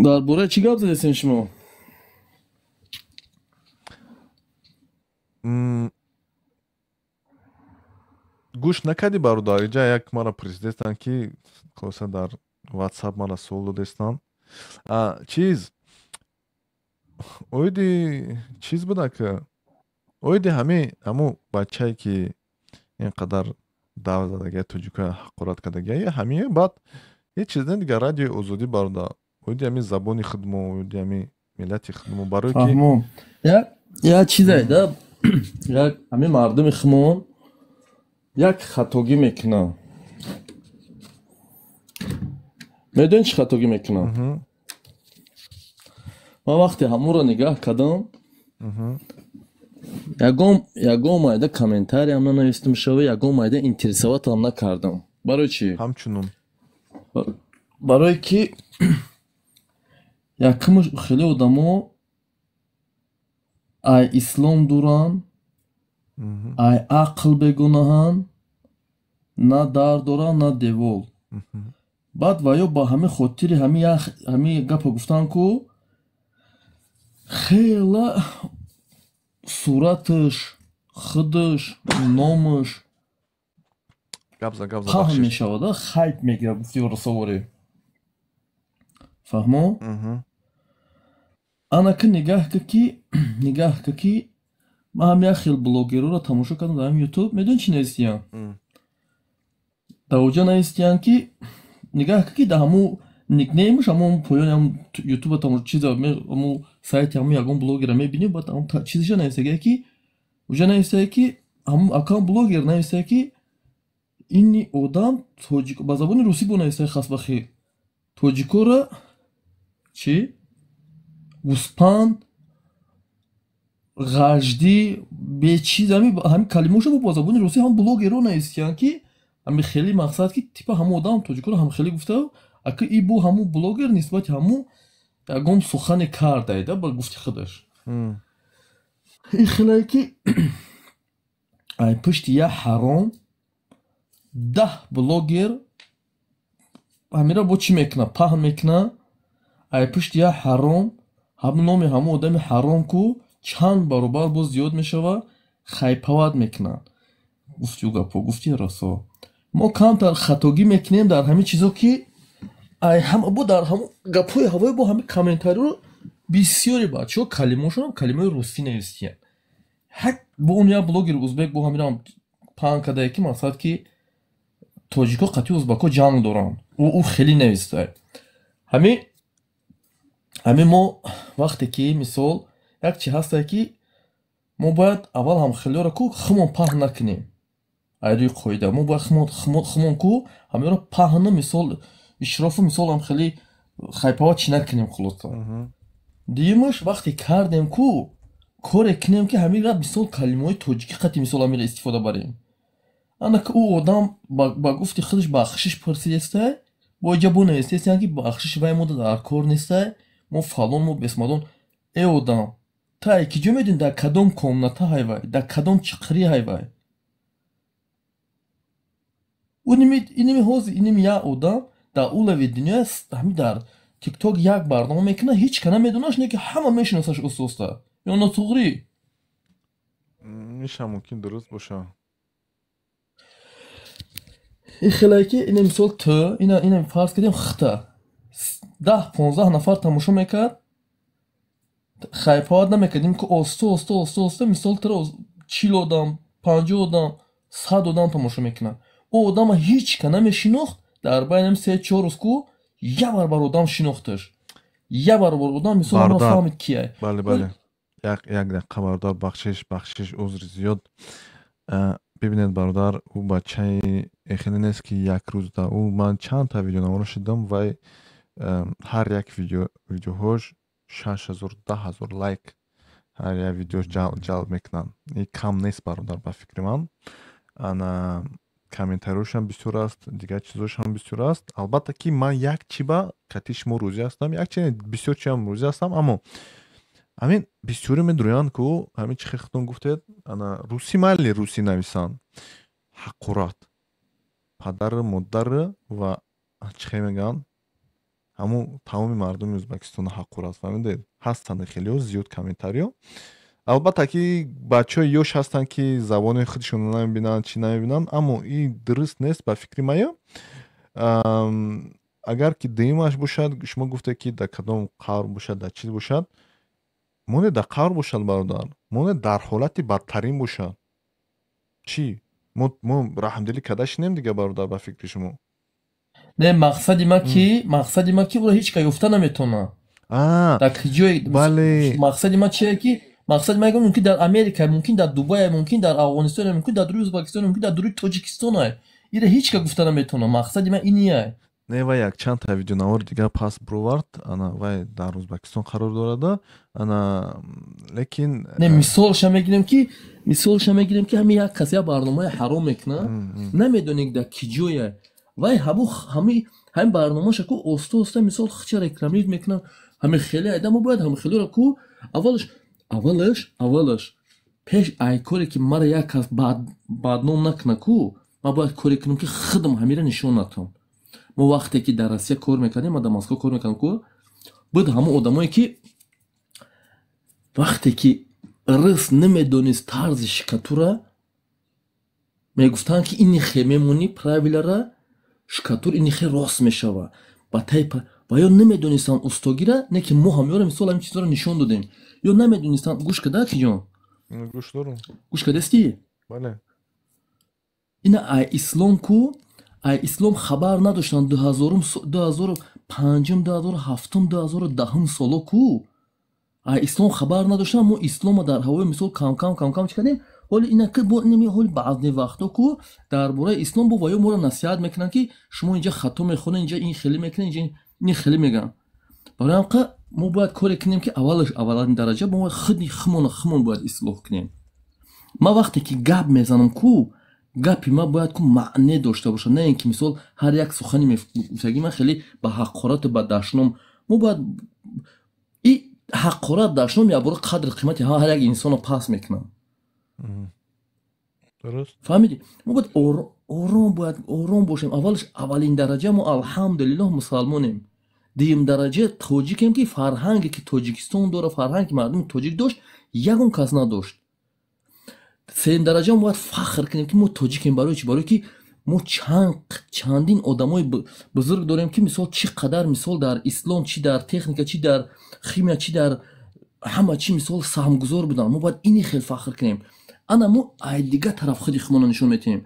Дар бораи чӣ гап задестем шумо? Гӯш накардӣ, бародар? Иҷа як мара президентанд, ки хулоса дар ватсап мара суол додестанд. Чиз оиди чиз буда, ки оиди ҳамин ҳамун бачае, ки ин қадар дав задагия, тоҷикоя ҳақорат кардагия, ҳамин. Баъд ҳеҷ чиз не, дигар Радиои Озодӣ, бародар, оиди ҳамин забони худмо, оиди ҳамин миллати худмо, барое ки Фаҳмом, як чизе да, як ҳамин мардуми худмон як хатогӣ мекунанд. Медонӣ, чӣ хатогӣ мекунанд? Ман вақте ҳамонро нигаҳ кардам, ягон майда комментариям нанавистам шава, ягон майда интересоватам накардам. Барои чӣ? Ҳамчунон. Барое ки якумш, хеле одамо ай ислом дуранд, ай ақл бегунаҳанд, на дар доранд, на девол. Баъд ва ё ба ҳамин хотири ҳамин гапа гуфтан ку хела сураташ, худаш, номаш Гапза, гапза. паҳн мешавада, хайп мегирад, гуфти расоворӣ. Фаҳмо? Анаки нигаҳ ка, ки ман ҳам як хел блогерҳоро тамошо кардам дар ҳамин Ютуб. Медонӣ, чӣ навистиянд? Дар оҷа навистиянд, ки нигаҳ ка, ки дар ҳамун никнеймаш, ҳамон поёни ҳамун Ютуба тамошо чиза, ҳамун сайти ҳамун ягон блогера мебинӣ, баъд ҳамун чизаша навистагия, ки уҷа навистая, ки ҳамун аккаунт блогер навистая, ки ини одам тоҷик, ба забони русӣ бо навистая, хасбахӣ тоҷикора чӣ гӯспанд, ғаждӣ, бечиз, ҳамин калимаошо бо забони русӣ ҳам блогерҳо навистиянд, ки ҳами хеле мақсад, ки типа ҳамун одам тоҷикоро ҳам хеле гуфта. Ака и бо ҳамун блогер нисбати ҳамун ягон сухане кардайда, ба гуфти худаш. Ин хелае, ки ай пушти як ҳаром 10 блогер ҳамира бо чӣ мекунад, паҳн мекунад. Ай пушти як ҳаром ҳам номи ҳамун одами ҳаром ку чанд баробар боз зиёд мешавад, хайпават мекунад. Гуфтию гапҳо, гуфти расо, мо камтар хатогӣ мекунем дар ҳамин чизо, ки ай ҳама бо дар ҳамун гапҳои ҳавои, бо ҳамин комментариро бисёри бачаҳо калимаошонам калимаи русӣ навистиянд. Ҳак бо он як блогери узбек бо ҳаминам паҳн кардае, ки мақсад, ки тоҷикҳо қатъи узбакҳо ҷанг доранд. Ӯ хеле навистай. Ҳамин мо вақте ки мисол як чи ҳастае, ки мо бояд аввал ҳамхелиёро ку хумон паҳн накунем. Ай рӯи қоида мо бояд хумон ку ҳамиёро паҳну мисол ишрофу мисол ҳам хеле хайпава чӣ накунем. Хулоса, дуюмаш, вақте кардем ку, коре кунем, ки ҳамира мисол калимаҳои тоҷикӣ қати мисол ҳамира истифода барем. Ана ки ӯ одам ба гуфти худаш бахшиш пурсидестай, бо иҷа бо навистестиянд, ки бахшиши вай мода дар кор нестай, мо фалон, мо бесмадон. Э одам, та ай ки ҷо медонӣ, дар кадом комната ҳайвай, дар кадом чиқирӣ ҳайвай? Иними ҳозир иними як одам дар улави дунё ҳами дар Тикток як барнома мекунад, ҳеҷ ка намедонаш, не ки ҳама мешиносаш оста-оста. Ё нотуғрӣ? Меша, мумкин дуруст боша. Ин хелае, ки ина мисол ту ина фарз кардем, хита 10-15 нафар тамошо мекард, хайпават намекардим, ки оста оста оста оста мисол туро 40 одам, 50 одам, 100 одам тамошо мекунад. Ӯ одама ҳеҷ ка намешинохт. Дар байни 3-4 рӯз ку як баробар одам шинохташ, як баробар одам, мисол, ҳама фаҳмид кия. Бале, бале, як дақиқа, бародар, бахшиш, бахшиш, узри зиёд. Бибинед, бародар, ӯ бачаи хеле нест, ки як рӯзда ӯ. Ман чандта видеонаморо шидам, вай ҳар як видеоҳош 6000, 10 000 лайк ҳар як видеош ҷалб мекунанд. И кам нест, бародар, ба фикри ман. Ана комментариёшам бисёр аст, дигар чизошам бисёр аст. Албатта, ки ман як чи ба кати шумо розӣ ҳастам, як чи, бисёр чиам розӣ ҳастам, аммо ҳамин бисёре медурӯянд ку ҳамин чи худтон гуфтед, ана русӣ, майли, русӣ нависанд, ҳақорат, падару модару ва чӣ хел мегӯянд, ҳамун тамоми мардуми Ӯзбекистона ҳақорат, фаҳмидед? Ҳастанд хелео зиёд комментариё. Албатта, ки бачаҳои ёш ҳастанд, ки забони худшонро намебинанд, чӣ намебинанд, аммо ин дуруст нест, ба фикри мая. Агар ки дуюмаш бошад, шумо гуфтед, ки дар кадом қавр бошад, дар чиз бошад, моне дар қавр бошад, бародар, моне дар ҳолати бадтарин бошад, чӣ мо раҳмдилӣ карда шинем дига, бародар, ба фикри шумо? Не, мақсади ман ки ӯро ҳеҷ ка ёфта наметавонад дар ҷои. Бале. Мақсади ман чие, ки мақсади ман мумкин дар Америка, мумкин дар Дубай, мумкин дар Афғонистон, мумкин дар дуруи Ӯзбекистон, мумкин дар дуруи Тоҷикистон, ира ҳеҷ ка гуфта наметавонад. Мақсади ман иния. Не, вай якчанд та видеонавори дигар пас бировард, ана вай дар Ӯзбекистон қарор дорада, ана, лекин Не, мисолша мегирем, ки ҳами як кас як барномаи ҳаром мекунад, намедонем дар ки ҷоя вай ҳаму ҳамин барномаша ку оста оста, мисол, хча рекламировать мекунад. Ҳами хеле айда мо бояд ҳами хелеро ку аввалаш пеш ай коре ки мара як кас бадном накуна ку, ман бояд коре кунам, ки худам ҳамира нишон натам. Мо вақте ки дар Россия кор мекардем, ма дар Москва кор мекардам ку, буд ҳамон одамое, ки вақте ки рыс намедонист тарзи штукатура, мегуфтанд, ки ини хе мемонӣ правилара, штукатур ини хе рост мешава ба тай. Ва ё намедонистанд устогира, не ки мо ҳамёра, мисол, ҳамин чизҳоро нишон додем, ё намедонистанд. Гӯш када, киҷон? Гӯш дорам. Гӯш кардастӣ? Бале. Ина ай ислом ку, ай ислом хабар надоштанд. Дуҳазорум, 2005-ум, 2007-ум, 2010-ум соло ку ай ислом хабар надоштанд. Мо ислома дар ҳавои, мисол, камкам камкам чӣ кардем. Ҳоли ина ки бо инами ҳоли баъзе вақто ку дар бораи ислом бо ваё моро насиҳат мекунанд, ки шумо инҷа хато мехонед, инҷа ин хеле мекунед, инҷа ин хеле мегӯянд. Барои ҳамқа мо бояд коре кунем, ки аввалаш, аввалин дараҷа, мо бояд худи хумона хумон бояд ислоҳ кунем. Ман вақте ки гап мезанам ку, гапи ман бояд ку маъне дошта бошад, на ин ки, мисол, ҳар як сухани мегуфтагӣ ман хеле ба ҳақорату ба дашном. Мо бояд и ҳақорат, дашном якбора қадри қимати ҳар як инсонро паст мекунад. Дуруст. Фаҳмидӣ? Мо бояд ором, бояд ором бошем. Аввалаш, аввалин дараҷа, мо, алҳамдулиллоҳ, мусалмонем, дуюм дараҷа тоҷикем, ки фарҳанге ки Тоҷикистон дорад, фарҳанге ки мардуми тоҷик дошт, ягон кас надошт. Сеюм дараҷа, мо бояд фахр кунем, ки мо тоҷикем. Барои чӣ? Барое ки мо чандин одамои бузург дорем, ки, мисол, чӣ қадар, мисол, дар ислом, чӣ дар техника, чӣ дар химия, чӣ дар ҳама чӣ, мисол, саҳмгузор буданд. Мо бояд ини хел фахр кунем. Ана мо ай дигар тараф худи худмонро нишон метиҳем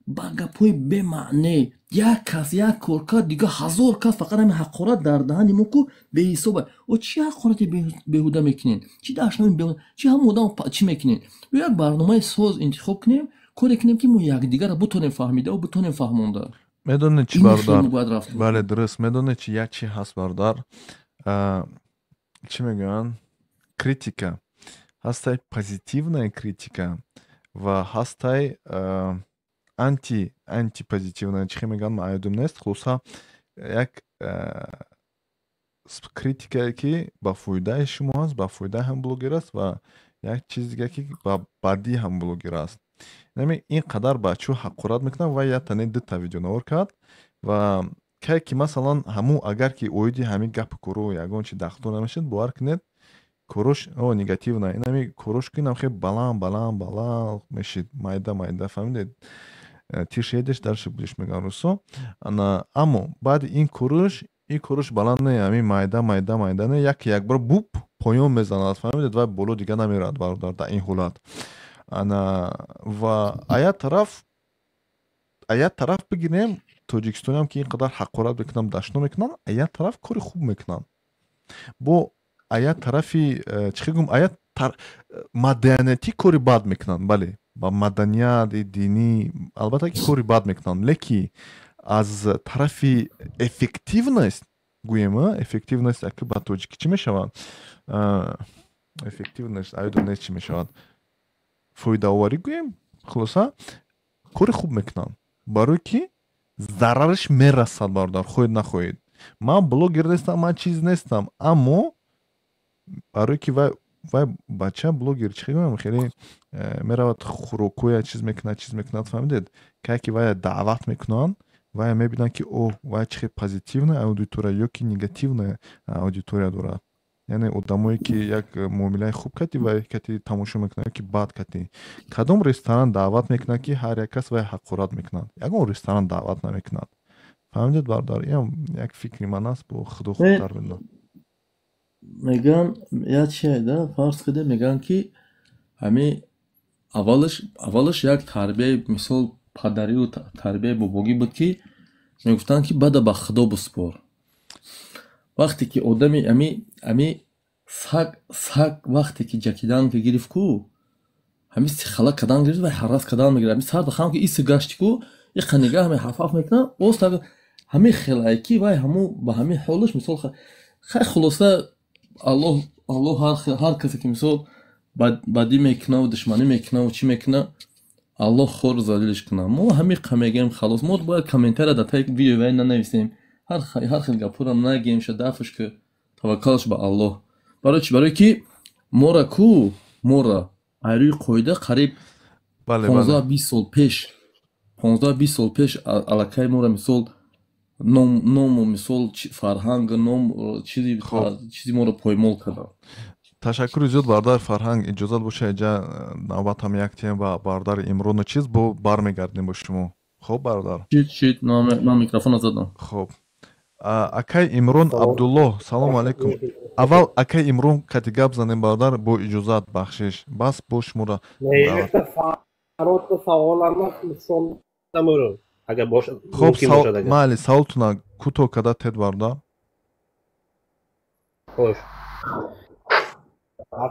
ба гапҳои бемаъне. Як кас як кор кард, дигар ҳазор кас фақат ҳамин ҳақорат дар даҳани мо ку беҳисоба. О, чӣ ҳақорате беҳуда мекунед, чӣ дашноми беҳуда, чӣ ҳамон одам чӣ мекунед? Ё як барномаи соз интихоб кунем, коре кунем, ки мо якдигарро бутонем фаҳмида бутонем фаҳмонда. Медонед чӣ, Ини хел бародар? мо бояд рафт. Бале, дуруст. Медонед чӣ, як чи ҳаст, бародар, чӣ мегӯянд, критика ҳастай, позитивная критика ва ҳастай антипозитивная, чӣ хел мегӯянд, ман ёдам нест. Хулоса, як критикае, ки ба фоидаи шумо аст, ба фоидаи ҳам блогер аст, ва як чиз дига, ки ба бадии ҳам блогер аст. Нами ин қадар бачаҳо ҳақорат мекунанд, ва як тане дута видеонавор кард, ва кай ки, масалан, ҳамун агар ки оиди ҳамин гапу кору ягон чи дахлдор намешуд, бовар кунед, корош о негативна, инами корош ки инам хеле баланд, баланд, баланд мешид, майда, майда, фаҳмидед? Тише едешь, дальше будешь, мегӯянд русо. Ана, аммо баъди ин корош баланд не, ҳамин майда, майда, майда не, як якбор буп поён мезанад, фаҳмидед? Ва боло дига намерад, бародар, дар ин ҳолат. Ана, ва а як тараф бигирем. Тоҷикистониам ки ин қадар ҳақорат мекунанд, дашно мекунанд, а як тараф кори хуб мекунанд. Бо а як тарафи чӣ гум, а як маданиятӣ кори бад мекунанд. Бале, ба маданияти динӣ албатта ки кори бад мекунанд, леки аз тарафи эффективность гӯем, эффективность аки ба тоҷикӣ чӣ мешавад? Эффективность аёдо нест, чӣ мешавад? Фоидаоварӣ гӯем. Хулоса, кори хуб мекунанд, барое ки зарараш мерасад, бародар, хоҳед нахоҳед. Ман блогер нестам, ман чиз нестам, аммо барое ки вай бача блогер, чӣ гӯям, хеле меравад, хӯрокҳоя чиз мекунад, чиз мекунад, фаҳмидед? Кае ки вая даъват мекунанд, вая мебинанд, ки о, вай чӣ хел позитивная аудитория ё ки негативная аудитория дорад, яъне одамое ки як муомилаи хуб кати вай кати тамошо мекунад ё ки бад кати. Кадом ресторан даъват мекунад, ки ҳар як кас вай ҳақорат мекунад? Ягон ресторан даъват намекунад, фаҳмидед, бародар? Иам як фикри ман аст, бо худо хубтар медонад. Мегӯянд як чие да, фарз киде, мегӯянд ки ҳами аввалаш як тарбияи, мисол, падарию тарбияи бобогӣ буд, ки мегуфтанд, ки бада ба худо биспор. Вақте ки одами ами саг вақте ки ҷакидан ки гирифт ку, ҳами сихала кадан гирифт ва ҳаррас кадан мегирад, ҳами сарда хам ки иси гашти ку, иқа нигаҳ меҳафаф мекунад, боз ҳами хелае ки вай ҳаму ба ҳами ҳолаш, мисол, хай, хулоса, Аллоҳ ҳар касе ки, мисол, бадӣ мекунаву душманӣ мекунаву чӣ мекуна, Аллоҳ хору залилш кунад. Мо ҳамиқа мегӯем, халос. Мо бояд комментария дар таи видеои вай нанависем, ҳар хел гапҳоро нагӯем, ша дафш ки, таваккалш ба Аллоҳ. Барои чӣ? Барое ки мора ку, мора айрӯи қоида қариб 15-20 сол пеш, 15-20 сол пеш аллакай мора, мисол, ному, мисол, фарҳанг, ном, чизи моро поймол карданд. Ташаккури зиёд, бародари Фарҳанг. Иҷозат боша, иҷа навбат ҳам як тем ба бародари Имрону чиз, бо бармегардем бо шумо. Хоб, бародар? Чит, ман микрофона задам. Хоб, акай Имрон Абдуллоҳ, салому алайкум. Аввал акай Имрон кати гап занем, бародар, бо иҷозат, бахшиш, бас бо шуморо. Хоб, майли, саволтуна кӯтоҳ када тед, бародар. Хош,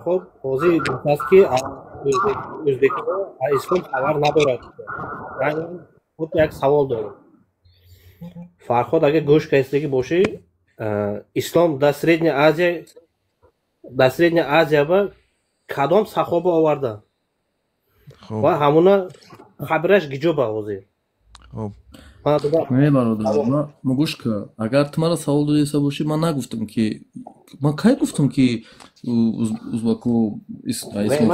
хоб, ҳозир гуфтааст, ки ӯзбекҳо аз ислом хабар надорад. Худ як савол дорам. Фарҳод, агар гӯш кардагӣ бошӣ, ислом дар Средняя Азия, дар Средняя Азия ба кадом сахоба оварда ва ҳамуна хабараш гиҷо ба ҳозир? Не, бародар, ма гӯш ка, агар ту маро савол додиста бошӣ, ман нагуфтам, ки ман кай гуфтам, ки узбако ислом.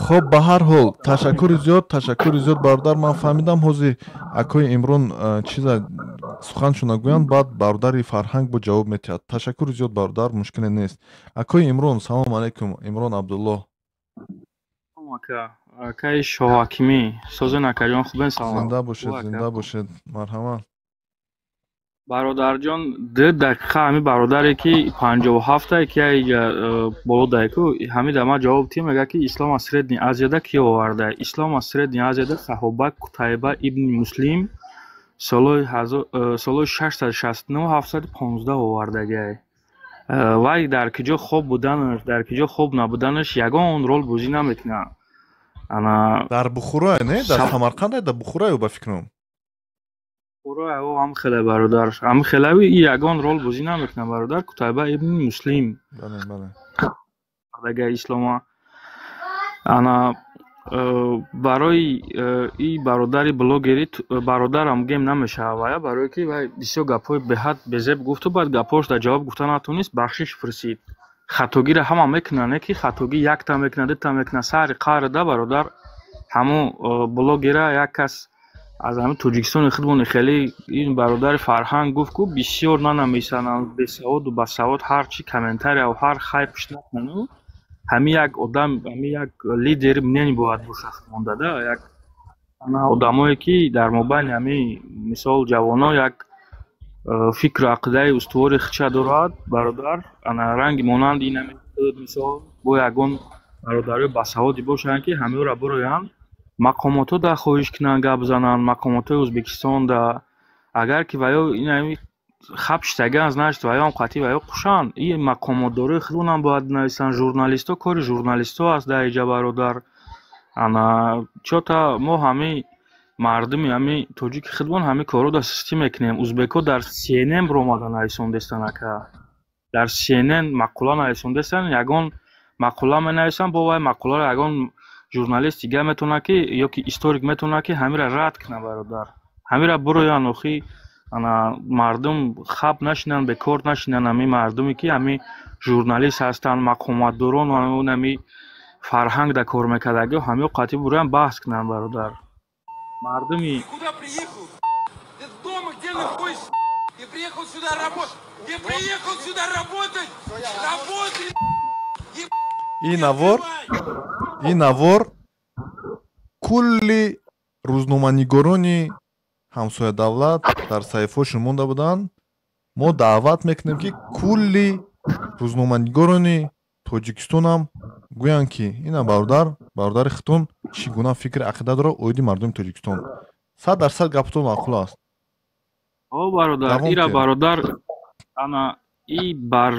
Хоб, ба ҳар ҳол, ташаккури зиёд, ташаккури зиёд, бародар. Ман фаҳмидам. Ҳозир акои Имрон чиза суханшона гӯянд, баъд бародари Фарҳанг бо ҷавоб метиҳад. Ташаккури зиёд, бародар, мушкиле нест. Акои Имрон, салому алайкум, Имрон Абдуллоҳ. Акаи Шоҳакимӣ, созен, акаҷон, хубен, салом. Зинда бошед, зинда бошед, марҳамат. Бародарҷон, 2 дақиқа. Ҳами бародаре ки 57-а ки э, боло дайку, ҳами да ман ҷавоб тиҳ. Мега, ки ислом аз Средний Азияда ки оварда? Ислом аз Средний Азияда саҳоба Кутайба ибни Муслим солҳои 669, 715 овардагиай. Вай дар киҷо хоб буданаш, дар киҷо хоб набуданаш ягон рол бозӣ намекунад. Ана Дар Бухорае, не дар Самарқанд, дар Бухораю, ба фикрам. Бухорае, ҳам хеле, бародар, ҳам хелави и ягон рол бозӣ намекунад, бародар. Кутайба ибни Муслим Бале, бале. Дага ислома. Ана барои и бародари блогери, бародарам гем намешавад вая, барое ки вай бисёр гапҳои беҳад безеб гуфту, баъд гапҳош дар ҷавоб гуфта натонист, бахшиш пурсид. Хатогиро ҳама мекунанд, не ки хатогӣ якта мекунад, дута мекунад. Сари қарда, бародар, ҳамун блогера як кас аз ҳамин Тоҷикистони худмон, хеле ин бародари Фарҳанг гуфт, ку бисёр нанависанд, бесаводу басавод ҳар чи комментария ҳар хайп накунану. Ҳамин як одам, ҳамин як лидери мнение бояд бошад мондада, як одамое ки дар мобайни ҳамин, мисол, ҷавоно як фикру ақидаи устувори хича дорад, бародар. Ана ранги монанди ин, мисол, бо ягон бародарои басаводе бошанд, ки ҳамеёро бироянд. Мақомотҳо да хоҳиш кунанд, гап зананд, мақомотҳои Ӯзбекистон да. Агар ки ваё ин хаб шитаган, значит, ваёам қатъи ваё қушанд. И мақомотдорои худонам бояд нависанд, журналистҳо, кори журналистҳо аст дар иҷа, бародар. Ана чота мо ҳами мардуми ҳами тоҷики худмон ҳами корро да систӣ мекунем. Узбекҳо дар CNN биромада нависондестан, ака, дар CNN мақола нависондестан. Ягон мақола менависанд, бо вай мақоларо ягон журналист дига метавонад ки ё ки историк метавонад ки ҳамира рад кунад, бародар. Ҳамира буроянд, охи, ана мардум хаб нашинанд, бекор нашинанд. Ҳами мардуме ки ҳами журналист ҳастанд, мақоматдорон, ҳами фарҳанг да кор мекардаги, ҳамиё қатъи буроянд, баҳс кунанд, бародар. Мардуми Куда приехал? Ты дома где находишься? Ты приехал сюда работать. Ты приехал сюда работать. Работай. Ин навор кулли рӯзноманигорони ҳамсоядавлат дар саҳифаҳошон монда буданд. Мо даъват мекунем, ки кулли рӯзноманигорони Тоҷикистонам гӯянд, ки ина бародари хитон чӣ гуна фикри ақида дорад оиди мардуми Тоҷикистон. 100% гаптон маъқул аст. О, бародар, ира, бародар, ана и бар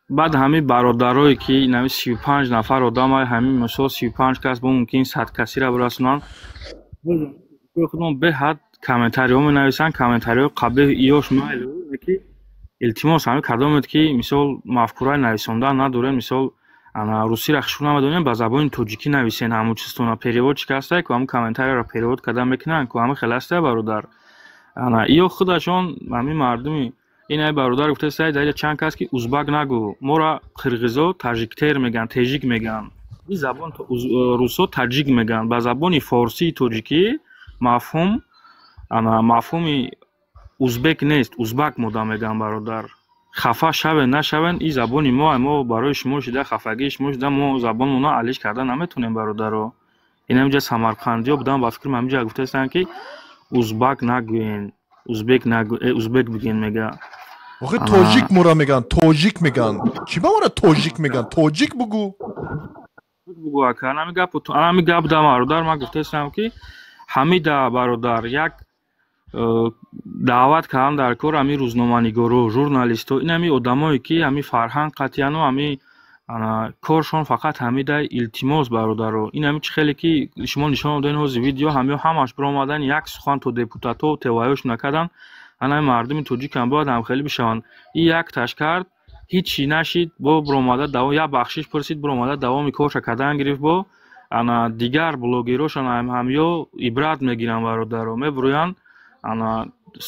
баъд ҳамин бародарое ки инами 35 нафар одама, ҳамин мисол 35 кас бо мумкин 100 касира бирасонанд, худмон беҳад комментариҳо менависанд, комментариҳои қабеҳ. Иёш майли, ки илтимос, ҳамин кадомед ки мисол мафкураи нависондан надорем, мисол ана русиро хушб намедонем, ба забони тоҷикӣ нависен. Ҳамун чизтона переводчик ҳастае ку, ҳамун комментарияро перевод карда мекунанд ку, ҳамин хел ҳастае, бародар. Ана иё худашон ҳамин мардуми ин ай бародар гуфтааст, дар чанд кас ки узбак нагӯ, моро қирғизо тажиктер мегӯянд, тежик мегӯянд. Ин забон русо таҷик мегӯянд. Ба забони форсии тоҷикӣ мафҳум, ана мафҳуми узбек нест, узбак мода мегӯянд. Бародар, хафа шавен, нашавен, ин забони мо. Мо барои шумо шида, хафагии шумо шида, мо забонмонро алиш карда наметонем, бародаро. Ин ҳаминҷа самарқандиё буданд, ба фикрам, ҳаминҷа гуфтаистанд, ки узбак нагӯен, узбек нагӯ, узбек бигӯен, мега. Охи, тоҷик мора мегӯянд, тоҷик мегӯянд. Чӣ ба мора тоҷик мегӯянд? Тоҷик бугӯ. Бугӯ, ака. Анами гап да, бародар, ман гуфтаистам, ки ҳамида, бародар, як даъват кардан дар кор ҳами рӯзноманигоро, журналистҳо, ин ҳами одамое ки ҳами фарҳанг қатъияну ҳами коршон фақат ҳамида. Илтимос, бародаро, ин ҳами чӣ хеле ки шумо нишон додем ҳози видео, ҳамиҳо ҳамаш биромадан, як сухан то депутатҳо теваёш накарданд. Ана мардуми тоҷикам бояд ҳамхелӣ бишаванд. И якташ кард, ҳичи нашид, бо биромада як бахшиш пурсид, биромада давоми корша кардан гирифт. Бо ана дигар блогерошон ҳамиё ибрат мегиранд, бародаро, мебурӯянд, ана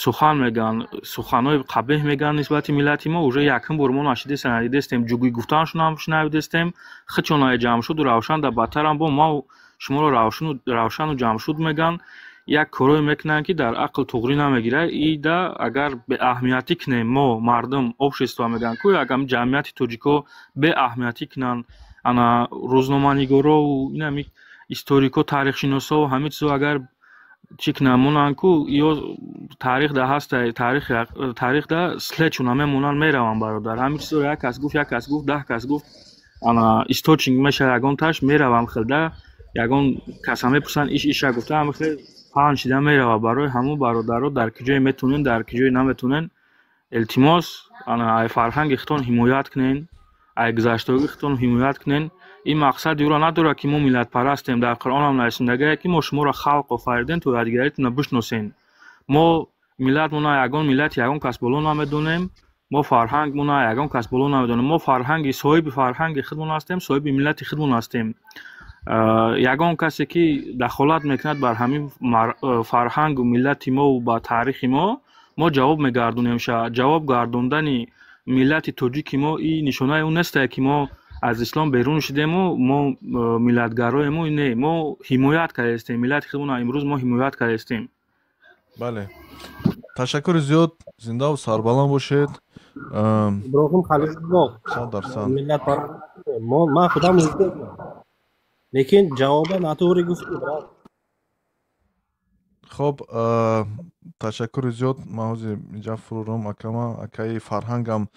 сухан мегӯянд, суханҳои қабеҳ мегӯянд нисбати миллати мо. Уже якум бор мо нашидестем, надидестем, ҷугӯй гуфтаншонам шунавидестем. Хичонаи Ҷамшуду Равшан да бадтарам, бо ма шуморо Равшану Ҷамшуд мегӯянд. Як корое мекунанд, ки дар ақл туғрӣ намегирад. Ида агар беаҳамиятӣ кунем мо мардум, общество мегӯянд ку, як ҳами ҷамъияти тоҷико беаҳамиятӣ кунанд, ана рӯзноманигорову инами историко, таърихшиносо, ҳамин чизо агар чӣ кунанд, монанд ку, ё таърих да ҳаста, таърих да слечуна мемонанд, мераванд, бародар. Ҳамин чизоро як кас гуфт, як кас гуфт, 10 кас гуфт, ана источник мешавад, ягон таш меравам хелда, ягон каса мепурсанд, иш иша гуфта, ҳами хел паҳн шида меравад. Барои ҳамун, бародаро, дар ки ҷое метонен, дар ки ҷое наметонен, илтимос, ана ай фарҳанги худтон ҳимоят кунен, ай гузаштагии худтон ҳимоят кунен. Ин мақсади ӯро надорад, ки мо миллатпарастем. Дар Қуръонам нависондагие, ки мо шуморо халқ офаридем, то якдигаритонро бишносен. Мо миллатмона ягон миллати ягон кас боло намедонем, мо фарҳангмона ягон кас боло намедонем. Мо фарҳанги соҳиби фарҳанги худмон ҳастем, соҳиби миллати худмон ҳастем. Ягон касе ки дахолат мекунад бар ҳамин фарҳангу миллати мову ба таърихи мо, мо ҷавоб мегардонем. Ҷавоб гардондани миллати тоҷики мо ин нишонаи он нестае, ки мо аз ислом берун шудему мо миллатгароему. Не, мо ҳимоят кардаистем миллати худмона, имрӯз мо ҳимоят кардаистем. Бале, ташаккури зиёд, зиндаву сарбаланд бошед. Иброҳим Халилулло. 100%. Миллатпараст ман худам узбекам, лекин ҷавоба натуғри гуфтӣ, брат. Хоб, ташаккури зиёд. Ман ҳозир инҷа фурӯрам акама, акаи фарҳангам,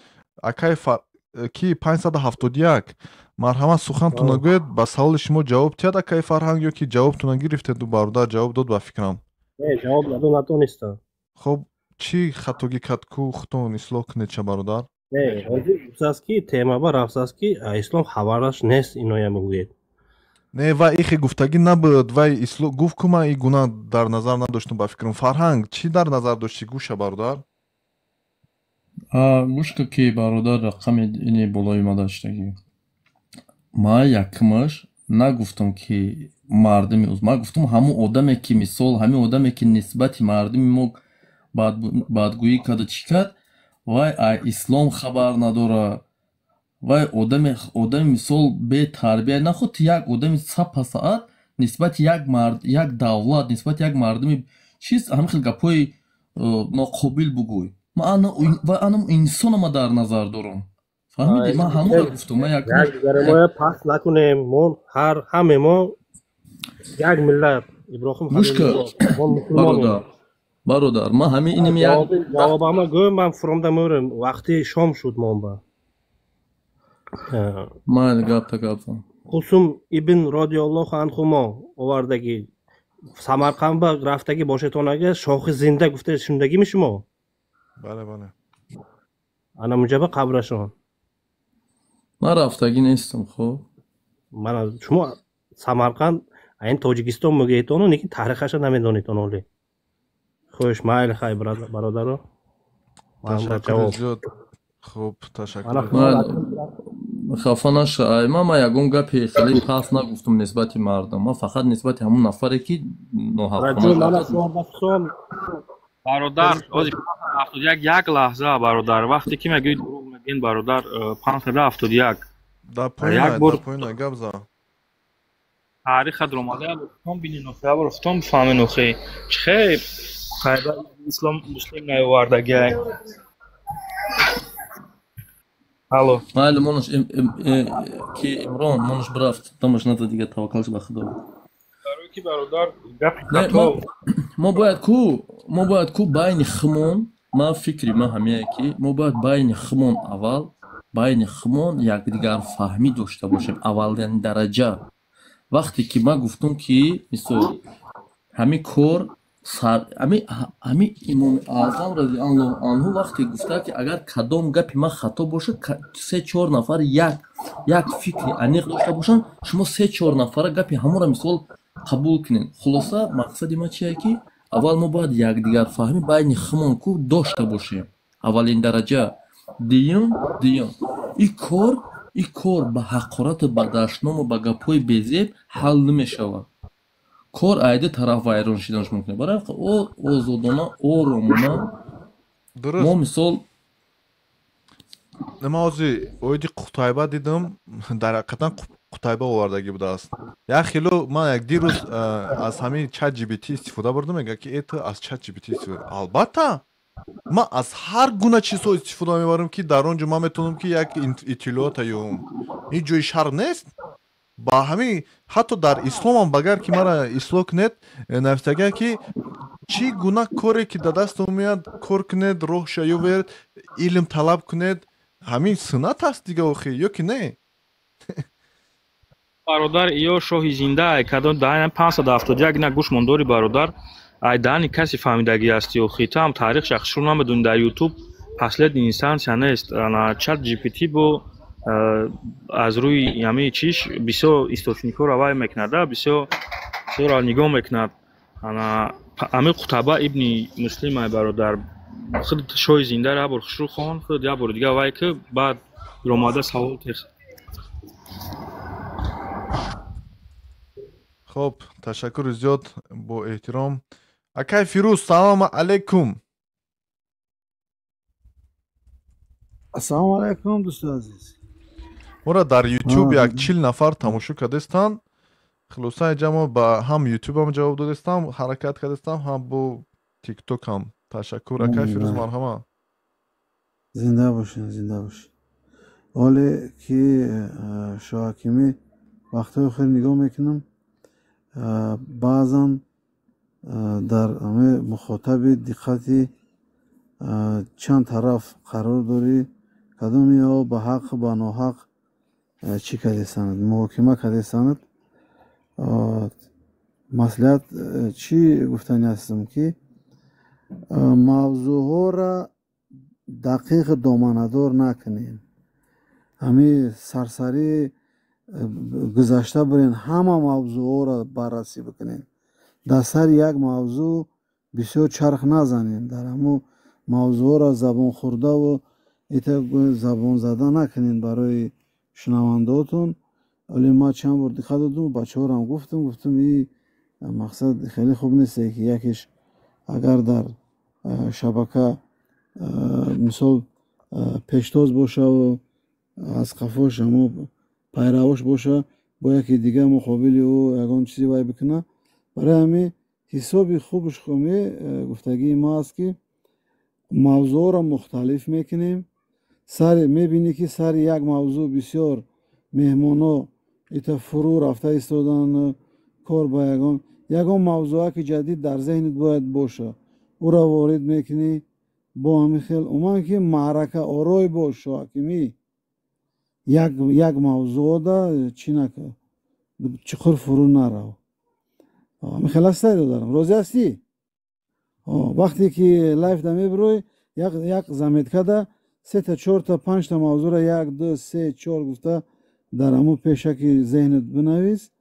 акаи. Ки 571, марҳамат, сухантона гӯед. Ба саволи шумо ҷавоб тиҳад акаи Фарҳанг ё ки ҷавобтона гирифтеду бародар ҷавоб дод, ба фикрам? Не, ҷавоб надо, натонистам. Хоб, чӣ хатогӣ кард ку, худтон ислоҳ кунед ча, бародар. Не, ҳозир гуфтааст ки темаба рафтааст ки ислом хабараш нест, иноя мегӯед. Не, вай ихе гуфтагӣ набуд, вай гуфт ку ман и гуна дар назар надоштам, ба фикрам. Фарҳанг, чӣ дар назар доштӣ, гӯша, бародар? Гӯшка ки, бародар, рақами ини болои ма даштагӣ. Ма якмаш нагуфтам ки мардуми, ма гуфтам ҳамун одаме ки, мисол, ҳамин одаме ки нисбати мардуми мо бадгӯӣ карда, чӣ кард, вай ай ислом хабар надорад. Вай одами, мисол, бетарбия нахуд, як одами сапасаат нисбати як мард, як давлат, нисбати як мардуми чиз ҳамин хел гапҳои ноқобил бугӯй. Ма вай анам инсона ма дар назар дорам, фаҳмидӣ? Ман ҳамонро гуфтам, ман як якдигарамоя паст накунем, мо ҳар ҳаме мо як миллат, Иброҳим. Гӯшка, бародар, бародар, ман ҳамин инам як ҷавобама гӯ, ман фуромда мурем, вақти шом шуд монба. Майли, гапта гапзан. Қусум ибн розиаллоҳу анҳумо овардагӣ, Самарқандба рафтагӣ бошетонага, шохи зинда гуфта шунидагими шумо? Бале, бале. Ана муҷаба қабрашон. Ман рафтагӣ нестам, хоб. Мана шумо Самарқанд айн Тоҷикистон мегӯетону, лекин таърихаша намедонедон оле. Хуш, майли, хай, бародаро. Ташаккури зиёд. Хуб, ташаккур. Хафа наша, ай ман ягон гапи хеле паст нагуфтам нисбати мардум, ман фақат нисбати ҳамун нафаре ки ноҳаққона. Бародар, ози 71, як лаҳза, бародар, вақте ки мегӯед дурӯғ мегӯед, бародар, 571. Да, поёна, да, поёна гап зан. Тариха даромада, худтон бинен, охи, ябор худтон бифаҳмен, охи, чихе Қутайба ислом муслим наёвардагиай. Алло. Майли, монаш ки Имрон монаш бирафт, тамаш наза, дига таваккалш ба Худо. Барои ки, бародар, гапи хато. Мо бояд ку байни хумон, ман фикри ман ҳамияе ки мо бояд байни хумон аввал байни хумон якдигарфаҳмӣ дошта бошем, аввалин дараҷа. Вақте ки ман гуфтам ки, мисол, ҳамин кор, ҳамин Имоми Аъзам разиаллоҳу анҳу вақте гуфта ки агар кадом гапи ман хато бошад, се чор нафар як фикри аниқ дошта бошанд, шумо се чор нафара гапи ҳамонро, мисол, қабул кунед. Хулоса, мақсади ман чие ки аввал мо бояд якдигарфаҳмӣ байни хумон ку дошта бошем, аввалин дараҷа. Дуюм, ин кор ба ҳақорату ба дашному ба гапҳои безеб ҳал намешавад. Кор айди тараф вайрон шиданаш мумкин. Барои озодона, оромона мо, мисол. Ман ҳозир оиди Қутайба дидам, дар ҳақиқатан Қутайба овардагӣ будааст. Як хело ман як дирӯз аз ҳамин Чат GPT истифода бурдам, мегӯяд ки это аз Чат GPT истифода. Албатта, ман аз ҳар гуна чизҳо истифода мебарам, ки дар он ҷо ман метавонам ки як иттилоота ёбам. Ҳеҷ ҷои шарм нест. Ба ҳамин ҳатто дар исломам, багар ки мара ислоҳ кунед, навиштага ки чӣ гуна коре ки дар дастон меояд, кор кунед, роҳша ёбед, илм талаб кунед. Ҳамин суннат аст дига, охи, ё ки не? Бародар, ё шоҳи зинда ай кадом даҳан 571 на гӯш мондори, бародар, ай даҳани касе фаҳмидагӣ ҳасти, охи, ту ҳам таърих шахсшур намедонӣ. Дар Ютуб последний инстанция нест, ана Чат GPT бо аз рӯи ҳамин чиш бисёр источникҳоро вай мекунад, бисёр бисёрро нигоҳ мекунад. Ана ҳамин Қутаба ибни Муслим ай, бародар, худ шоҳи зиндаро як бор хушрӯ хон, худ як бори дига вай ки баъд омада савол тех. Хоб, ташаккури зиёд, бо эҳтиром, акай Фирӯз, салому алайкум. Ассалому алайкум, дӯсти азиз. Моро дар Ютуб як 40 нафар тамошо кардастанд. Хулоса, инҷа мо ба ҳам Ютубам ҷавоб додастам, ҳаракат кардастам, ҳам бо Тиктокам. Ташаккур, акай Фирӯз, марҳамат. Зинда бошед, зинда бошед. Ҳоле ки Шоҳакимӣ, вақтҳои охир нигоҳ мекунам, баъзан дар мухотаби диққати чанд тараф қарор дорӣ. Кадомиҳо ба ҳақ, ба ноҳақ чӣ кардестанад, муҳокима кардестанад. Маслиҳат чӣ гуфтани ҳастам, ки мавзӯъҳоро дақиқ доманадор накунем, ҳамин сарсарӣ гузашта бирен, ҳама мавзӯъҳоро баррасӣ бикунем. Дар сари як мавзӯъ бисёр чарх назанем, дар ҳамун мавзӯъҳоро забонхӯрдаву ита забонзада накунем барои шунавандаотон. Вале ман чанд бор диққат додум, бачаҳорам гуфтам и мақсад хеле хуб нест, ки якеш агар дар шабака мисол пештоз бошаву аз қафош ҳамо пайравош боша, бо яке дига муқобили ӯ ягон чизе вай бикуна. Барои ҳамин ҳисоби хубш хоме гуфтагии ма аст, ки мавзӯъҳоро мухталиф мекунем. Сари мебинӣ, ки сари як мавзӯъ бисёр меҳмоно ита фурӯ рафта истодан, кор ба ягон мавзӯа ки ҷадид дар зеҳнит бояд боша, ӯро ворид мекунӣ. Бо ҳамин хел умуман ки маърака орой бош, шоҳакимӣ, як мавзӯода чӣ нака, чуқур фурӯ нарав. Ҳамин хел ҳастай, додарам, розӣ ҳастӣ? Вақте ки лайфда мебироӣ, як заметкада сета, чорта, панҷта мавзӯъро як, ду, се, чор гуфта дар ҳамун пешаки зеҳнат бинавис.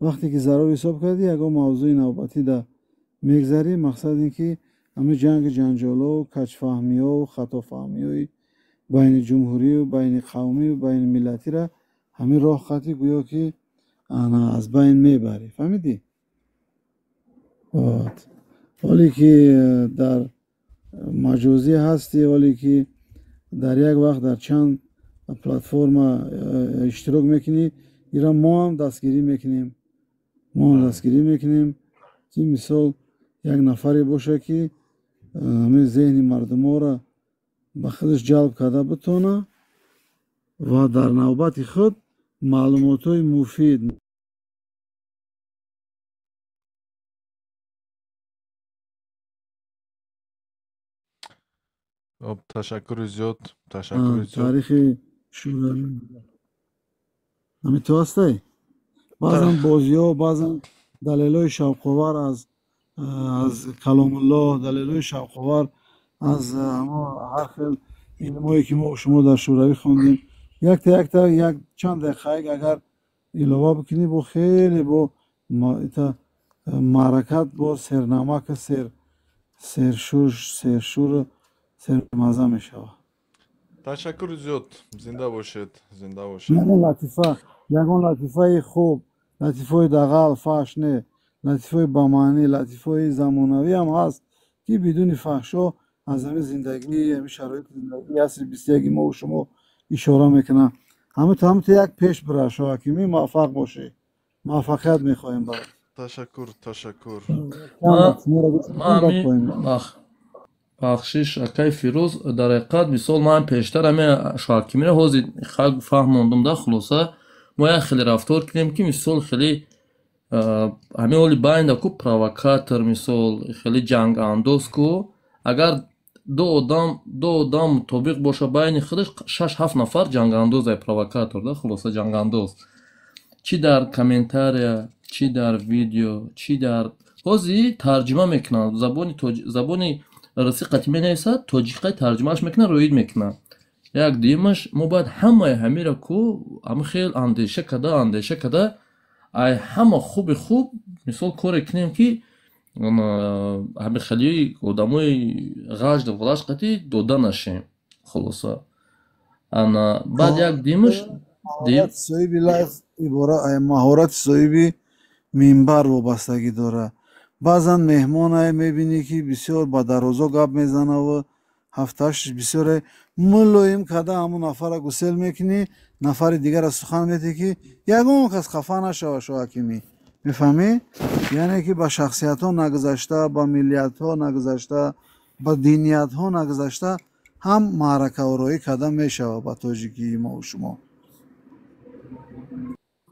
Вақте ки зарур ҳисоб кардӣ, ягон мавзӯи навбатида мегзарӣ. Мақсад ин ки ҳамин ҷанги ҷанҷолову каҷфаҳмиҳову хатофаҳмиҳои байни ҷумҳурию байни қавмию байни миллатиро ҳамин роҳ қатӣ гӯё ки аз байн мебарӣ. Фаҳмидӣ? Ҳоле ки дар маҷозӣ ҳастӣ, ҳоле ки дар як вақт дар чанд платформа иштирок мекунӣ, ира мо ҳам дастгирӣ мекунем, мо ҳам дастгирӣ мекунем, ки мисол як нафаре боша, ки ҳамин зеҳни мардуморо ба худаш ҷалб карда битона ва дар навбати худ маълумотҳои муфид. Ташаккури зиёд, ташаккури зиёд. Таърихи шӯравӣ ҳамин ту ҳастай. Баъзан бозиҳо, баъзан далелҳои шавқовар аз Каломуллоҳ, далелҳои шавқовар аз ҳар хел илмҳое, ки мо шумо дар шӯравӣ хондем, якта якта як чанд дақиқаек агар илова бикунӣ, бо хеле бо маъракат, бо сернамака, сершур, сершур, сермаза мешавад. Ташаккури зиёд, зинда бошед, зинда бошед. Ягон латифа, ягон латифаи хуб, латифаи дағал, фаҳш не, латифаи бамаънӣ, латифаи замонавӣ ҳам ҳаст, ки бидуни фаҳшо аз ҳамин зиндагӣ, ҳамин шароити зиндагии асри 21-и мо шумо ишора мекунад. Ҳамин як пеш бира, шоҳакимӣ, муваффақ бошӣ, муваффақият мехоҳем барот. Ташаккур, ташаккур. Бахшиш, акай Фирӯз, дар ҳақиқат мисол ман пештар ҳамин шоҳакимиро ҳозир фаҳмондум да. Хулоса, мо як хеле рафтор кунем, ки мисол хеле ҳамин ҳоли байнда ку провокатор, мисол хеле ҷангандоз ку, агар ду одам мутобиқ боша байни худаш, шаш ҳафт нафар ҷангандоз ай провокатор да. Хулоса, ҷангандоз чӣ дар комментария, чӣ дар видео, чӣ дар ҳозир тарҷима мекунанд, забони русӣ қатӣ менависад, тоҷиқай тарҷимааш мекунад, роид мекунад. Як дуюмаш, мо бояд ҳамаи ҳамира ку ҳама хел андеша када, ай ҳама хуби хуб мисол коре кунем, ки ҳами хелии одамои ғажду ғалаш қатӣ дода нашем. Хулоса, ана баъд як дуюмаш. Соҳиби лайф ибора маҳорати соҳиби минбар вобастагӣ дорад. Баъзан меҳмонае мебинӣ, ки бисёр ба дарозо гап мезанаву ҳафтааш бисёре мулоим карда ҳамун нафарро гусел мекунӣ, нафари дигарро сухан метӣ, ки ягон кас хафа нашава. Шоҳакимӣ, мефаҳмӣ? Яъне ки ба шахсиятҳо нагузашта, ба миллиятҳо нагузашта, ба диниятҳо нагузашта ҳам маъракаороӣ карда мешавад ба тоҷикии мову шумо.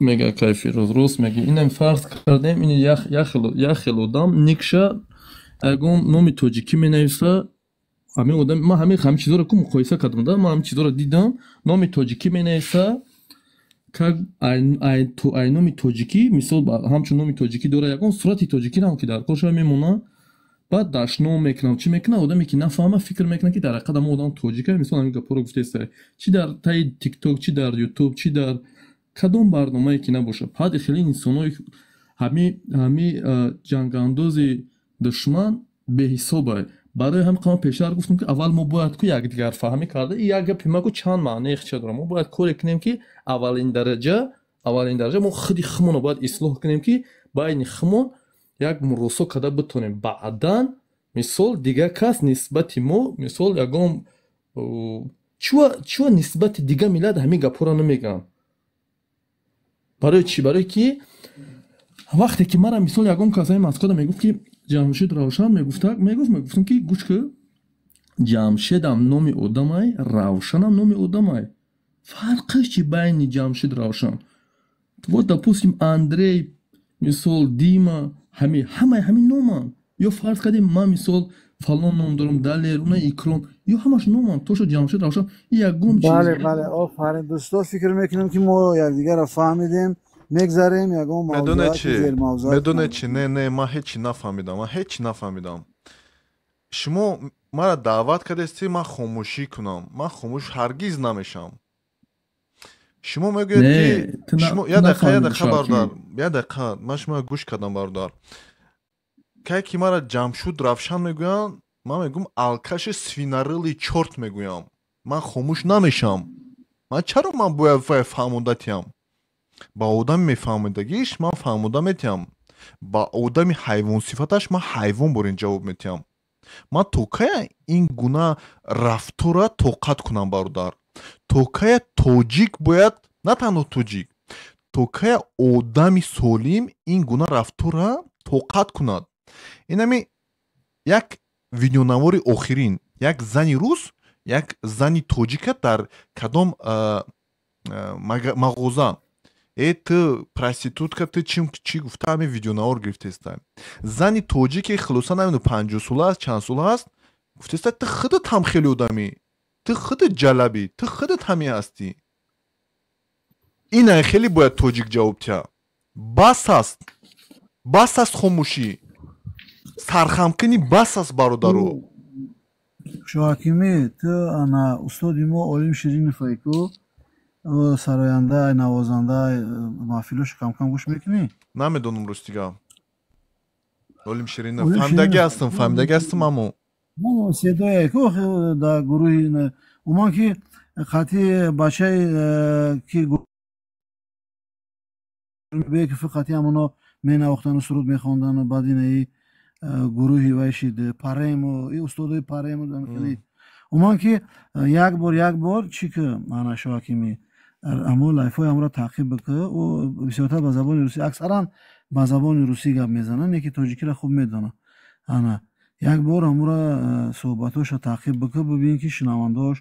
Мега кайфи рост меги. Инам фарз кардем, ин як хел одам никша ягон номи тоҷикӣ менависа. Ҳамин одам, ман ҳамин чизоро ку муқоиса кардам да, ман ҳамин чизоро дидам. Номи тоҷикӣ менависа, как ай номи тоҷикӣ, мисол, ҳамчун номи тоҷикӣ дора, ягон сурати тоҷикиам ки дар корша мемона, баъд дашном мекунам, чӣ мекунам. Одаме ки нафаҳма, фикр мекунад, ки дар ҳақиқат ҳамон одам тоҷика. Мисол, ҳамин гапҳоро гуфтеста, чӣ дар таи Тикток, чӣ дар Ютуб, чӣ дар кадом барномае ки набошад. Баъд хеле инсонои ҳами ҷангандози душман беҳисобай. Барои ҳам қама пештар гуфтам, ки аввал мо бояд ку якдигарфаҳмӣ карда. И як гапи ма ку чанд маънае хича дорам. Мо бояд коре кунем, ки аввалин дараҷа мо худи худмонро бояд ислоҳ кунем, ки байни худмон як муросо карда битонем. Баъдан, мисол, дигар кас нисбати мо, мисол, ягон чува нисбати дигар миллат ҳамин гапҳоро намегӯям. Барои чӣ? Барое ки вақте ки мара, мисол, ягон кас ҳамин Москвада мегуфт, ки Ҷамшед Равшан мегуфта, мегуфт, мегуфтам, ки гӯш ки, Ҷамшедам номи одамай, Равшанам номи одамай, фарқиш чи байни Ҷамшед, Равшан? Вот, допустим, Андрей, мисол, Дима, ҳами ҳамаи ҳамин номанд. Ё фарз кардем, ман, мисол, фалон ном дорам, Далер, уна Икром, ё ҳамаш номанд, тошо Ҷамшед, Равшан ягон чиз. Бале, бале, офарин, дӯсто. Фикр мекунем, ки мо якдигарро фаҳмидем. Мегзарем ягон Медоне мавзӯати чи? зермавзӯат. Медоне чи? Не, не, ман ҳеҷ нафаҳмидам, ман ҳеҷ нафаҳмидам. Шумо маро даъват кардестӣ, ман хомӯшӣ кунам. Ман хомӯш ҳаргиз намешавам. Шумо мегӯед, Не, ки ту шумо як дақиқа, як нафаҳмидӣ, дақиқа, бародар, Шоҳаким. як дақиқа, ман шуморо гӯш кардам, бародар. Кай ки маро Ҷамшуд Равшан мегӯянд, ман мегӯям, алкаши свинорылый чёрт мегӯям. Ман хомӯш намешавам. Ман чаро ман бояд вай фаҳмонда тиям? Ба одами мефаҳмидагиш ман фаҳмонда метиҳам, ба одами ҳайвонсифаташ ман ҳайвон борин ҷавоб метиҳам. Ман то кая ин гуна рафтора тоқат кунам, бародар? То кая тоҷик бояд, на танҳо тоҷик, то кая одами солим ин гуна рафтора тоқат кунад? Инами як видеонавори охирин, як зани рус як зани тоҷика дар кадом мағоза «Э, ту проститутка, ту чим чӣ» гуфта, ҳамин видеонавор гирифтеста. Зани тоҷике, хулоса, намедонам, 50 сола аст, чанд сола аст, гуфтеста: «Ту худат ҳам хеле одамӣ, ту худат ҷалабӣ, ту худат ҳамин ҳастӣ». Ина хеле бояд тоҷик ҷавоб тиҳа. Бас аст, бас аст хомӯшӣ, сархамкунӣ, бас аст, бародаро. Шоҳакимӣ, ту ана устоди мо Олим Ширинов ку, сароянда, навозанда, маҳфилошо камкам гӯш мекунӣ? Намедонам, ростига, Олим Ширинов. Олим Фаҳмидагӣ Ширинов. ҳастам, фаҳмидагӣ ҳастам, аммо Седое ку дар гурӯҳи уман ки қатъи бачаи ки Беков, қатъи ҳамоно менавохтану суруд мехондану, баъд инаи гурӯҳи вай шид, Парему, и устодои Парему. Уман ки як бор чӣ ки, ана Шоҳакимӣ, амо лайфҳои ҳамро таъқиб бикӣ. Ӯ бисёртар ба забони русӣ, аксаран ба забони русӣ гап мезанад, не ки тоҷикиро хуб медонад. Ана як бор ҳамура суҳбатҳошо таъқиб бикӣ, бибин, ки шунавандаҳош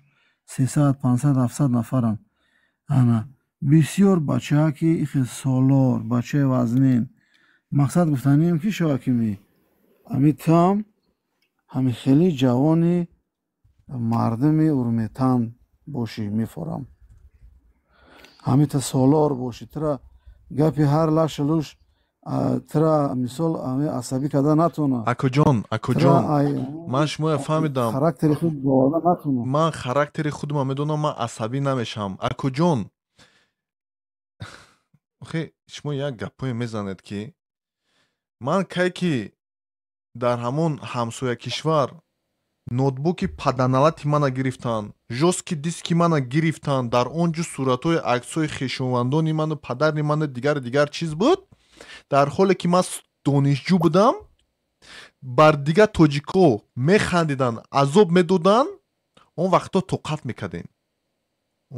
300, 500, 700 нафаранд. Ана бисёр бачаа ки ихе солор, бачаи вазнин. Мақсад гуфтанием, ки Шоҳакимӣ, ҳами там ҳами хеле ҷавони мардуми Урметан бошӣ, мефорам, ҳамита солор бошӣ, тура гапи ҳар лашу луш тура, мисол, асабӣ карда натона. Акоҷон, акоҷон, ман шумоя фаҳмидам. Характери худ боварда натона. Ман характери худама медонам, ман асабӣ намешавам, акоҷон. Охе, шумо як гапҳое мезанед, ки ман кай ки дар ҳамон ҳамсоя кишвар ноутбуки паданалати мана гирифтанд, жёсткий диски мана гирифтанд, дар он ҷо суратҳои аксҳои хешовандони ману падари ману дигару дигар чиз буд, дар ҳоле ки ман донишҷӯ будам, бар дигар тоҷикҳо механдиданд, азоб медоданд. Он вақтҳо тоқат мекардем,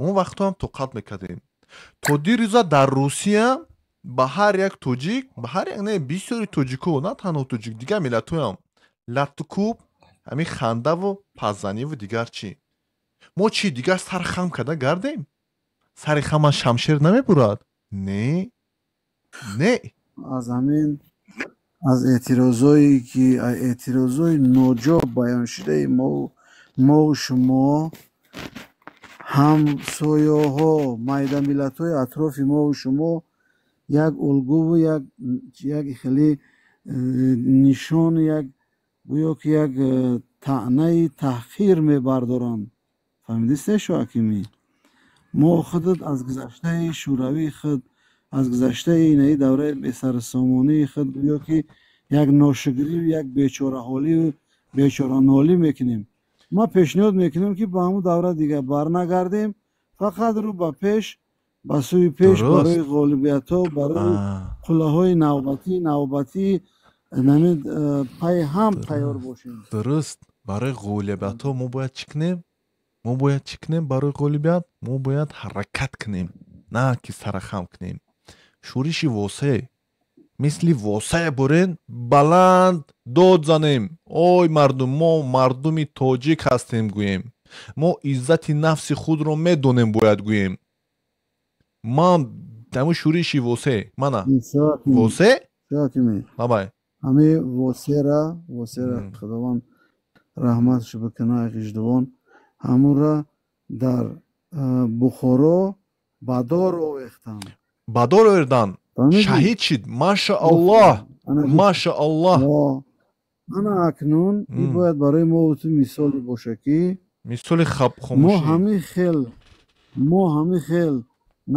он вақтҳо ҳам тоқат мекардем. То дирӯза дар Русия ба ҳар як тоҷик, ба ҳар як не, бисёри тоҷикҳо, на танҳо тоҷик, дигар миллатҳоям латтукӯб, ҳамин хандаву паззаниву дигар чӣ. Мо чӣ, дигар сар хам карда гардем? Сари хама шамшер намебурад. Не, не. Аз ҳамин, аз эътирозое ки, эътирозҳои ноҷо баёншудаи мо Мову шумо ҳамсоёҳо, майда миллатҳои атрофи мову шумо як улгуву як хеле нишон, як гӯё ки як таънаи таҳқир мебардоранд. Фаҳмидисте, Шоҳакимӣ? Мо худат аз гузаштаи шӯравии худ, аз гузаштаи инаи давраи бесарусомонии худ гӯё ки як ношукрию як бечораҳолию бечоранолӣ мекунем. Ман пешниҳод мекунам, ки ба ҳамун давра дигар барнагардем, фақат рӯ ба пеш, ба сӯи пеш, барои ғолибиятҳо, барои қуллаҳои навбатӣ пай ҳам тайёр бошем. Дуруст. Барои ғолибиятҳо мо бояд чӣ кунем? Мо бояд чӣ кунем барои ғолибият? Мо бояд ҳаракат кунем, на ки сарахам кунем. Шӯриши восеъ, мисли восеъ бурен, баланд дод занем: ой мардум, мо мардуми тоҷик ҳастем, гӯем. Мо иззати нафси худро медонем, бояд гӯем. Ман ҳамун шӯриши восеъ, мана восеъ, бабай. Ҳами восеъра, Худованд раҳматш бикунад, ғиждувон, ҳамура дар Бухоро ба дор овехтанд. Ба дор овердан, шаҳид шид. Машааллоҳ, машааллоҳ. Ана акнун ин бояд барои мо ту мисоле бошад, ки мисоли хомӯшӣ. Мо ҳамин хел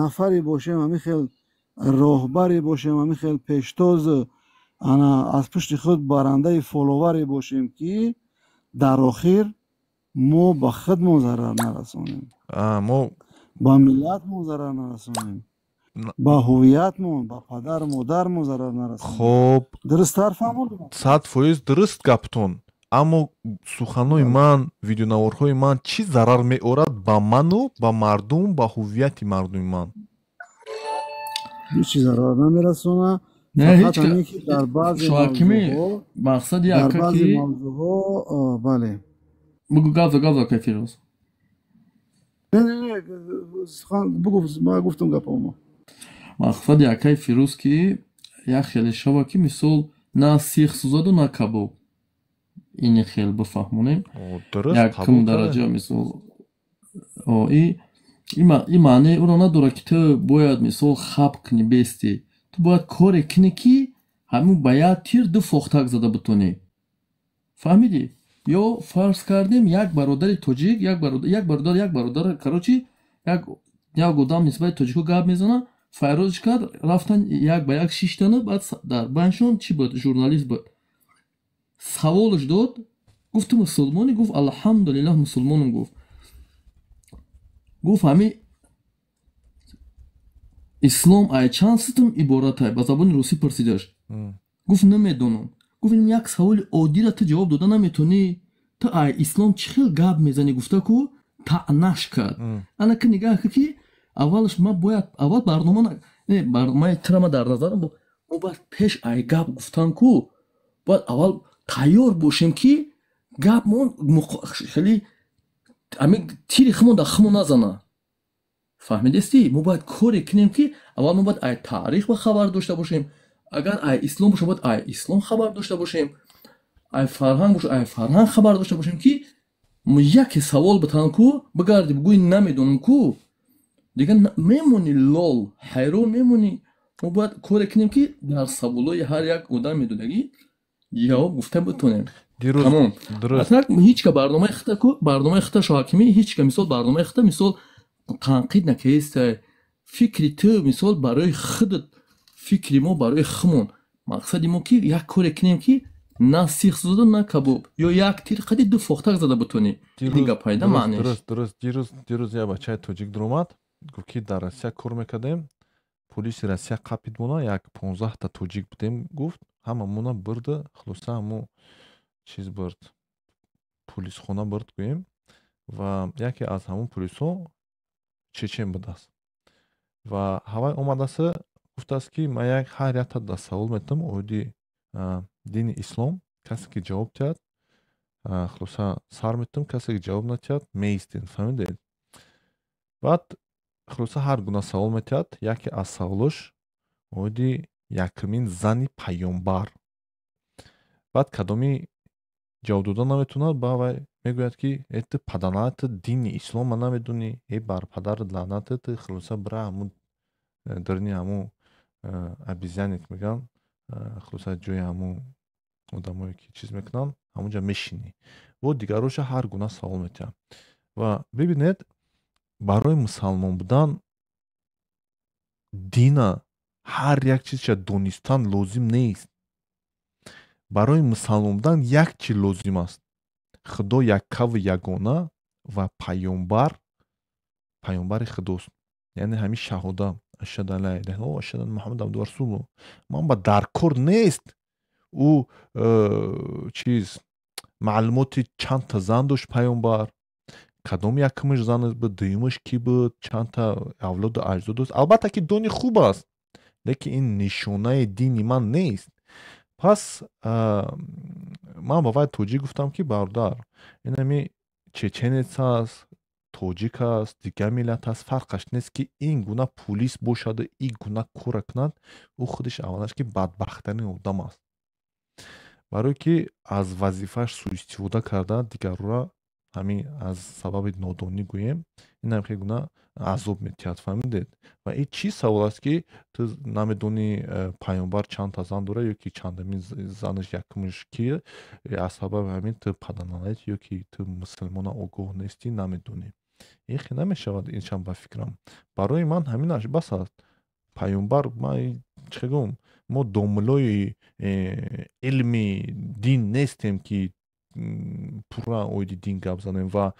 нафаре бошем, ҳамин хел роҳбаре бошем, ҳамин хел пештоз, ана аз пушти худ барандаи фоловаре бошем, ки дар охир мо ба худмон зарар нарасонем, ба миллатмон зарар нарасонем, ба ҳувиятмон, ба падару модармон зарар нарасонем. Хоб, дурусттар фаҳмондам? 100% дуруст гаптон. Аммо суханҳои ман, видеонаворҳои ман чӣ зарар меорад ба ману ба мардум, ба ҳувияти мардуми ман? Ҳеҷ зарар намерасонад. Фақат ҳамин ки дар баъзе мавзӯъҳо, бале. Бугу, гап за, гап за, акай Фирӯз. Не, не, не, сухан бугу, ман гуфтам гапамо. Мақсади акай Фирӯз ки як хеле шава, ки мисол на сих сӯзаду, на кабоб. Ини хел бифаҳмонем. Якум дараҷа мисол и маънеи ӯро надорад, ки ту бояд мисол хаб кунӣ, бестӣ. Ту бояд коре кунӣ, ки ҳамун ба як тир ду фохтак зада битонӣ. Фаҳмидӣ? Ё фарз кардем, як бародари тоҷик, як бародар, як бародар, короче, як одам нисбати тоҷико гап мезанад, файрозш кард, рафтан як ба як шиштану баъд дар байншон чӣ буд? Журналист буд. Саволш дод, гуфт: ту мусулмонӣ? Гуфт: алҳамдулиллаҳ, мусулмонам. Гуфт, ҳами ислом ай чанд ситм иборатай? Ба забони русӣ пурсидаш. Гуфт: намедонам. Гуфт: як саволи оддира ту ҷавоб дода наметонӣ, ту ай ислом чӣ хел гап мезанӣ? Гуфта ку таънаш кард. Ана ки нигаҳ кар, ки аввалаш ма бояд аввал барнома, не, барномаи тира ма дар назарам, мо бояд пеш ай гап гуфтан ку бояд аввал тайёр бошем, ки гапмон хеле ами тири хумон дар хумон назана. Фаҳмидестӣ? Мо бояд коре кунем, ки аввал мо бояд ай таърих ба хабар дошта бошем. Агар ай ислом боша, бояд ай ислом хабар дошта бошем, ай фарҳанг боша, ай фарҳанг хабар дошта бошем, ки яке савол битан ку бигарди бигӯи намедонам ку, дигар мемонӣ лол, ҳайрон мемонӣ. Мо бояд коре кунем, ки дар саволҳои ҳар як одам медодагӣ ҷавоб гуфта битонем. Тамом. Ҳеҷ ка барномаи хита ку, барномаи хита, Шоҳакимӣ, ҳеҷ ка мисол барномаи хита мисол танқид накеста. Фикри ту мисол барои худат, фикри мо барои хумон. Мақсади мо ки як коре кунем, ки на сих зада, на кабоб, ё як тир қади ду фохтак зада битонӣ. Ин гап пайда маънеш. Дуруст, дуруст. Дирӯз як бачаи тоҷик дуромад, гуфт, ки дар Россия кор мекардем, полиси Россия қапид мона, як 15-та тоҷик будем, гуфт, ҳамамона бурда, хулоса ҳамо чиз бурд, полисхона бурд, гӯем, ва яке аз ҳамон полисҳо чечен будааст ва ҳавай омадааст, гуфтааст, ки ман як ҳар якта да савол метавам оиди дини ислом, касе ки ҷавоб диҳад, хулоса сар метавам, касе ки ҷавоб надиҳад, меистем. Фаҳмидед? Баъд хулоса ҳар гуна савол метиҳад. Яке аз саволош оиди якумин зани паёмбар. Баъд кадоми ҷавоб дода наметавонад, ба вай Мегӯяд, ки э, ту паданалат, ту дини ислома намедонӣ, э, бар падарат лаънат, ту хулоса бира ҳамун дарни ҳамун обезьянник мегӯянд, хулоса ҷои ҳамун одамое ки чиз мекунанд, ҳамунҷа мешинӣ. Бо дигароша ҳар гуна савол метиҳам. Ва бибинед, барои мусалмон будан дина ҳар як чизша донистан лозим нест. Барои мусалмон будан як чи лозим аст: Худо яккаву ягона ва паёмбар паёмбари худост, яъне ҳамин шаҳода: ашҳаду ан ла илаҳа иллаллоҳ, ашҳаду анна Муҳаммадан абдуҳу ва расулуҳ. Ман ба даркор нест ӯ чиз, маълумоти чандта зан дошт паёмбар, кадом якумаш зан буд, дуюмаш кӣ буд, чандта авлоду аҷдод дошт. Албатта ки дони хуб аст, лекин ин нишонаи дини ман нест. Пас ман ба вай тоҷик гуфтам, ки бародар, инами чеченец аст, тоҷик аст, дигар миллат аст, фарқаш нест, ки ин гуна пулис бошаду ин гуна кора кунад, ӯ худаш аввалаш ки бадбахттарин одам аст, барое ки аз вазифааш суистифода карда, дигарро ҳамин аз сабаби нодонӣ гӯем, инам хел гуна азоб метиҳад. Фаҳмидед? Ва ин чӣ савол аст, ки ту намедонӣ паёмбар чандта зан дорад ё ки чандамин занаш, якумаш ки, аз сабаби ҳамин ту паданалаит ё ки ту мусулмона огоҳ нестӣ, намедонӣ. Ин хел намешавад. Иншам ба фикрам, барои ман ҳаминаш бас аст. Паёмбар, ман чӣ гӯм, мо домулои илми дин нестем, ки пурра оиди дин гап занем. Ва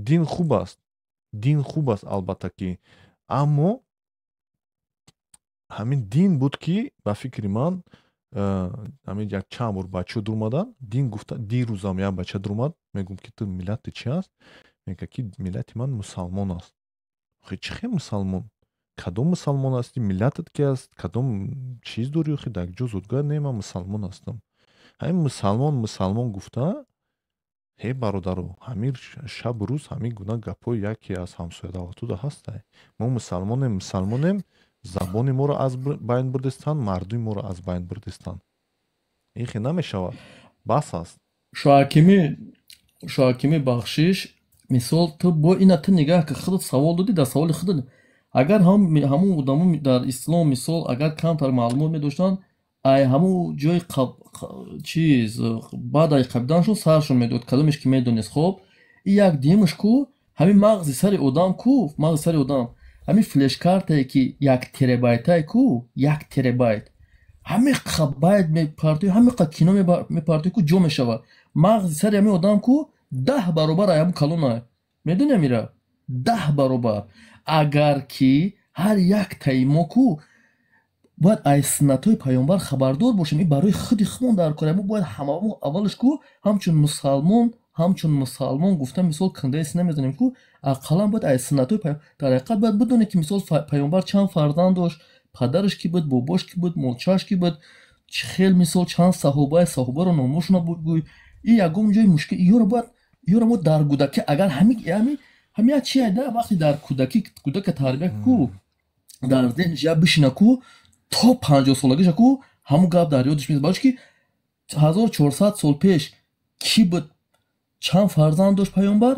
дин хуб аст, дин хуб аст, албатта ки, аммо ҳамин дин буд, ки ба фикри ман ҳамин як чанд бор бачаҳо дурмаданд, дин гуфта. Дирӯзам як бача дурмад, мегӯм, ки ту миллати чи аст? Мега, ки миллати ман мусалмон аст. Охи, чӣ хел мусалмон? Кадом мусалмон ҳастӣ? Миллатат ки аст? Кадом чиз дорӣ? Охи, дар ҷо зодгоҳ? Не, ман мусалмон ҳастам. Ҳамин мусалмон, мусалмон гуфта, ҳе, бародаро, ҳамин шабу рӯз ҳамин гуна гапҳои яке аз ҳамсоядавлатуда ҳастай: мо мусалмонем, мусалмонем. Забони моро аз байн бурдистанд, мардуми моро аз байн бурдистанд. Ин хел намешавад, бас аст. Шоҳакимӣ, Шоҳакимӣ, бахшиш, мисол, ту бо ина ту нигаҳ ки худат савол додӣ, дар саволи худат агар ҳамун одамо дар ислом, мисол, агар камтар маълумот медоштанд, ай ҳамун ҷои чиз баъд ай қабиданшон саршон медод, кадомеш ки медонист. Хоб, и як димаш ку ҳамин мағзи сари одам ку, мағзи сари одам ҳамин флешкартае, ки як терабайтае ку, як терабайт ҳамин қа байт мепартои, ҳамин қа кино мепартои ку, ҷо мешавад. Мағзи сари ҳамин одам ку 10 баробар ай ҳамун калона, медони амира, 10 баробар. Агар ки ҳар яктаи мо ку бояд ай суннатҳои паёмбар хабардор бошем, ин барои худи худмон дар кор. Мо бояд ҳамамо аввалаш ку ҳамчун мусалмон гуфта, мисол, кандаи сина мезанем ку, ақаллан бояд ай суннатҳои, дар ҳақиқат бояд бидонем, ки мисол паёмбар чанд фарзанд дошт, падараш кӣ буд, бобош кӣ буд, молчааш кӣ буд, чӣ хел, мисол, чанд саҳобаи саҳобаро номошона гӯй. Ин ягон ҷои мушкил, ёро бояд, ёро мо дар кӯдакӣ агар ҳами як чи айда, вақте дар кӯдакӣ кӯдака тарбия ку, дар зеҳниш як бишина ку, то 50 солагиша ку ҳамун гап дар ёдиш меояд. Барои ки 1400 сол пеш кӣ буд, чанд фарзанд дошт паёмбар,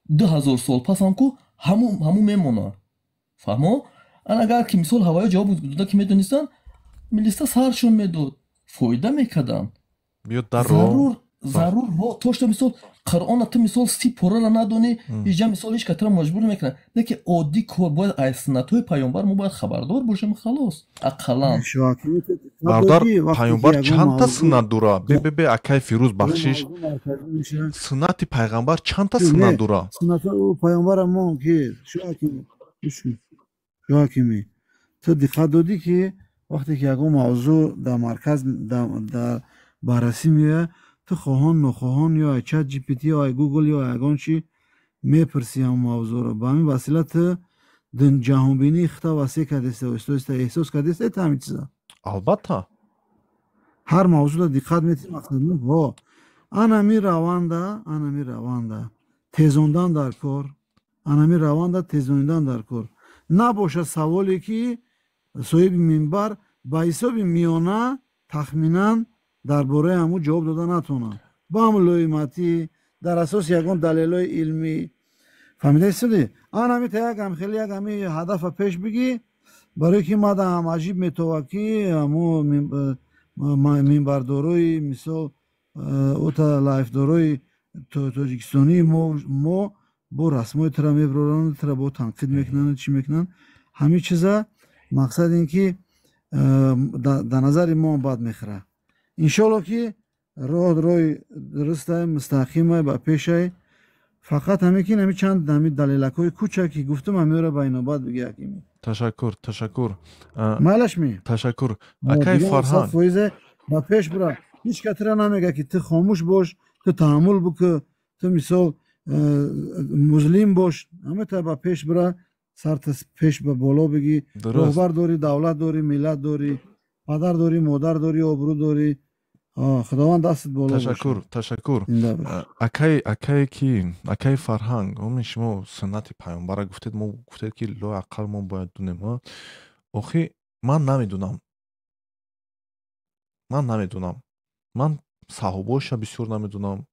2000 сол пасам ку ҳамун мемонад. Фаҳмо? Ан агар ки мисол ҳавоё ҷавоб дода ки медонистанд, милиса саршон медод, фоида мекарданд. Зарур, зарур то что мисол Қуръона ту мисол 30 порара надонӣ, ҳеҷа мисол ҳеҷ катра маҷбур намекунад, лекин оддӣ кор бояд аз суннатҳои паёмбар мо бояд хабардор бошем, халос, ақаллан. Бародар, паёмбар чандта суннат дора? Бе, акай Фирӯз, бахшиш, суннати пайғамбар чандта суннат дора? Паёмбара мо ки, Шоҳакимӣ, ту диққат додӣ, ки вақте ки ягон мавзӯъ дар марказ дар баррасӣ меояд, ту хоҳон нохоҳон ё ай Чат GPT, ё ай Гугл, ё ягон чи мепурсӣ ҳамон мавзӯъро. Ба ҳамин васила ту ҷаҳонбинии худта васеъ кардеста, оҳиста оҳиста эҳсос кардеста ҳамин чиза. Албатта. Ҳар мавзӯъро диққат метиҳӣ, мақсад ҳо анами раванда тезондан дар кор, анами раванда тезонидан дар кор набошад. Саволе ки соҳиби минбар ба ҳисоби миёна тахминан дар бораи ҳамун ҷавоб дода натавонад, ба ҳамун лоиматӣ Дар асоси ягон далелҳои илмӣ, фаҳмидаистуди? Ан ҳами та як ҳамхели як ҳами ҳадафа пеш бигӣ, барое ки мада ҳам аҷиб метова, ки ҳамо минбардорои, мисол, ота лайфдорои тоҷикистонии мо бо расмои тра меброранд, тра бо танқид мекунанд, чӣ мекунанд. Ҳамин чиза мақсад ин ки дар назари мо бад мехӯрад. Иншолло, ки роҳ роҳи дурустай, мустақимай, ба пешай. Фақат ҳамин ки ҳамин чанд ҳамин далелакҳои кучак ки гуфтам, ҳамиёро ба инобат бигӣ, ҳакими. Ташаккур, ташаккур. Майлаш ми? Ташаккур, акай Фарҳанг. Фоизе ба пеш бура. Ҳеҷ ка тира намега, ки ту хомӯш бош, ту таҳаммул бикӯ, ту, мисол, музлим бош. Ҳамата ба пеш бура, сарта пеш ба боло бигӣ. Роҳбар дорӣ, давлат дорӣ, миллат дорӣ, падар дорӣ, модар дорӣ, обрӯ дорӣ. Худованд дастат боло. Ташаккур, ташаккур, акай. Акае ки, акаи Фарҳанг, омин, шумо суннати паёмбара гуфтед, мо гуфтед, ки лоақал мо бояд дунем. Охи, ман намедунам, ман намедунам, ман саҳобоша бисёр намедунам,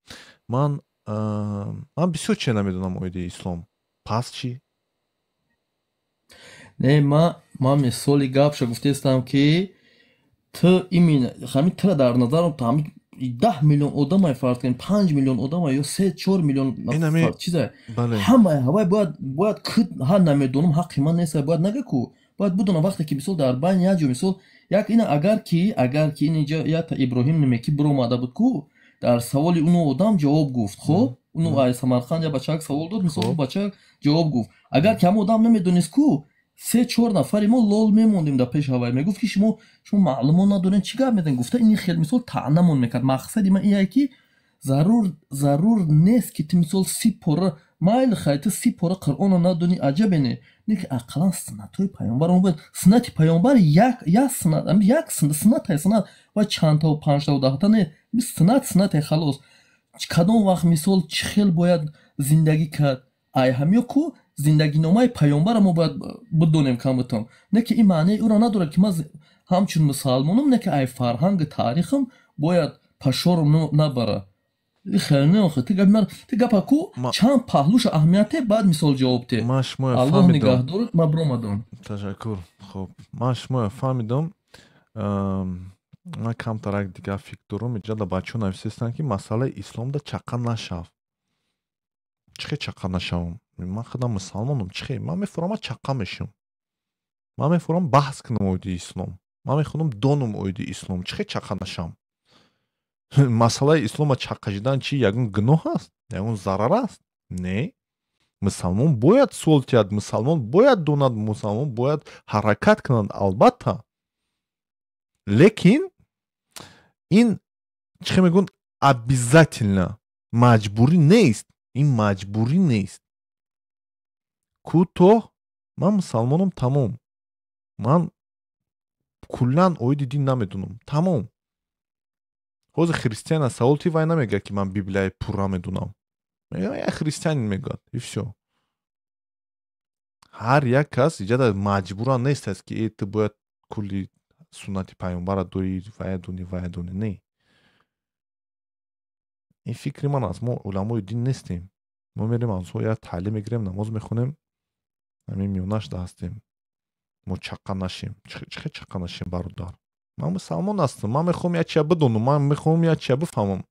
ман бисёр чизе намедунам оиди ислом. Пас чӣ? Не, ман мисоли гапша гуфтаистам, ки ту именно ҳамин тра дар назарам ҳамин 10 миллион одамай, фарз кунем, 5 миллион одамай ё 3-4 миллион чиза, ҳамаи ҳавай бояд ҳа намедонам, ҳаққи ман нест, бояд нага ку, бояд будонам. Вақте ки, мисол, дар байни як ҷо, мисол, як ина агар ки инҷа якта Иброҳим немеки биромада буд ку, дар саволи уну одам ҷавоб гуфт. Хоб, уну ай Самарқанд я бачак савол дод, мисол, бачак ҷавоб гуфт. Агар ки ҳамон одам намедонист ку, се чор нафари мо лол мемондем дар пеши ҳавай. Мегуфт, ки шумо маълумот надорем, чӣ гап медонед, гуфта, ин хел, мисол, таънамон мекард. Мақсади ман ие, ки зарур нест, ки ту, мисол, 30 пора, майли, хай, ту 30 пора Қуръонро надонӣ, аҷабе не, не ки ақаллан суннатҳои паёмбар бояд. Суннати паёмбар як суннат, як суннатай, суннат ва чандтаву панҷтаву даҳта не, суннат суннате, халос. Кадом вақт, мисол, чӣ хел бояд зиндагӣ кард, ай ҳамё ку зиндагиномаи паёмбара мо бояд бидонем камутам. Не ки ин маънияи ӯро надорад, ки ман ҳамчун мусалмонам, не ки ай фарҳанги таърихам бояд пашорам набара. Хеле не, охи, ту гапа ку чанд паҳлуша аҳамияте, баъд, мисол, ҷавоб те. Аллоҳ нигаҳдорад, ман биромадам. Ташаккур. Хуб, ман шумоя фаҳмидам. Ман камтарак дигар фикр дорам. Иҷода бачаҳо нависестанд, ки масъалаи исломда чақа нашав. Чӣ хел чақа нашавам? Ман худам мусалмонам. Чӣ хел ман мефурам, ман чақа мешавам? Ман мефурам баҳс кунам оиди ислом, ман мехонам, донам оиди ислом. Чӣ хел чақа нашавам? Масъалаи ислома чақа шидан чи ягон гуноҳ аст, ягон зарар аст? Не, мусалмон бояд суол тиҳад, мусалмон бояд донад, мусалмон бояд ҳаракат кунад, албатта. Лекин ин, чӣ хел мегӯянд, обязательно маҷбурӣ нест, ин маҷбурӣ нест. Кӯтоҳ, ман мусалмонам, тамом. Ман куллан оиди дин намедонам, тамом. Ҳозир христиана савол ти, вай намегӯяд, ки ман Библияи пурра медонам. Мегӯяд, я христианин, мегӯяд, и всё. Ҳар як кас иҷада маҷбуран нест, ки э, ту бояд кулли суннати паёмбара дорӣ, вая дони, вая дони. Не, ин фикри ман аст. Мо уламои дин нестем. Мо мерем, аз як таълим мегирем, намоз мехонем, ҳамин миёнашда ҳастем. Мо чақа нашем? Чӣ хел чақа нашем, бародар? Ман мусалмон ҳастам, ман мехоҳам як чия бидонам, ман мехоҳам як чия бифаҳмам.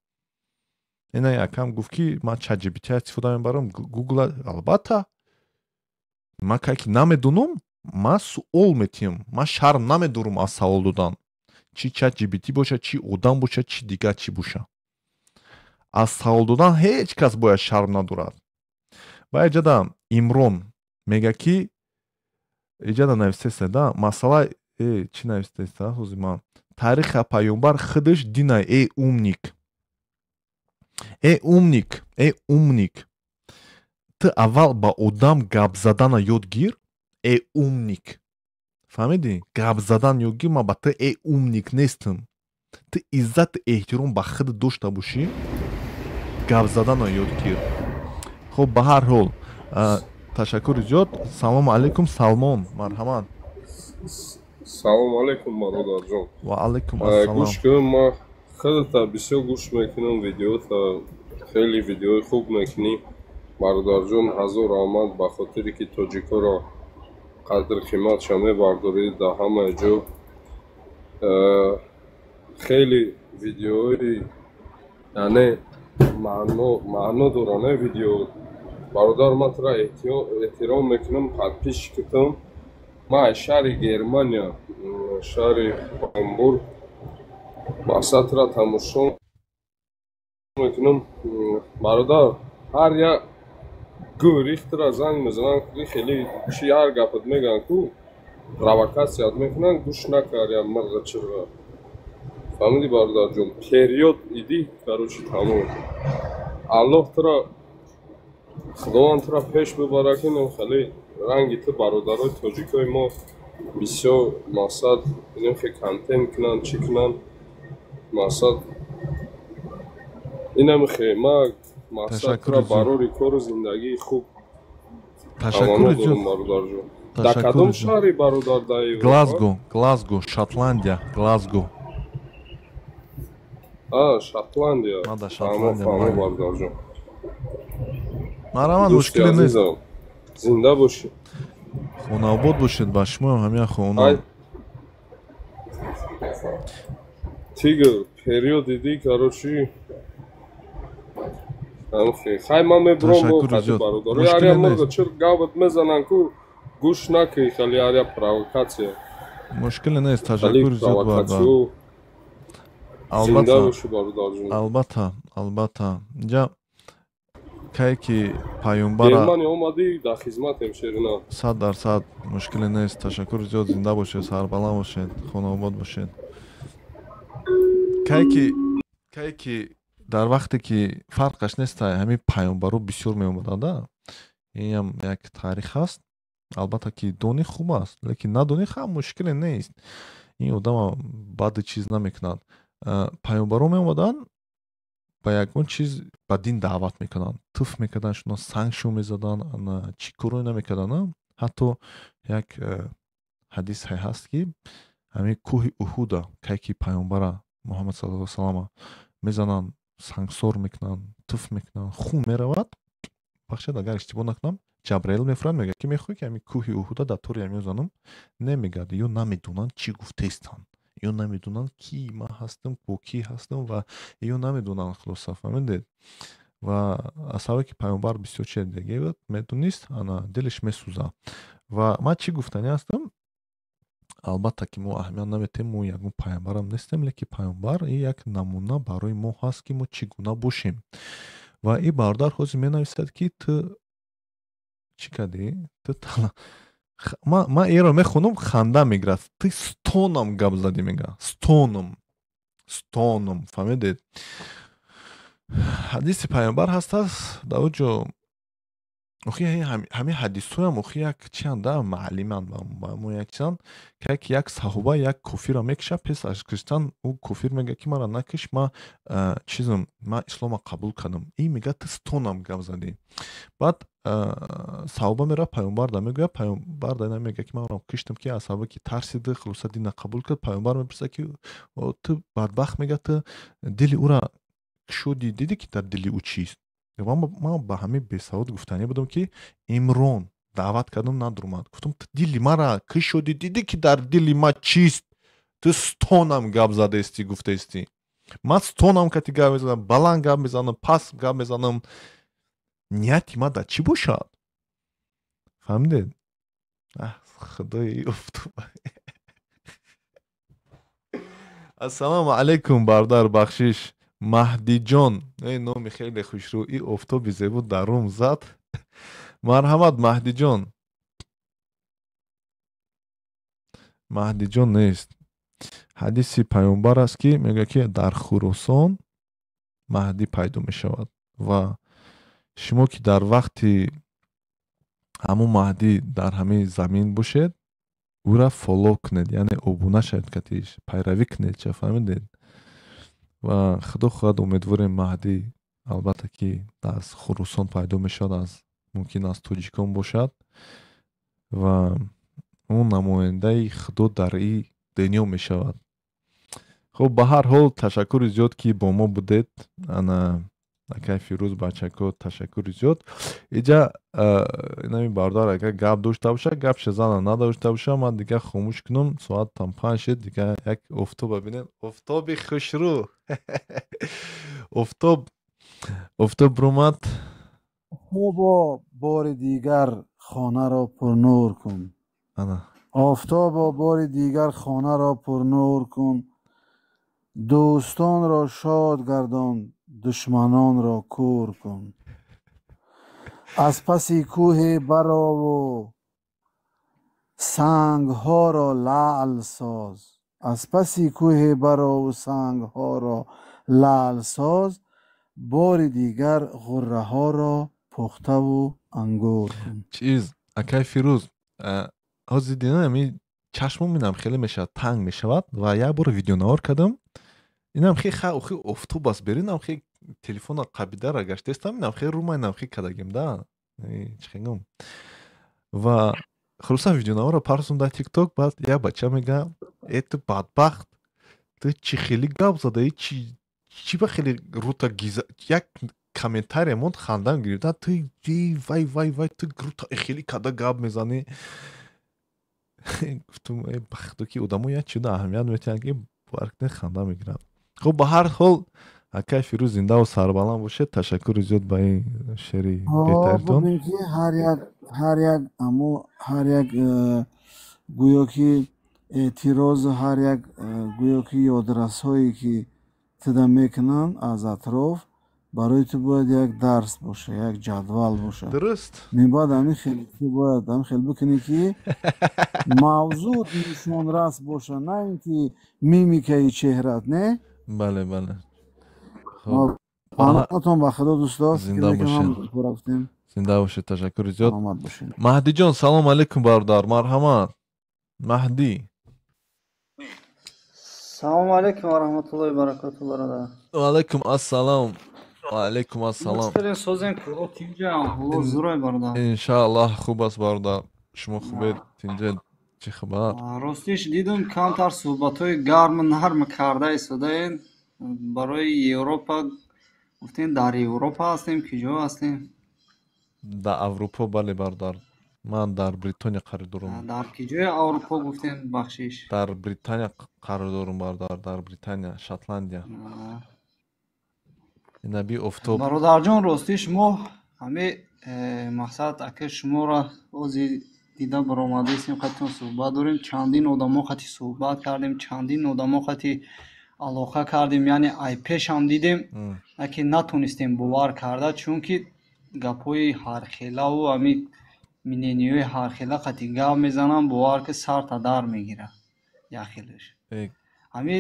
Ина якам гуфт, ки ман ChatGPT истифода мебарам, Гугла. Албатта, ман кае ки намедонам, ман суол метиҳам, ман шарм намедорам аз савол додан. Чӣ ChatGPT бошад, чӣ одам бошад, чӣ дигар чӣ бошад, аз савол додан ҳеҷ кас бояд шарм надорад. Ва иҷада Имрон мега, ки иҷада навистеста да масъала чӣ навистеста? Ҳозир ман тариха паёмбар худаш динай. Э, умник, э, умник, э, умник, ту аввал ба одам гап задана ёд гир, э, умник. Фаҳмидӣ? Гап задан ёд гир. Ман ба ту э, умник нестам. Ту иззату эҳтиром ба худ дошта бошӣ, гап задана ёд гир. Хуб, ба ҳар ҳол, ташаккури зиёд. Салому алайкум, Салмон, марҳамат. Салому алайкум, бародарҷон. Ва алайкум ассалом. Гӯш кун, ман Худата бисёр гӯш мекунам видеота, хеле видеои хуб мекунӣ. Бародарҷон, ҳазор раҳмат ба хотире ки тоҷикоро қадр қиматша мебардорӣ дар ҳамаи ҷо. Хеле видеои яъне маъно дора, не видео. Бародар, ман туро эҳтиром мекунам, подписчикатам. Ман аз шаҳри Германия, шаҳри Ҳамбург, мақсад туро тамошо мекунам. Бародар, ҳар як гӯрих туро занг мезананд, хеле чи ҳар гапат мегӯянд ку, провокатсият мекунанд, гӯш накар, я мирға чирға. Фаҳмидӣ, бародарҷон? Период иди, короче, тамом. Аллоҳ туро, Худованд туро пеш бибарад, ки хеле ранги ту бародарои тоҷикои мо бисёр мақсад инем хе контент кунанд, чӣ кунанд, мақсад инамихе ма мақсад туро барори кору зиндагии хуб таманно дорам, бародарҷон. Дар кадом шаҳри, бародар, дар Европа? Глазго, Глазго, Шотландия, Глазго. А, Шотландия. Ма Шотландия. Фаҳмо, бародарҷон. Марҳамат, мушкиле нест. Зинда бошӣ. Хонаобод бошед, ба шумоам ҳамин хона. Тигр, период диди, короче. Хай, ман мебурам бо қади бародаро. Яря мурда чир гават мезананд ку, гӯш накунӣ, хеле яря провокатсия. Мушкиле нест, ташаккур зиёд, бародар. Зинда бошӣ, бародарҷон. Албатта, албатта. Инҷа кае ки паёмбара Германия омадӣ, дар хизматем, шерина. 100% мушкиле нест. Ташаккур зиёд, зинда бошед, сарбаланд бошед, хонаобод бошед. Кае ки дар вақте ки фарқаш неста, ҳамин паёмбаро бисёр меомаданда, инам як таърих аст. Албатта ки донӣ хуб аст, лекин надонӣ хам мушкиле нест, ин одама баъди чиз намекунад. Паёмбаро меомаданд, ба ягон чиз ба дин даъват мекунанд, туф мекарданд шуно, сангшо мезаданд, чӣ коро намекарданд. Ҳатто як ҳадисе ҳаст, ки ҳамин кӯҳи Уҳуда, кай ки паёмбара Муҳаммад саллаллоҳу салама мезананд, сангсор мекунанд, туф мекунанд, хун меравад. Бахшед, агар иштибоҳ накунам, Ҷабраил мефурад, мегӯяд, ки мехоҳӣ, ки ҳамин кӯҳи Уҳуда дар тори ҳамин занам? Не, мегӯяд, ё намедонанд чӣ гуфтаистанд, ё намедонанд ки ман ҳастам, бо кӣ ҳастам, ва ё намедонанд. Хулоса, фаҳмидед? Ва аз сабабе ки паёмбар бисёр чиз диге буд, медонист, ана дилаш месӯзад. Ва ман чӣ гуфтанӣ ҳастам? Албатта ки мо аҳамият наметем, мо ягон паёмбарам нестем, лекин паёмбар и як намуна барои мо ҳаст, ки мо чӣ гуна бошем. Ва и бародар ҳозир менависад, ки ту чӣ кардӣ, ту ман иро мехонам, ханда мегирад. Ты стонам гап задӣ, мега, стоном, стоном. Фаҳмидед? Ҳадиси паёмбар ҳастааст дар оҷо. Охи ҳамин ҳадисҳоям охи як чианд, да, маълиманд ба мо, як чизанд. Як саҳоба як кофирро мекушад. Пес аз куштан ӯ кофир мегӯяд, ки мара накиш, ма чизм, ман ислома қабул кардам. Ин мегӯяд, ту стонам гап задӣ. Баъд саҳоба меравад, паёмбар да мегӯяд. Паёмбар да мегӯяд, ки ман ӯро киштам, ки аз сабаби ки тарсиду хулоса дина қабул кард. Паёмбар мепурсад, ки ту бадбахт, мегӯяд, ту дили ӯра кушодӣ, дидӣ, ки дар дили ӯ чист? Ман ба ҳамин бесавод гуфтанӣ будам, ки Имрон даъват кардам, надурмад. Гуфтам, ту дили мара кушодӣ, дидӣ, ки дар дили ма чист? Ту стонам гап задаистӣ, гуфтаистӣ. Ман стонам кати гап мезанам, баланд гап мезанам, паст гап мезанам, нияти ма дар чӣ бошад? Фаҳмидед? Худои офтоб. Ассалому алайкум, бародар, бахшиш. Маҳдиҷон, э номи хеле хушрӯ, и офтоби зебо дар рум зад. Марҳамат, Маҳдиҷон. Маҳдиҷон нест. Ҳадиси паёмбар аст, ки мегӯяд, ки дар Хуросон Маҳдӣ пайдо мешавад ва шумо, ки дар вақти ҳамун Маҳдӣ дар ҳамин замин бошед, ӯра follow кунед, яъне обуна шавед, катиш пайравӣ кунед ча. Фаҳмидед? Ва худо хоҳад, умедворем, Маҳдӣ албатта ки аз Хурусон пайдо мешавад, аз мумкин аз тоҷикон бошад, ва ӯ намояндаи Худо дар и дунё мешавад. Хуб, ба ҳар ҳол, ташаккури зиёд, ки бо мо будед. Ана, акай Фирӯз, бачако, ташаккури зиёд. Иҷа инами бародар агар гап дошта боша, гапша зана, надошта боша, ман дигар хомӯш кунам. Соат там 5 шид. Дигар як офтоба бинед, офтоби хушрӯ, офтоб, офтоб румад. Офтобо, бори дигар хонаро пурнур кун. Ана. Офтобо, бори дигар хонаро пурнур кун, дӯстонро шод гардон, душманонро кур кун. Аз паси кӯҳе барову сангҳоро лаъл соз, аз паси кӯҳе барову сангҳоро лаъл соз, бори дигар ғурраҳоро пухтаву ангур кун. Чиз, акай Фирӯз, ҳозир дидам, ами чашмом инам хеле мешавад, танг мешавад, ва як бор видеонавор кардам. Инам хе охи офтоб аст, беринам хе телефона қабидара гаштестам, инам хе рума, инам хе кадагим да, чихегум. Ва хулоса, видеонаворо парсум дар Тикток. Баъд як бача мега: «Э, ту бадбахт, ту чӣ хеле гап задаи, чӣ ба хеле рута гиза?» Як комментария монд, хандам гирифта: «Ту вай, вай, вай, ту рута хеле када гап мезанӣ». Гуфтум: «Э, бахто ки одамо як чизо аҳамият метиҳанд, ки баркне ханда мегиранд». Хуб, ба ҳар ҳол, акай Фирӯз, зиндаву сарбаланд бошед. Ташаккури зиёд ба ин шеъри беҳтаритон. Бубин, ки ҳар як амо, ҳар як гӯё ки эътирозу ҳар як гӯё ки ёдрасҳое, ки туда мекунанд аз атроф, барои ту бояд як дарс боша, як ҷадвал боша. Дуруст. Мебаъд ҳамин хел ту бояд ҳамин хел бикунӣ, ки мавзӯъ нишонрас боша, на ин ки мимикаи чеҳрат, не? Бале. Хуб. Паноҳатон ба Худо, дӯсто. Зинда бошед. Пура гуфтем. Зинда бошед, ташаккури зиёд. Саломат бошед. Маҳдиҷон, салом алейкум, бародар, марҳамат, Маҳдӣ. Салому алейкум ва раҳматуллоҳи баракату, бародар. Ва алайкум ассалом, ва алайкум ассалом. Мустарин созен куро тинҷа, ҳоло зурай, бародар. Иншааллоҳ, хуб аст, бародар. Шумо хубед, тинҷед, чӣ хабар? Ростиш, дидум, камтар суҳбатҳои гарму нарм карда истодаед барои Европа. Гуфтем, дар Европа ҳастем, куҷо ҳастем? Дар Аврупо, бале, бародар, ман дар Бритония қарор дорам. Дар куҷои Аврупо гуфтем, бахшиш? Дар Британия қарор дорам, бародар, дар Британия, Шотландия. Инаби офтоб. Бародарҷон, ростиш, мо ҳами мақсад, ака, шуморо ози дида баромадаистем, қатитон суҳбат дорем. Чандин одамо қати суҳбат кардем, чандин одамо қати алоқа кардем, яъне ай пешам дидем, лакин натонистем бовар карда, чунки гапҳои ҳархелаву ҳами мнениҳои ҳархела қати гап мезанам, бовар ки сарта дар мегирад яхелаш. Ҳами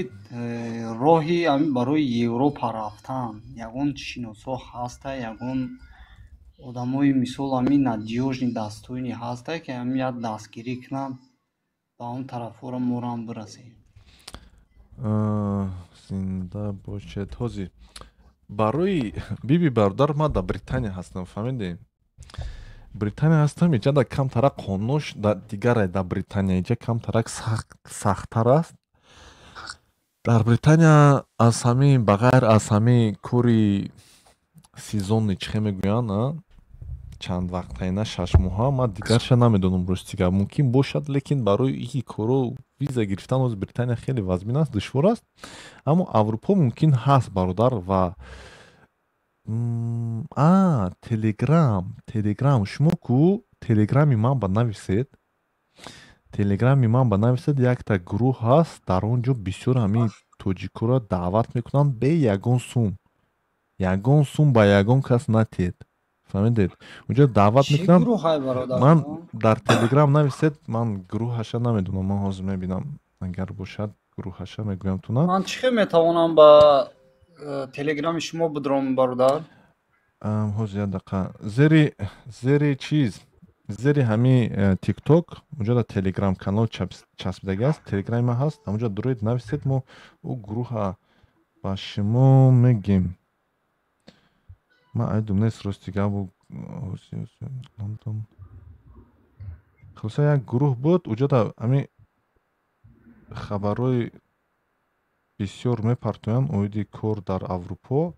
роҳи ҳами барои Европа рафтан ягон шиносо ҳаста, ягон одамои, мисол, ҳами надёжный, достойный ҳаста, ки ҳами як дастгирӣ кунанд, ба он тарафҳоро морам бирасем? Зинда бошед. Ҳозир барои биби, бародар, ман дар Британия ҳастам, фаҳмидем, Британия ҳастам. Иҷа да камтарак қонуш дигаре, дар Британия иҷа камтарак сахттар аст. Дар Британия аз ҳамин, ба ғайр аз ҳамин кори сезонный, чӣ мегӯянд, чанд вақтайна, 6 моҳа, ман дигарша намедонам, рости гап, мумкин бошад, лекин барои ин коро виза гирифтан оз Британия хеле вазмин аст, душвор аст. Аммо Аврупо мумкин ҳаст, бародар. Ва а Телеграм, шумо ку Телеграми ман ба нависед, Телеграми ман ба нависед, якта гурӯҳ ҳаст, дар он ҷо бисёр ҳамин тоҷикоро даъват мекунанд бе ягон сум. Ягон сум ба ягон кас натиҳед, фаҳмидед? Унҷо даъват мекунам. Ман дар Телеграм нависед, ман гурӯҳаша намедонам, ман ҳозир мебинам, агар бошад гурӯҳаша мегӯям туна. Ман чӣ хел метавонам ба Телеграми шумо бидром, бародар? Ҳозир, як дақиқа. Зери чиз, зери ҳамин Тикток, унҷо дар Телеграм канал часпидагӣ аст, Телеграми ман ҳаст, ҳамунҷо дуроед, нависед, мо ӯ гурӯҳа ба шумо мегем. Ман айдум нест, рости гап. Лондон, хулоса, як гурӯҳ буд, уҷо дар ҳамин хабарҳои Бисёр мепартоянд оиди кор дар Аврупо.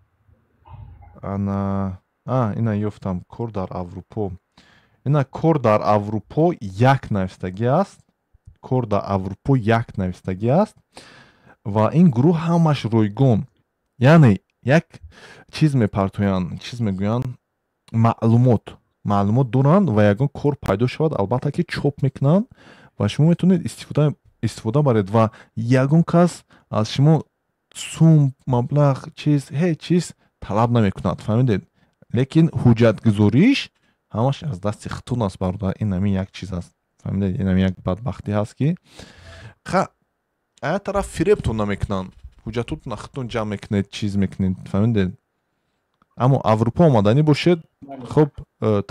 Ана, ина ёфтам, кор дар Аврупо. Ина, кор дар Аврупо як навистагӣ аст. Кор дар Аврупо як навистагӣ аст ва ин гурӯҳ ҳамаш ройгон, яъне як чиз мепартоянд, чиз мегӯянд, маълумот доранд ва ягон кор пайдо шавад, албатта ки чоп мекунанд ва шумо метавонед истифода баред ва ягон кас аз шумо сум, маблағ, чиз, ҳеҷ чиз талаб намекунад, фаҳмидед? Лекин ҳуҷҷатгузориш ҳамаш аз дасти худтон аст, бародар. Ин ҳамин як чиз аст, фаҳмидед? Ин ҳамин як бадбахтӣ ҳаст, ки ая тараф фиребтон намекунанд, ҳуҷҷатотона худтон ҷамъ мекунед, чиз мекунед, фаҳмидед? Аммо Аврупо омаданӣ бошед, хуб,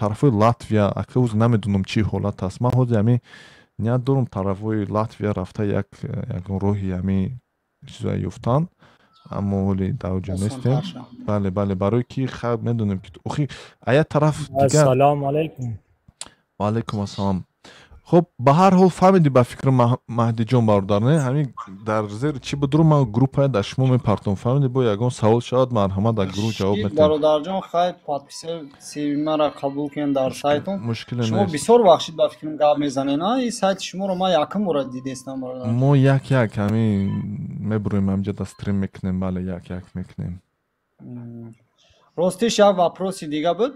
тарафҳои Латвия, ака, ҳозир намедонам чӣ ҳолат аст. Ман ҳозир ҳамин ният дорам тарафҳои Латвия рафта як ягон роҳи ҳамин чизое ёфтан, аммо ҳоли дар оҷа нестем. Бале, бале, барое ки хайр, медонем ки охи ая тараф дигар. Ассалому алайкум. Ва алайкум ассалом. Хуб, ба ҳар ҳол фаҳмидӣ, ба фикри Маҳдиҷон, бародар, не? Ҳамин дар зери чӣ будуру ман группая дар шумо мепартом, фаҳмидӣ? Бо ягон савол шавад, марҳамат, дар гурӯҳ ҷавоб метиҳем. Бародарҷон, хайр, подписатсияи маро қабул кунед дар сайтон. Мушкиле шумо нест. Бисёр вақт шид, ба фикрам, гап мезанед, а ин сайти шуморо ман якум бора дидестам, бародар. Мо як як ҳамин мебуроем, ҳамҷа да стрим мекунем, бале, як як мекунем. Ростиш, як вопроси дига буд.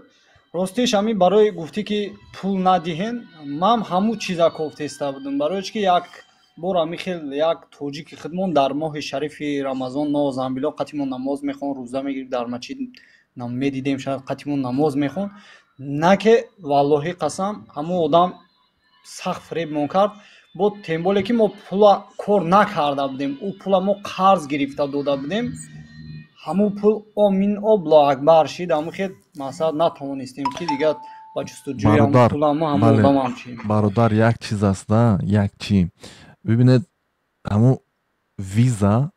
Ростиш, ҳамин барои гуфтӣ, ки пул надиҳен, ман ҳамун чиза кофтеста будам, барои чи ки як бор ҳамин хел як тоҷики худмон дар моҳи шарифи Рамазон нозанбило қатимон намоз мехон, рӯза мегирифт, дар масҷид медидем, шояд қатимон намоз мехон, на ки валлоҳи қасам, ҳамун одам сахт фиребмон кард. Бо тем более ки мо пула кор накарда будем, ӯ пула мо қарз гирифта дода будем, ҳамун пул омин об акбар шид. Ҳамун хел масалан натавонистем, ки дигар ба ҷустуҷӯи ҳамун пула мо ҳамун одамам чи. Бародар, як чиз аст, да, як чи бибинед, ҳамун виза,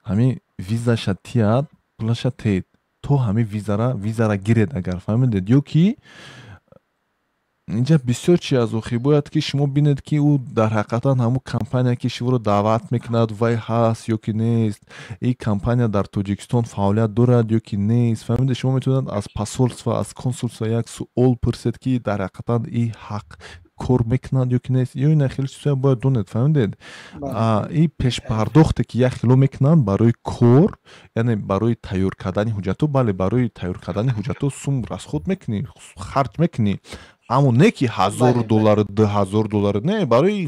ҳамин визаша тияд, пулаша тед, то ҳамин визара гиред, агар, фаҳмидед, ё ки инҷа бисёр чи аз охи бояд ки шумо бинед, ки ӯ дар ҳақиқатан ҳамун компания, ки шуморо даъват мекунад, вай ҳаст ё ки нест, ин компания дар Тоҷикистон фаъолият дорад ё ки нест, фаҳмидед? Шумо метавонед аз посольство, аз консулство як суол пурсед, ки дар ҳақиқатан ин ҳақ кор мекунад ё ки нест, ё ина хеле чизҳоя бояд донед, фаҳмидед? Ин пешпардохте, ки як хело мекунанд барои кор, яъне барои тайёр кардани ҳуҷҷатҳо, бале, барои тайёр кардани ҳуҷҷатҳо сум расход мекунӣ, харҷ мекунӣ, аммо не ки 1000 доллар, 2000 доллар, не, барои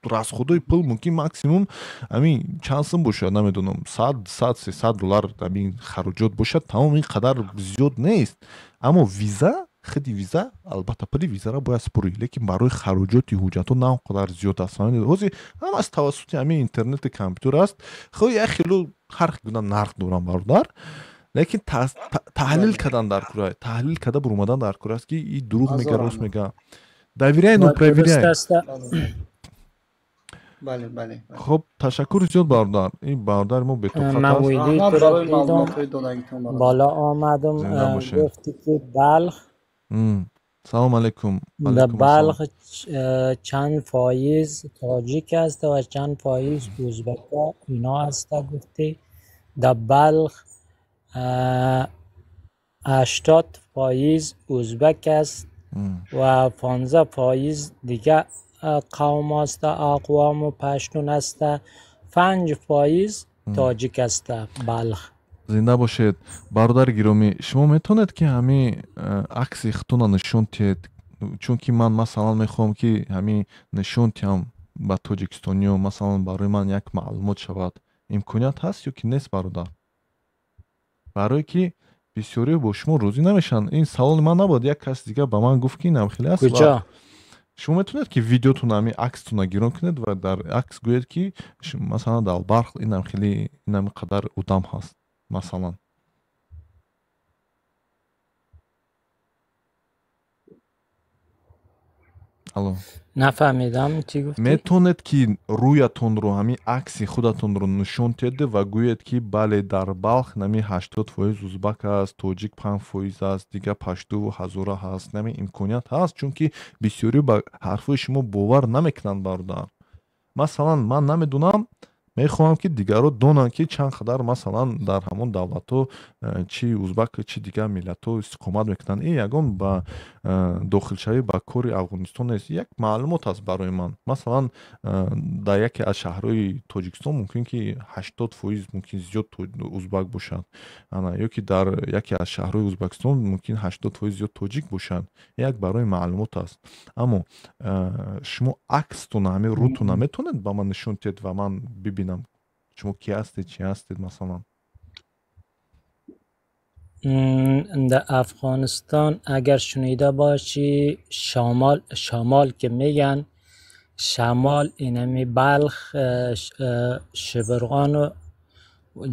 расходои пул мумкин максимум ҳамин чанд сум бошад, намедонам, 100, 300 доллар ҳамин хароҷот бошад, тамом, ин қадар зиёд нест. Аммо виза, худи виза, албатта, пули визаро бояд супорӣ, лекин барои хароҷоти ҳуҷҷатҳо на он қадар зиёд аст, фаҳмидед? Ҳозир ҳамас тавассути ҳамин интернети компютер аст, хо як хело ҳар гуна нарх дорам, бародар, лекин таҳлил кардан дар кора, таҳлил карда буромадан дар кор аст, ки и дурӯғ мега, рост мега. Доверяй, но проверяй. Бале. Хуб, ташаккури зиёд, бародар. Ин бародари мо бетоқат аст. Боло омадам, гуфти ки Балх. Салом алейкум. Дар Балх чанд фоиз тоҷик аст ва чанд фоиз узбека ино аст, гуфтӣ. Дар Балх 80% узбек аст ва 15% дига қавм аст, ақвому паштун аст, 5% тоҷик аст Балх. Зинда бошед, бародари гиромӣ. Шумо метавонед, ки ҳамин акси худтонро нишон диҳед, чунки ман, масалан, мехоҳам, ки ҳамин нишон диҳам ба тоҷикистониё, масалан, барои ман як маълумот шавад. Имконият ҳаст ё ки нест, бародар? Барое ки бисёриҳо бо шумо розӣ намешаванд. Ин саволи ман набуд, як кас дигар ба ман гуфт, ки инам хеле аст. Шумо метавонед, ки видеотон, ҳамин акстонро гирон кунед ва дар акс гӯед, ки масалан, дар Балх инам хеле, инам қадар одам ҳаст, масалан. Алло. Нафаҳмидам, чӣ гуфтӣ? Метавонед, ки рӯятонро, ҳамин акси худатонро нишон диҳед ва гӯед, ки бале, дар Балх нами 80% узбак аст, тоҷик 5% аст, дигар паштуву ҳазора ҳаст. Нами имконият ҳаст, чунки бисёриҳо ба ҳарфҳои шумо бовар намекунанд, бародар. Масалан, ман намедонам, Мехоҳам, ки дигарро донанд, ки чанд қадар, масалан, дар ҳамон давлатҳо чи узбак, чи дигар миллатҳо истиқомат мекунанд. Ин ягон ба дохилшавӣ ба кори Афғонистон нест, як маълумот аст барои ман. Масалан, дар яке аз шаҳрҳои Тоҷикистон мумкин ки 80% мумкин зиёд узбак бошад, ана, ё ки дар яке аз шаҳрҳои Узбекистон мумкин 80% зиёд тоҷик бошанд. Як барои маълумот аст. Аммо шумо акстона, ҳамин рӯтона метавонед ба ман нишон диҳед ва ман бибинам, шумо ки ҳастед, чӣ ҳастед, масалан? در افغانستان اگر شنیده باشی، شمال، شمال که میگن، شمال اینمی بلخ، شبرغان و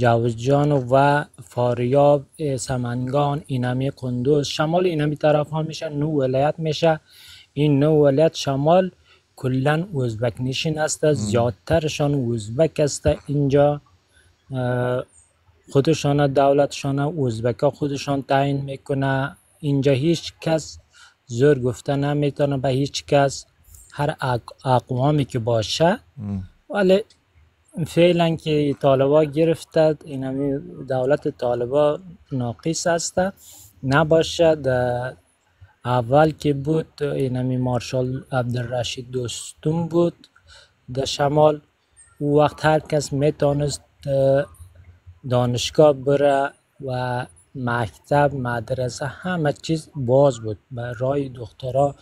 جوزجان و فاریاب، سمنگان، اینمی قندوز، شمال اینمی طرف ها میشه، نو ولایت میشه. این نو ولایت شمال کلا ازبک نشین است، زیادترشان ازبک است. اینجا خودشان دولتشان ازبکا خودشان تعیین میکنه. اینجا هیچ کس زور گفته نمیتونه به هیچ کس، هر اقوامی که باشه. ولی فعلا که طالبا گرفته، این همی دولت طالبا ناقص است نباشد. اول که بود، این همی مارشال عبدالرشید دوستم بود در شمال، او وقت هر کس میتونست دانشگاه بره و مکتب، مدرسه، همه چیز باز بود برای دخترها،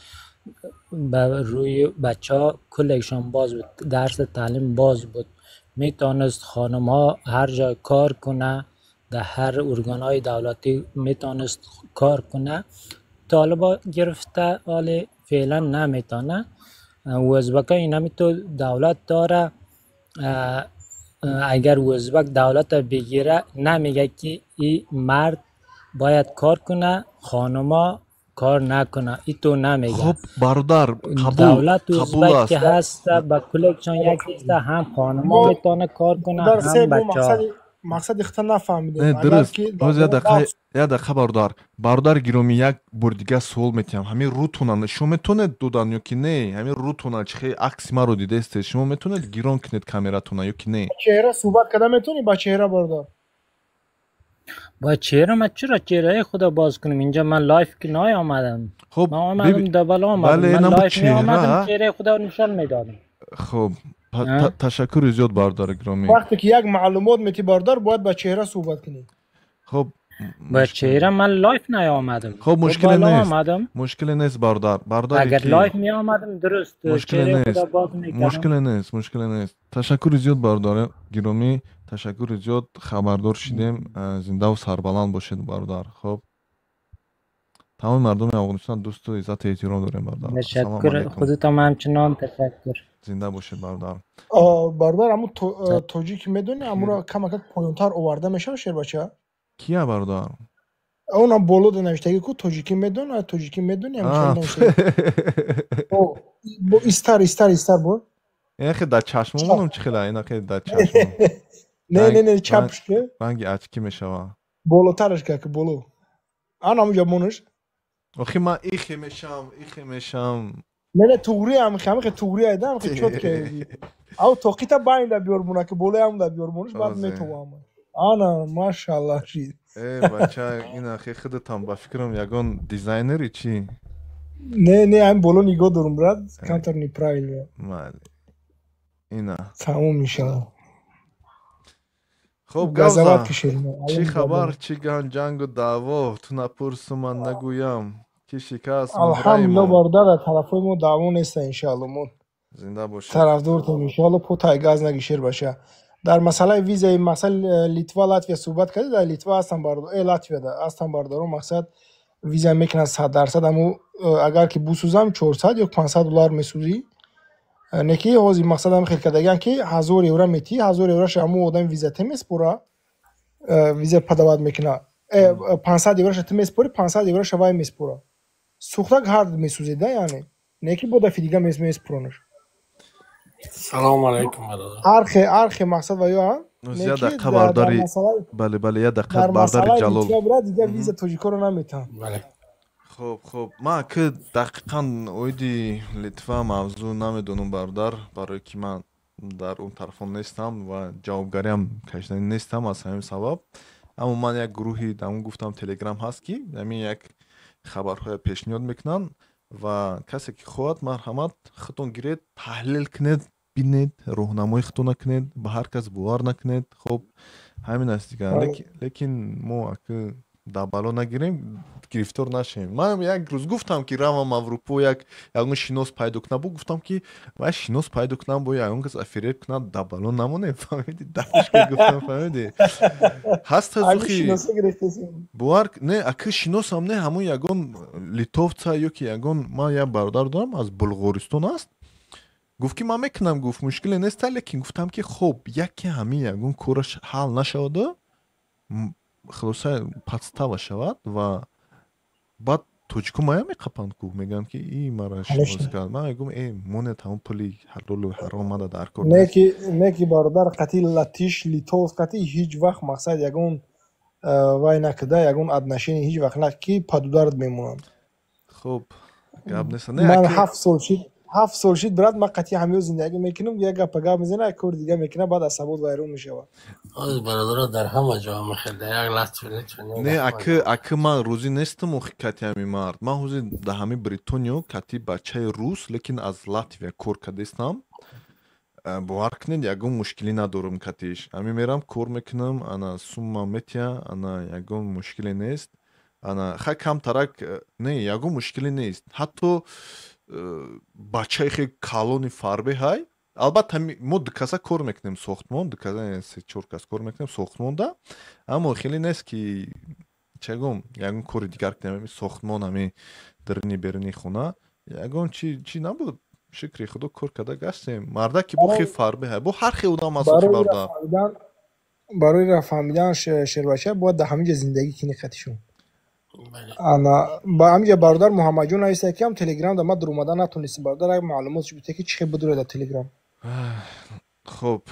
به روی بچه ها کلشان باز بود، درس تعلیم باز بود. میتونست خانم ها هر جای کار کنه، در هر ارگان های دولتی میتونست کار کنه. طالبا گرفته، ولی فعلا نمیتونه. ازبکا این تو دولت داره. اگر ازبک دولت بگیره، نمیگه که این مرد باید کار کنه، خانما کار نکنه، ای تو نمیگه. خب برادر، قبول دولت قبول ازبک که است. هست با کلشان یک است، هم خانما ما میتونه کار کنه، در هم سه ما بچه ها. مقصد اختا نفهمیدیم. Не, اگر дуруст. که Ҳозир як در дақиқа, як дақиқа, бародар. Бародари гиромӣ, як бори дига суол метиҳам. Ҳамин рӯтона шумо метавонед додан ё ки не? Ҳамин рӯтона чӣ хел акси маро дидаистед, шумо метавонед гирон кунед камератона ё ки не? چهره صحبت کردن میتونی؟ با چهره بردار. با چهره من چرا چهره خدا باز کنم؟ اینجا من live که نیامدم. خب من آمدم دبل آمدم. бале من намуд live می آمدم، чеҳра. چهره خدا نشان میدادم. Хуб, ташаккури зиёд, бародари гиромӣ. وقتی که یک معلومات میتی بردار، باید با چهره صحبت کنی. Хуб. با چهره من live نیامدم. Хуб, با мушкиле بالا нест. آمدم. Мушкиле нест, бародар. Бародаре اگر ки live می آمدم، درست мушкиле چهره нест. خدا باز میکردم. Мушкиле нест, мушкиле нест. Ташаккури зиёд, бародари гиромӣ, ташаккури зиёд, хабардор шидем. Зиндаву сарбаланд бошед, бародар. Хуб, тамоми мардуми Афғонистон дӯсту иззату эҳтиром дорем, бародар. Ассалому تشکر. алайкум. خودتان همچنان، تشکر. Зинда бошед, бародар. Бародар, аму тоҷик медони, амуро камакак поёнтар оварда мешава, шербача. Кия, бародар? Онам боло да навиштаги ку, тоҷикӣ медон, тоҷикӣ медони, ам хеле навиштаги. Бо истар, истар, истар бо. Ин дар чашмомонам чӣ хела, ина хеле дар чашмон. Не, не, не, чапш ке. Ранги ачкӣ мешава. Болотараш ка, ки боло. Ан амуҷа монаш. Охи ман ихе мешавам, ихе мешавам. Не, не, туғри ам, хам хе туғри айда, ам хе чот ке. Ав тоқита байнда биёр мона, ки болои ам да биёр монаш, баъд метовам. Ана, машаллах шид. Э, бача, ина хе худатам ба фикрам ягон дизайнери чӣ? Не, не, ам боло нигоҳ дорум, брат, камтар неправильно. Майли. Ина. Тамом, иншаллах. Хуб, Газават Гавза. кишед. Чӣ хабар, чӣ ган, ҷангу даъво, ту напурсу, ман нагӯям, ки шикаст муҳраи Алҳамдулиллоҳ мо. Бародар, дар тарафҳои мо даъво неста, иншалло, мо Зинда бошед. тарафдортем, иншалло, потай газ нагишер баша. Дар масъалаи визаи мақсад Литва, Латвия суҳбат кардед, дар Литва ҳастан бародар, Латвияда ҳастан бародарон, мақсад виза мекунанд 100%, аммо агар ки бусӯзам, 400 ё 500 доллар месӯзӣ. Не ки ҳозир мақсад ҳам хел кардагиан, ки 1000 евро метиҳӣ, 1000 евроша ҳамун одами виза те меспора, виза подавать мекуна. 500 евроша ту меспорӣ, 500 евроша вай меспора. Сӯхтак ҳар месӯзед, да, яъне. Не ки бо дафъи дига меспоронаш. Салому алайкум, бародар. Архе, архе мақсад ва ё не Як ки дақиқа, дар бародари масъалаи бале, бале, як дақиқа, дар бародари масъалаи Ҷалол. Литва, брат, дигар виза тоҷикоро наметаҳанд. Бале. Хуб, ман ки дақиқан оиди Литва мавзӯъ намедонам, бародар, барое ки ман Дар он тарафон нестам ва ҷавобгариам кашиданӣ нестам аз ҳамин сабаб. Аммо ман як гурӯҳи дамон гуфтам, Телеграм ҳаст, ки ҳамин як хабарҳоя пешниҳод мекунанд ва касе ки хоҳад, марҳамат, худтон гиред, таҳлил кунед, бинед, роҳнамои худтона кунед, ба ҳар кас бовар накунед. Хоб, ҳамин аст дигар. Лекин мо аки дар бало нагирем, гирифтор нашем. Ман як рӯз гуфтам, ки равам Аврупо, як ягон шинос пайдо кунам. Бо гуфтам, ки вай шинос пайдо кунам, бо ягон кас фиреб кунад, дар бало намонем, фаҳмиди? Дашка гуфтам, фаҳмиди, ҳаст тазухи бовар не, аки шиносам не, ҳамон ягон литовца ё ки ягон. Ман як бародар дорам, аз Булғористон аст. Гуфт, ки ман мекунам, гуфт, мушкиле нест, лекин гуфтам, ки хоб, яке ҳамин ягон кораш ҳал нашаваду хулоса подстава шавад ва баъд тоҷико мая меқапанд ку, мегӯянд, ки и мара шинос кард. Ман мегӯм, э, монед, ҳамон пули ҳалолу ҳаром мада дар кор. Не ки, бародар, қати латиш, литовс қати ҳеҷ вақт, мақсад, ягон вай накарда, ягон отношение ҳеҷ вақт на, ки под удар мемонанд. Хуб, гап нест. Ман 7 сол шид, 7 сол шид, брат, ман қатъи ҳамё зиндагӣ мекунам. Як гапа гап мезана, як кори дига мекунам, баъд асабот вайрон мешавад. Оз бародаро, дар ҳама ҷо мехел, дар як латви. Не, аки ман рӯзӣ нестам охи кати ҳами мард. Ман ҳозир дар ҳами Бритониё кати бачаи рус, лекин аз Латвия кор кардастам. Бовар кунед, ягон мушкилӣ надорам катиш. Ҳами мерам, кор мекунам, ана сумма метия, ана ягон мушкиле нест. Ана ха камтарак не, ягон мушкиле нест. Ҳатто бачаи хеле калони фарбе ҳай. Албатта, мо дукаса кор мекунем сохтмон, дукаса, се чор кас кор мекунем сохтмонда, аммо хеле нест, ки чагом ягон кори дигар кунем. Ами сохтмон, ами дарини беруни хона, ягон чи набуд. Шукри худо, кор карда гаштем. Мардаки бо хел фарбе ҳай, бо ҳар хел одам аст. Бародар, барои рафаҳмидан, шербача, бояд дар ҳамин ҷо зиндагӣ кунӣ қатишон. Ана ба ҳаминҷа бародар Муҳаммадҷон нависта, ки ҳам Телеграм да ман дуромада натонистем. Бародар, як маълумот бите, ки чӣ хел бидуре дар Телеграм. Хуб,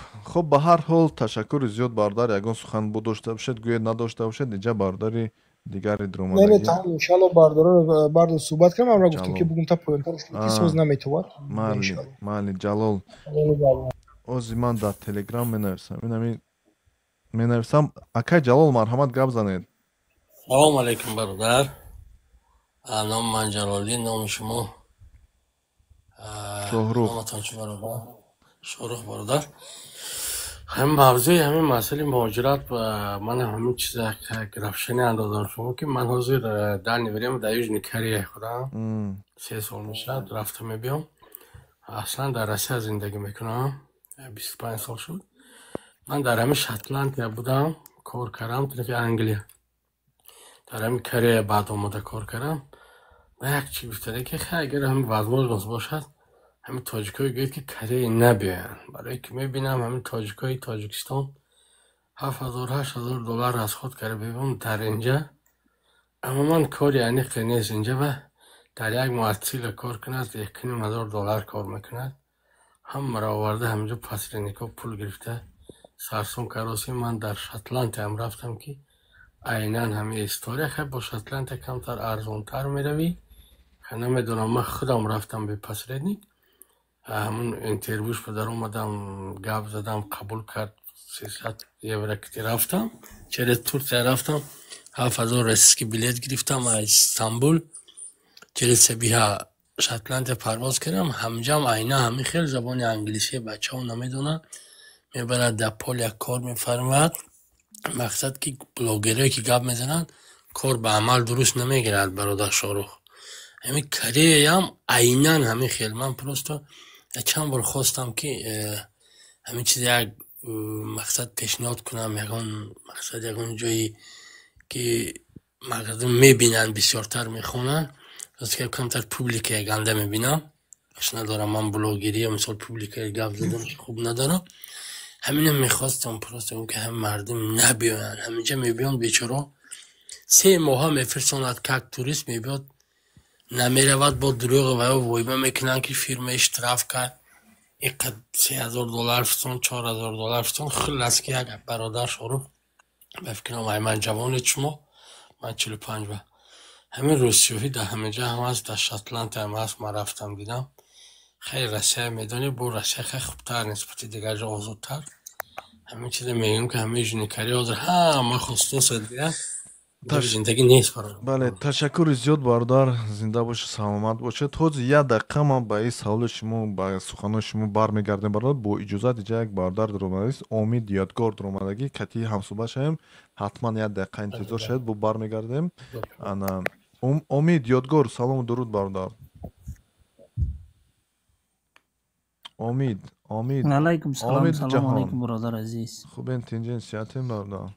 ба ҳар ҳол, ташаккури зиёд, бародар. Ягон сухан бо дошта бошед, гӯед, надошта бошед, инҷа бародари дигари дуромадаги. Иншалло, бародаро бардо суҳбат кардам, амра гуфтем, ки бугум та поёнтар, ки соз наметовад. Майли, майли, Ҷалол. Ози ман дар Телеграм менависам, инами менависам. Акай Ҷалол, марҳамат, гап занед. Салому алайкум, бародар. Номи ман Ҷалолиддин, номи шумо? Шоҳрух. Номатон чӣ, бародар? Шоҳрух, бародар. Ҳамин мавзӯи, ҳамин масъалаи муҳоҷират, ман ҳамин чиза равшанӣ андозам шумо, ки ман ҳозир данный время дар Южный Корея худам 3 сол мешавад, рафта мебиём. Аслан дар Россия зиндагӣ мекунам, 25 сол шуд. Ман дар ҳамин Шотландия будам, кор кардам, тарафи Англия, дар ҳамин Корея баъд омода кор кардам. Ба як чи гуфтане, ки хай, агар ҳамин возможность бошад, ҳамин тоҷикое гӯед, ки Корея набиёянд, барое ки мебинам, ҳамин тоҷикои Тоҷикистон 7000, 8000 доллар расход карда бибинам дар инҷа. Аммо ман кори аниқе нест инҷа ва дар як моҳ сила кор кунад, 1500 доллар кор мекунад. Ҳамаро оварда ҳаминҷо посредникҳо пул гирифта сарсон кароси. Ман дар Шотландиям рафтам, ки айнан ҳамин история. Хай, бо Шотландия камтар арзонтар меравӣ, намедонам. Ман худам рафтам бе посредник, ҳамун интервюш ба даромадам, гап задам, қабул кард, 300 евро кити рафтам. Через Турция рафтам, 7000 российский билет гирифтам, аз Истанбул через Сабиҳа Шотландия парвоз кардам. Ҳамҷам айна ҳамин хел забони англисии бачаҳо намедонанд, мебарад дар поля кор мефармояд. Мақсад, ки блогерое ки гап мезананд, кор ба амал дуруст намегирад. Бародар Шорух, ҳамин Кореяям айнан ҳамин хел. Ман просто чанд бор хостам, ки ҳамин чиз як мақсад пешниҳод кунам, ягон мақсад, ягон ҷое ки мардум мебинанд, бисёртар мехонанд. Камтар публикаи ганда мебинам, хуш надорам ман блогерия, мисол, публикаи гап задан хуб надорам. Ҳаминам мехостам просто, ки ҳам мардум набиёянд. Ҳаминҷа мебиёнд, бечоро, 3 моҳа мефирсонад, как турист мебиёд, намеравад, бо дурӯғ ва войма мекунанд, ки фирма штраф кард, иқад 3000 доллар фисон, 4000 доллар фисон. Хуллас, ки як бародар Шорух, ба фикрам, ай ман ҷавонед шумо, ман 45 ба. Ҳамин рӯзсиёҳӣ дар ҳаминҷа ҳам ҳаст, дар Шотландия ҳам ҳаст. Ман рафтам, дидам. Хеле Россия медонӣ, бо Россия хеле хубтар нисбати дигар ҷо, озодтар. Ҳамин чизе мегӯям, ки ҳамаи Южный Корея ҳозир ҳама хостосад, дигар зиндагӣ нест барои. Бале, ташаккури зиёд, бародар, зинда бошед, саломат бошед. Ҳозир як дақиқа ман ба ин саволи шумо, ба суханои шумо бармегардем, бародар, бо иҷозат. Иҷа як бародар дуромадагист, Омид Ёдгор дуромадагӣ, кати ҳамсӯҳбат шавем. Ҳатман як дақиқа интизор шавед, бо бармегардем. Ана Омид Ёдгор, салому дуруд, бародар. Омид, Омид. Алайкум салом. Омид. Салом. Ҷаҳон. Алайкум, бародар азиз. Хубен, тинҷен, сиҳатен, бародар?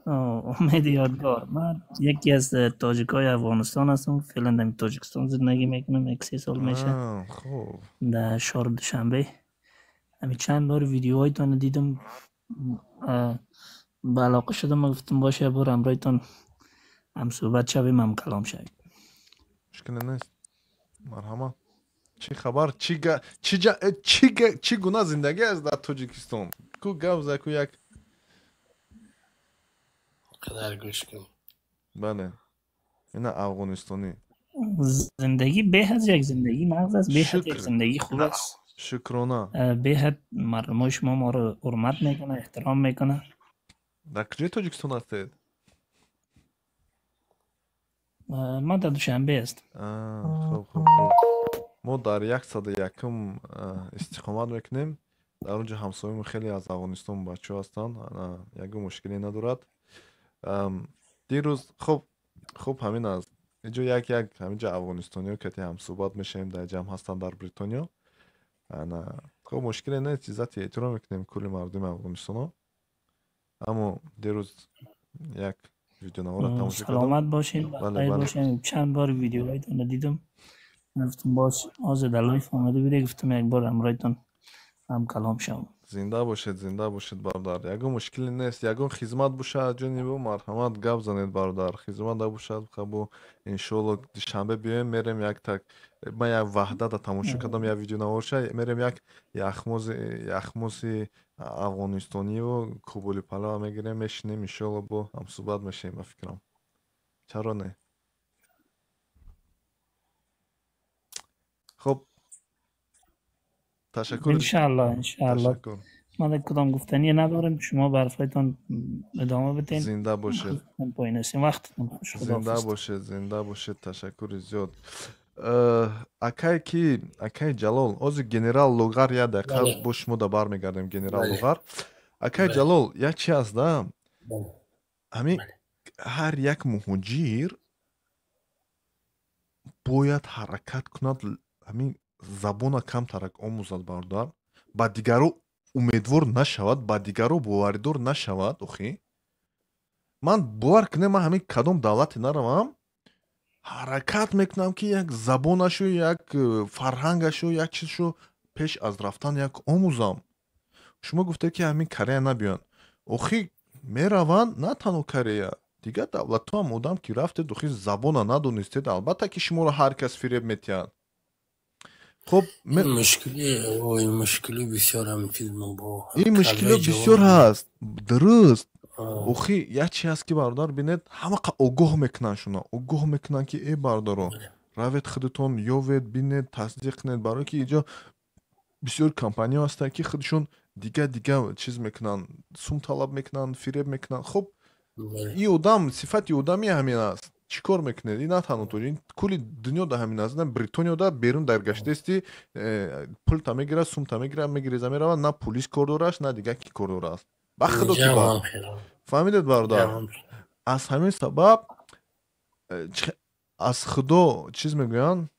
Умеди Ёдгор. Ман яке аз тоҷикҳои Афғонистон ҳастам, феълан дар Тоҷикистон зиндагӣ мекунам, як 3 сол мешавад. Хуб. Дар шаҳри Душанбе. Ҳамин чанд бор видеоҳоятонро дидам, ба алоқа шудам, гуфтам боша, як бор ҳамроҳитон ҳамсӯҳбат шавем, ҳамкалом шавем. Мушкиле нест, марҳамат. Чӣ хабар, чӣ чӣ гуна зиндагӣ аст дар Тоҷикистон? Ку гап за, ку як. Қадар гӯш кун. Бале, ина афғонистонӣ. Зиндагӣ беҳад, як зиндагӣ нағз аст, беҳад як Шукр. зиндагӣ хуб аст. Шукрона. Беҳад мардумои шумо моро ҳурмат мекунад, эҳтиром мекунад. Дар куҷои Тоҷикистон ҳастед? Ман дар Душанбе ҳастам. Хуб, мо дар 101-ум истиқомат мекунем. Дар он ҷо ҳамсоямон хеле аз Афғонистон бачаҳо ҳастанд, ягон мушкиле надорад. Дирӯз хуб, ҳамин аст, инҷо як як ҳаминҷо афғонистониҳо кати ҳамсӯҳбат мешавем, дар ҷамъ ҳастанд дар Бритониё. Ана хуб, мушкиле нест, иззати эҳтиром мекунем кулли мардуми Афғонистоно. Аммо дирӯз як видеонавора тамошо кардам. Саломат бошед, Бале. бахайр Бале. бошед. Чанд бор видеоҳоятонро дидам, гуфтам боз ҳозир дар лайф омада буде, гуфтам як бор ҳамроҳитон ҳамкалом шавам. Зинда бошед, зинда бошед, бародар. Ягон мушкиле нест, ягон хизмат бошад, ҷониби марҳамат, гап занед, бародар. Хизмат набошад, хабу иншоалло душанбе биёем, мерем як так. Ман як Ваҳдата тамошо кардам, як видеонаворша, мерем як яхмози, яхмози афғонистониу кубули палава мегирем, мешинем, иншоалло бо ҳамсӯҳбат мешавем, ба фикрам. Чаро не? Хуб, ташаккур. Иншаалло, иншаалло. Ташаккур. Ман кудом гуфтание надорем, шумо ба ҳарфҳоятон идома бидиҳед. Зинда бошед. Поин ҳастем. Вақтатон хуш. Зинда Худоҳофиз. бошед, зинда бошед, ташаккури зиёд. Акай ки, акай Ҷалол, ҳозир генерал Луғар як дақиқа бо шумо да бармегардем, генерал Луғар. Акай Ҷалол, як чи аст да? Ҳамин ҳар як муҳоҷир бояд ҳаракат кунад, ҳамин забона камтарак омӯзад, бародар, ба дигаро умедвор нашавад, ба дигаро боваридор нашавад. Охи ман бовар кунем, ман ҳамин кадом давлате наравам, ҳаракат мекунам, ки як забонашу, як фарҳангашу, як чизшу пеш аз рафтан як омӯзам. Шумо гуфтед, ки ҳамин Корея набиёнд. Охи мераванд, на танҳо Корея, дигар давлатҳо ҳам. Одам ки рафтед, охи забона надонистед, албатта ки шуморо ҳар кас фиреб метиҳад. Хуб. Ин мушкили бисёр ҳамин чиз мо бо Ин мушкилиҳо бисёр ҳаст, дуруст. Охи як чи ҳаст, ки бародар, бинед, ҳамақа огоҳ мекунанд, шуно огоҳ мекунанд, ки э бародаро, равед, худатон ёвед, бинед, тасдиқ кунед, барое ки инҷо бисёр компаниҳо ҳастанд, ки худашон дига дига чиз мекунанд, сум талаб мекунанд, фиреб мекунанд. Хуб, ин одам сифати одами ҳамин аст, чӣ кор мекунед? Ин на танҳо тоҷ, ин кулли дунё да ҳамин аст. Бритониёда берун даргаштаисти, пулта мегирад, сумта мегирад, мегиреза, меравад, на пулис кор дораш, на дигар ки кор дорааст. Ба худо ки фаҳмидед, бародар. Аз ҳамин сабаб аз худо чиз мегӯянд: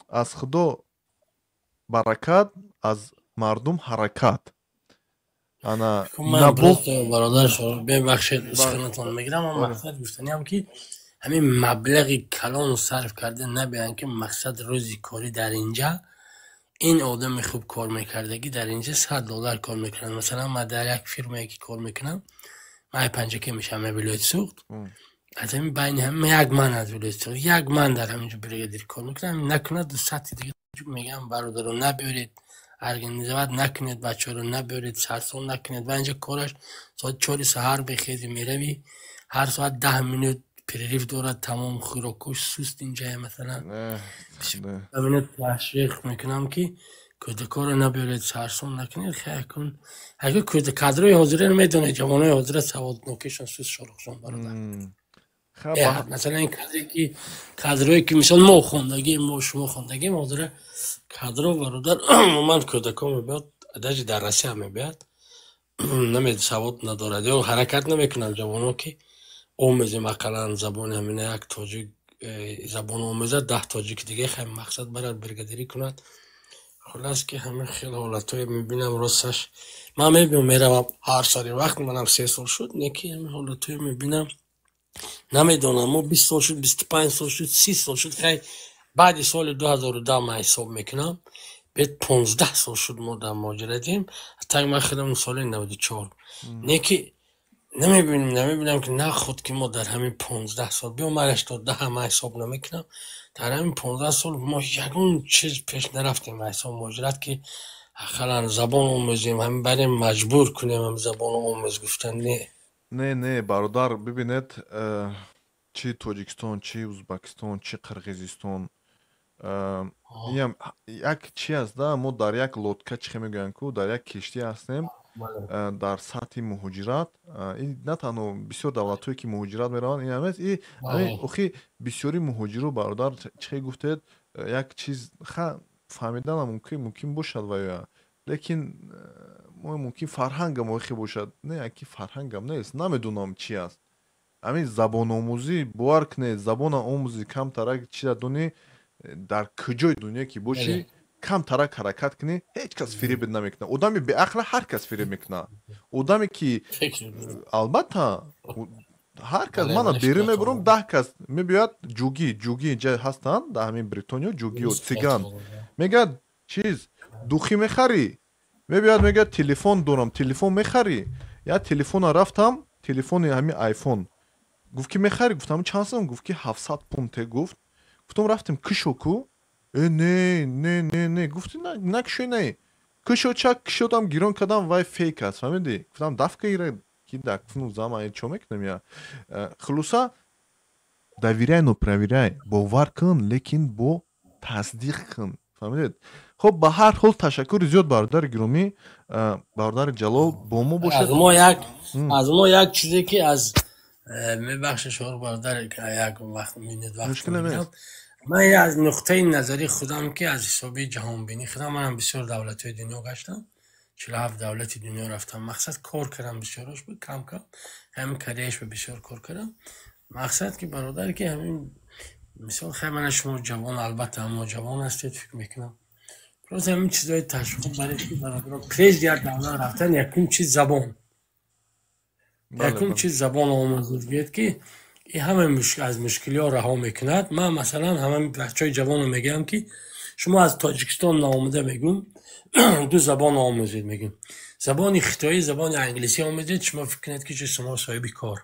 аз худо баракат, аз мардум ҳаракат. Ана. Ман просто, бародар, бебахшед, суханатон мегирам, ман мақсад гуфтаниам, ки ҳамин маблағи калон сарф карда набиёянд, ки мақсад рӯзи корӣ дар инҷа ин одами хуб кор мекардагӣ дар инҷа 100 доллар кор мекунад. Масалан, ман дар як фирмае ки кор мекунам, ман Панҷаке мешавам, вилояти Суғд, аз ҳамин байни ҳама як ман аз вилояти Суғд, як ман дар ҳаминҷо бригадир кор мекунам. Накунад 200 дига мегӯям: бародаро, набиёред, организовать накунед, бачаҳоро набиёред, сарсон накунед. Ва инҷа кораш соати 4 саҳар бехези, меравӣ, ҳар соат 10 минут. Перерыв дорад, тамом хӯрокҳош суст инҷая, масалан. Ҳамина ташвиқ мекунам, ки кӯдакҳоро набиёред, сарсон накунед. Хайр кун, агар кӯдак кадрои ҳозираро медонед, ҷавонои ҳозира саводнокишон суст, Шоҳрухҷон бародар. Масалан, ин кадре ки кадрое ки мисол мо хондагим, мо шумо хондагим, ҳозира кадро, бародар, умуман кӯдакҳо мебиёд, даже дар Россия мебиёд, намед савод надорад ё ҳаракат намекунанд ҷавоно, ки омӯзем ақаллан забони ҳамина. Як тоҷик забон омӯзад, 10 тоҷики дига хай мақсад барад, бригадирӣ кунад. Хуллас, ки ҳамин хел ҳолатҳое мебинам. Росташ, ман мебинам, меравам ҳар сари вақт, манам 3 сол шуд, не ки ҳамин ҳолатҳое мебинам, намедонам, мо 20 сол шуд, 25 сол шуд, 30 сол шуд, хай баъди соли 2010 ман ҳисоб мекунам, бед 15 сол шуд мо дар муҳоҷиратем. Так ман худам соли 94, не ки намебинам, ки на худ ки мо дар ҳамин 15 сол, биё ман 80 ман ҳисоб намекунам, дар ҳамин 15 сол мо ягон чиз пеш нарафтем. Ҳисоб муҳоҷират, ки ақаллан забон омӯзем, ҳамин барем маҷбур кунем, ҳам забон омӯз гуфтан, не. Не, не, бародар, бибинед, чӣ Тоҷикистон, чӣ Узбакистон, чӣ Қирғизистон, инам як чи аст да, мо дар як лодка, чӣ мегӯянд ку, дар як киштӣ ҳастем. Дар сатҳи муҳоҷират ин на танҳо бисёр давлатҳое ки муҳоҷират мераванд, ин ҳам нест. Охи бисёри муҳоҷиру, бародар, чӣ гуфтед, як чиз ха фаҳмиданам мумкин бошад ва ё, лекин мумкин фарҳангам охи бошад, не, яки фарҳангам нест, намедонам чи аст. Ҳамин забономӯзӣ, бовар кунед, забона омӯзӣ, камтарак чиза донӣ, дар куҷои дунё ки бошӣ, камтарак ҳаракат кунӣ, ҳеҷ кас фиребет намекунад. Одами беақла ҳар кас фиреб мекунад, одаме ки албатта ҳар кас мана берун мебурам, 10 кас мебиёяд, ҷугӣ ҷугӣ инҷа ҳастанд, дар ҳамин Бритониё ҷугиё, цыган, мегӯяд, чиз духи мехарӣ, мебиёяд, мегӯяд, телефон дорам, телефон мехарӣ? Я телефона рафтам, телефони ҳамин Айфон, гуфт ки мехарӣ? Гуфтам, чанд сом? Гуфт ки 700 пунте. Гуфт, гуфтам, рафтем, кишо ку. Э, не, не, не, не, гуфти, накишои, не, кишо, чак кишодам, гирон кардам, вай фейк аст, фаҳмидӣ? Гуфтам, дафка ира ки дакфну зама чо мекунам я. Хулоса, доверяй, но проверяй, бовар кун, лекин бо тасдиқ кун, фаҳмидед? Хоб, ба ҳар ҳол, ташаккури зиёд, бародари гиромӣ, бародари Ҷалол бо мо бошад. Аз мо як чизе ки аз мебахшед, шоҳ бародар, як вақт минут вақт. Ман аз нуқтаи назари худам, ки аз ҳисоби ҷаҳонбинӣ худам, манам бисёр давлатҳои дунё гаштам, 47 давлати дунё рафтам, мақсад кор кардам, бисёрош буд, кам кам ҳамин Кореяш ба бисёр кор кардам. Мақсад ки, бародар, ки ҳамин мисол, хай мана шумо ҷавон, албатта мо ҷавон ҳастед, фикр мекунам, просто ҳамин чизҳои ташвиқ баред, ки бародаро, прежде як давлат рафтан, якум чиз забон, якум чиз забон омӯзед, гӯед ки ин ҳама аз мушкилиҳо раҳо мекунад. Ман масалан ҳама бачаҳои ҷавонро мегӯям, ки шумо аз Тоҷикистон наомада, мегӯм, ду забон омӯзед, мегӯм, забони хитоӣ, забони англисӣ омӯзед. Шумо фикр кунед, ки шумо соҳиби кор,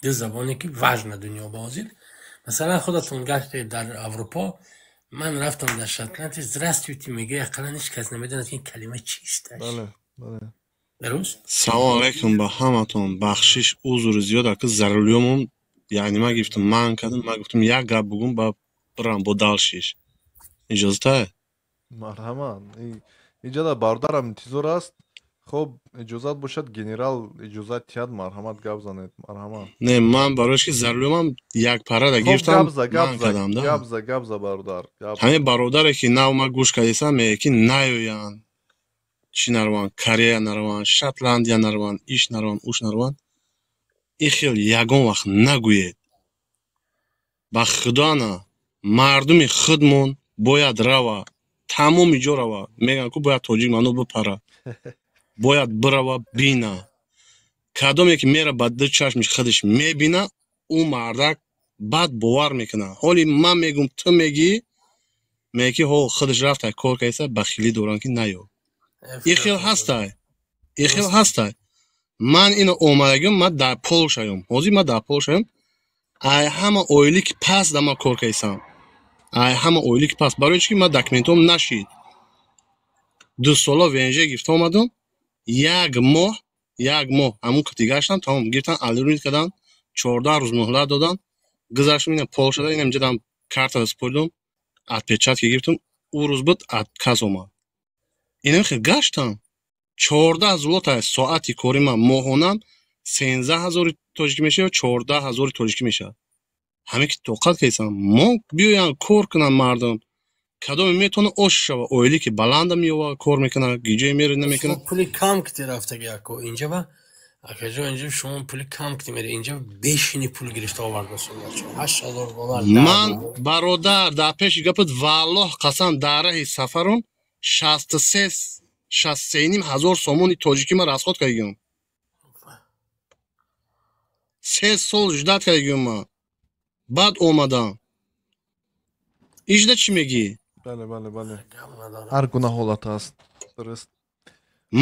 ду забоне ки важна дунё ба ҳозир. Масалан, худатон гаштед дар Аврупо, ман рафтам дар Шотландия, здравствуйте мегӯя, ақаллан ҳеҷ кас намедонад, ки ин калима чист. Дуруст. Салом алайкум ба ҳаматон. Бахшиш, узри зиёд, ака, заруриёмон, яъне ман гирифтам, ман кардам, ман гуфтам, як гап бугум, ба бирам бо дальше. Иҷозатае? Марҳамат, иҷода бародарам интизор аст. Хоб, иҷозат бошад, генерал иҷозат тиҳад, марҳамат, гап занед, марҳамат. Не, ман барои ки заруриёмам як парада гирифтам, ман кардам да. Гап за, гап за, бародар. Ҳамин бародаре ки нав ма гӯш кардисам, мегӯяд ки наёянд, чӣ нараванд, Корея нараванд, Шотландия нараванд, иш нараванд, уш нараванд, ин хел ягон вақт нагӯед. Ба худо, мардуми худмон бояд рава, тамоми ҷо рава. Мегӯянд ку бояд тоҷик ману бипара, бояд бирава, бина. Кадоме ки мера, ба ду чашми худаш мебина, ӯ мардак баъд бовар мекунад. Ҳоли ман мегӯм, ту мегӣ, мегӯ ки ҳо худаш рафта кор кардиса, бахилӣ доранд ки наё. Ин хел ҳастай, ин хел ҳастай. Ман ино омадагиам, ман дар Полшаём, ҳозир ман дар Полшаём, ай ҳама оилӣ ки пас да ман кор кардисам, ай ҳама оилӣ ки пас, барои чӣ ки ман документом нашид, 2 сола ВНЖ гирифта омадам, як моҳ, як моҳ ҳамун кати гаштам, тамом, гирифтан, алрунит карданд. 14 рӯз муҳлат додам, гузаштам, ина Полшада, ина инҷа карта спордум, отпечатки гирифтум, ӯ рӯз буд, отказ омад. Инам хел гаштам. 14 злота соати кори ман, моҳонам 13 ҳазори тоҷикӣ мешавад, 14 ҳазори тоҷикӣ мешавад. Ҳаме ки тоқат кардам, мо биёянд, кор кунанд мардум. Кадоме метавона ош шава, оиле ки баланда меёва, кор мекунад, гиҷое мере намекунад. Пули кам кити рафтаги, ако инҷа ба акаҷо, инҷа шумо пули кам кити мере, инҷа бешини пул гирифта оварда, 8000 доллар. Ман, бародар, дар пеши гапат, валлоҳ қасам, дар раҳи сафарон 63, 63,5 ҳазор сомони тоҷикӣ ман расход кардагиам. 3 сол ждать кардагиам ман, баъд омадам. Ижда чӣ мегӣ? Бале, ҳар гуна ҳолат аст, дуруст.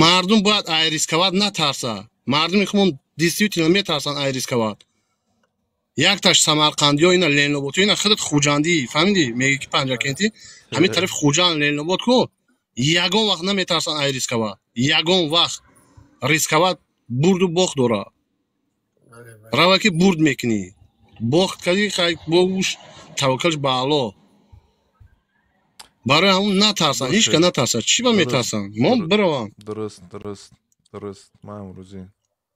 Мардум бояд ай рисковать натарса. Мардуми хумон действительно метарсанд ай рисковать. Якташ самарқандиё, ина ленобод, ина худат хуҷандӣ, фаҳмидӣ, меги ки панҷакентӣ, ҳамин тарафи Хуҷанд, Ленобод ку, ягон вақт наметарсанд ай рисковать. Ягон вақт рисковать бурду бохт дорад. Рава ки бурд мекунӣ, бохт кардӣ, хай, богуш, таваккалш ба Аллоҳ. Барои ҳамун натарсанд, ҳеч ка натарсад. Чӣ ба метарсанд? Мо биравам. Дуруст, ман рӯзӣ.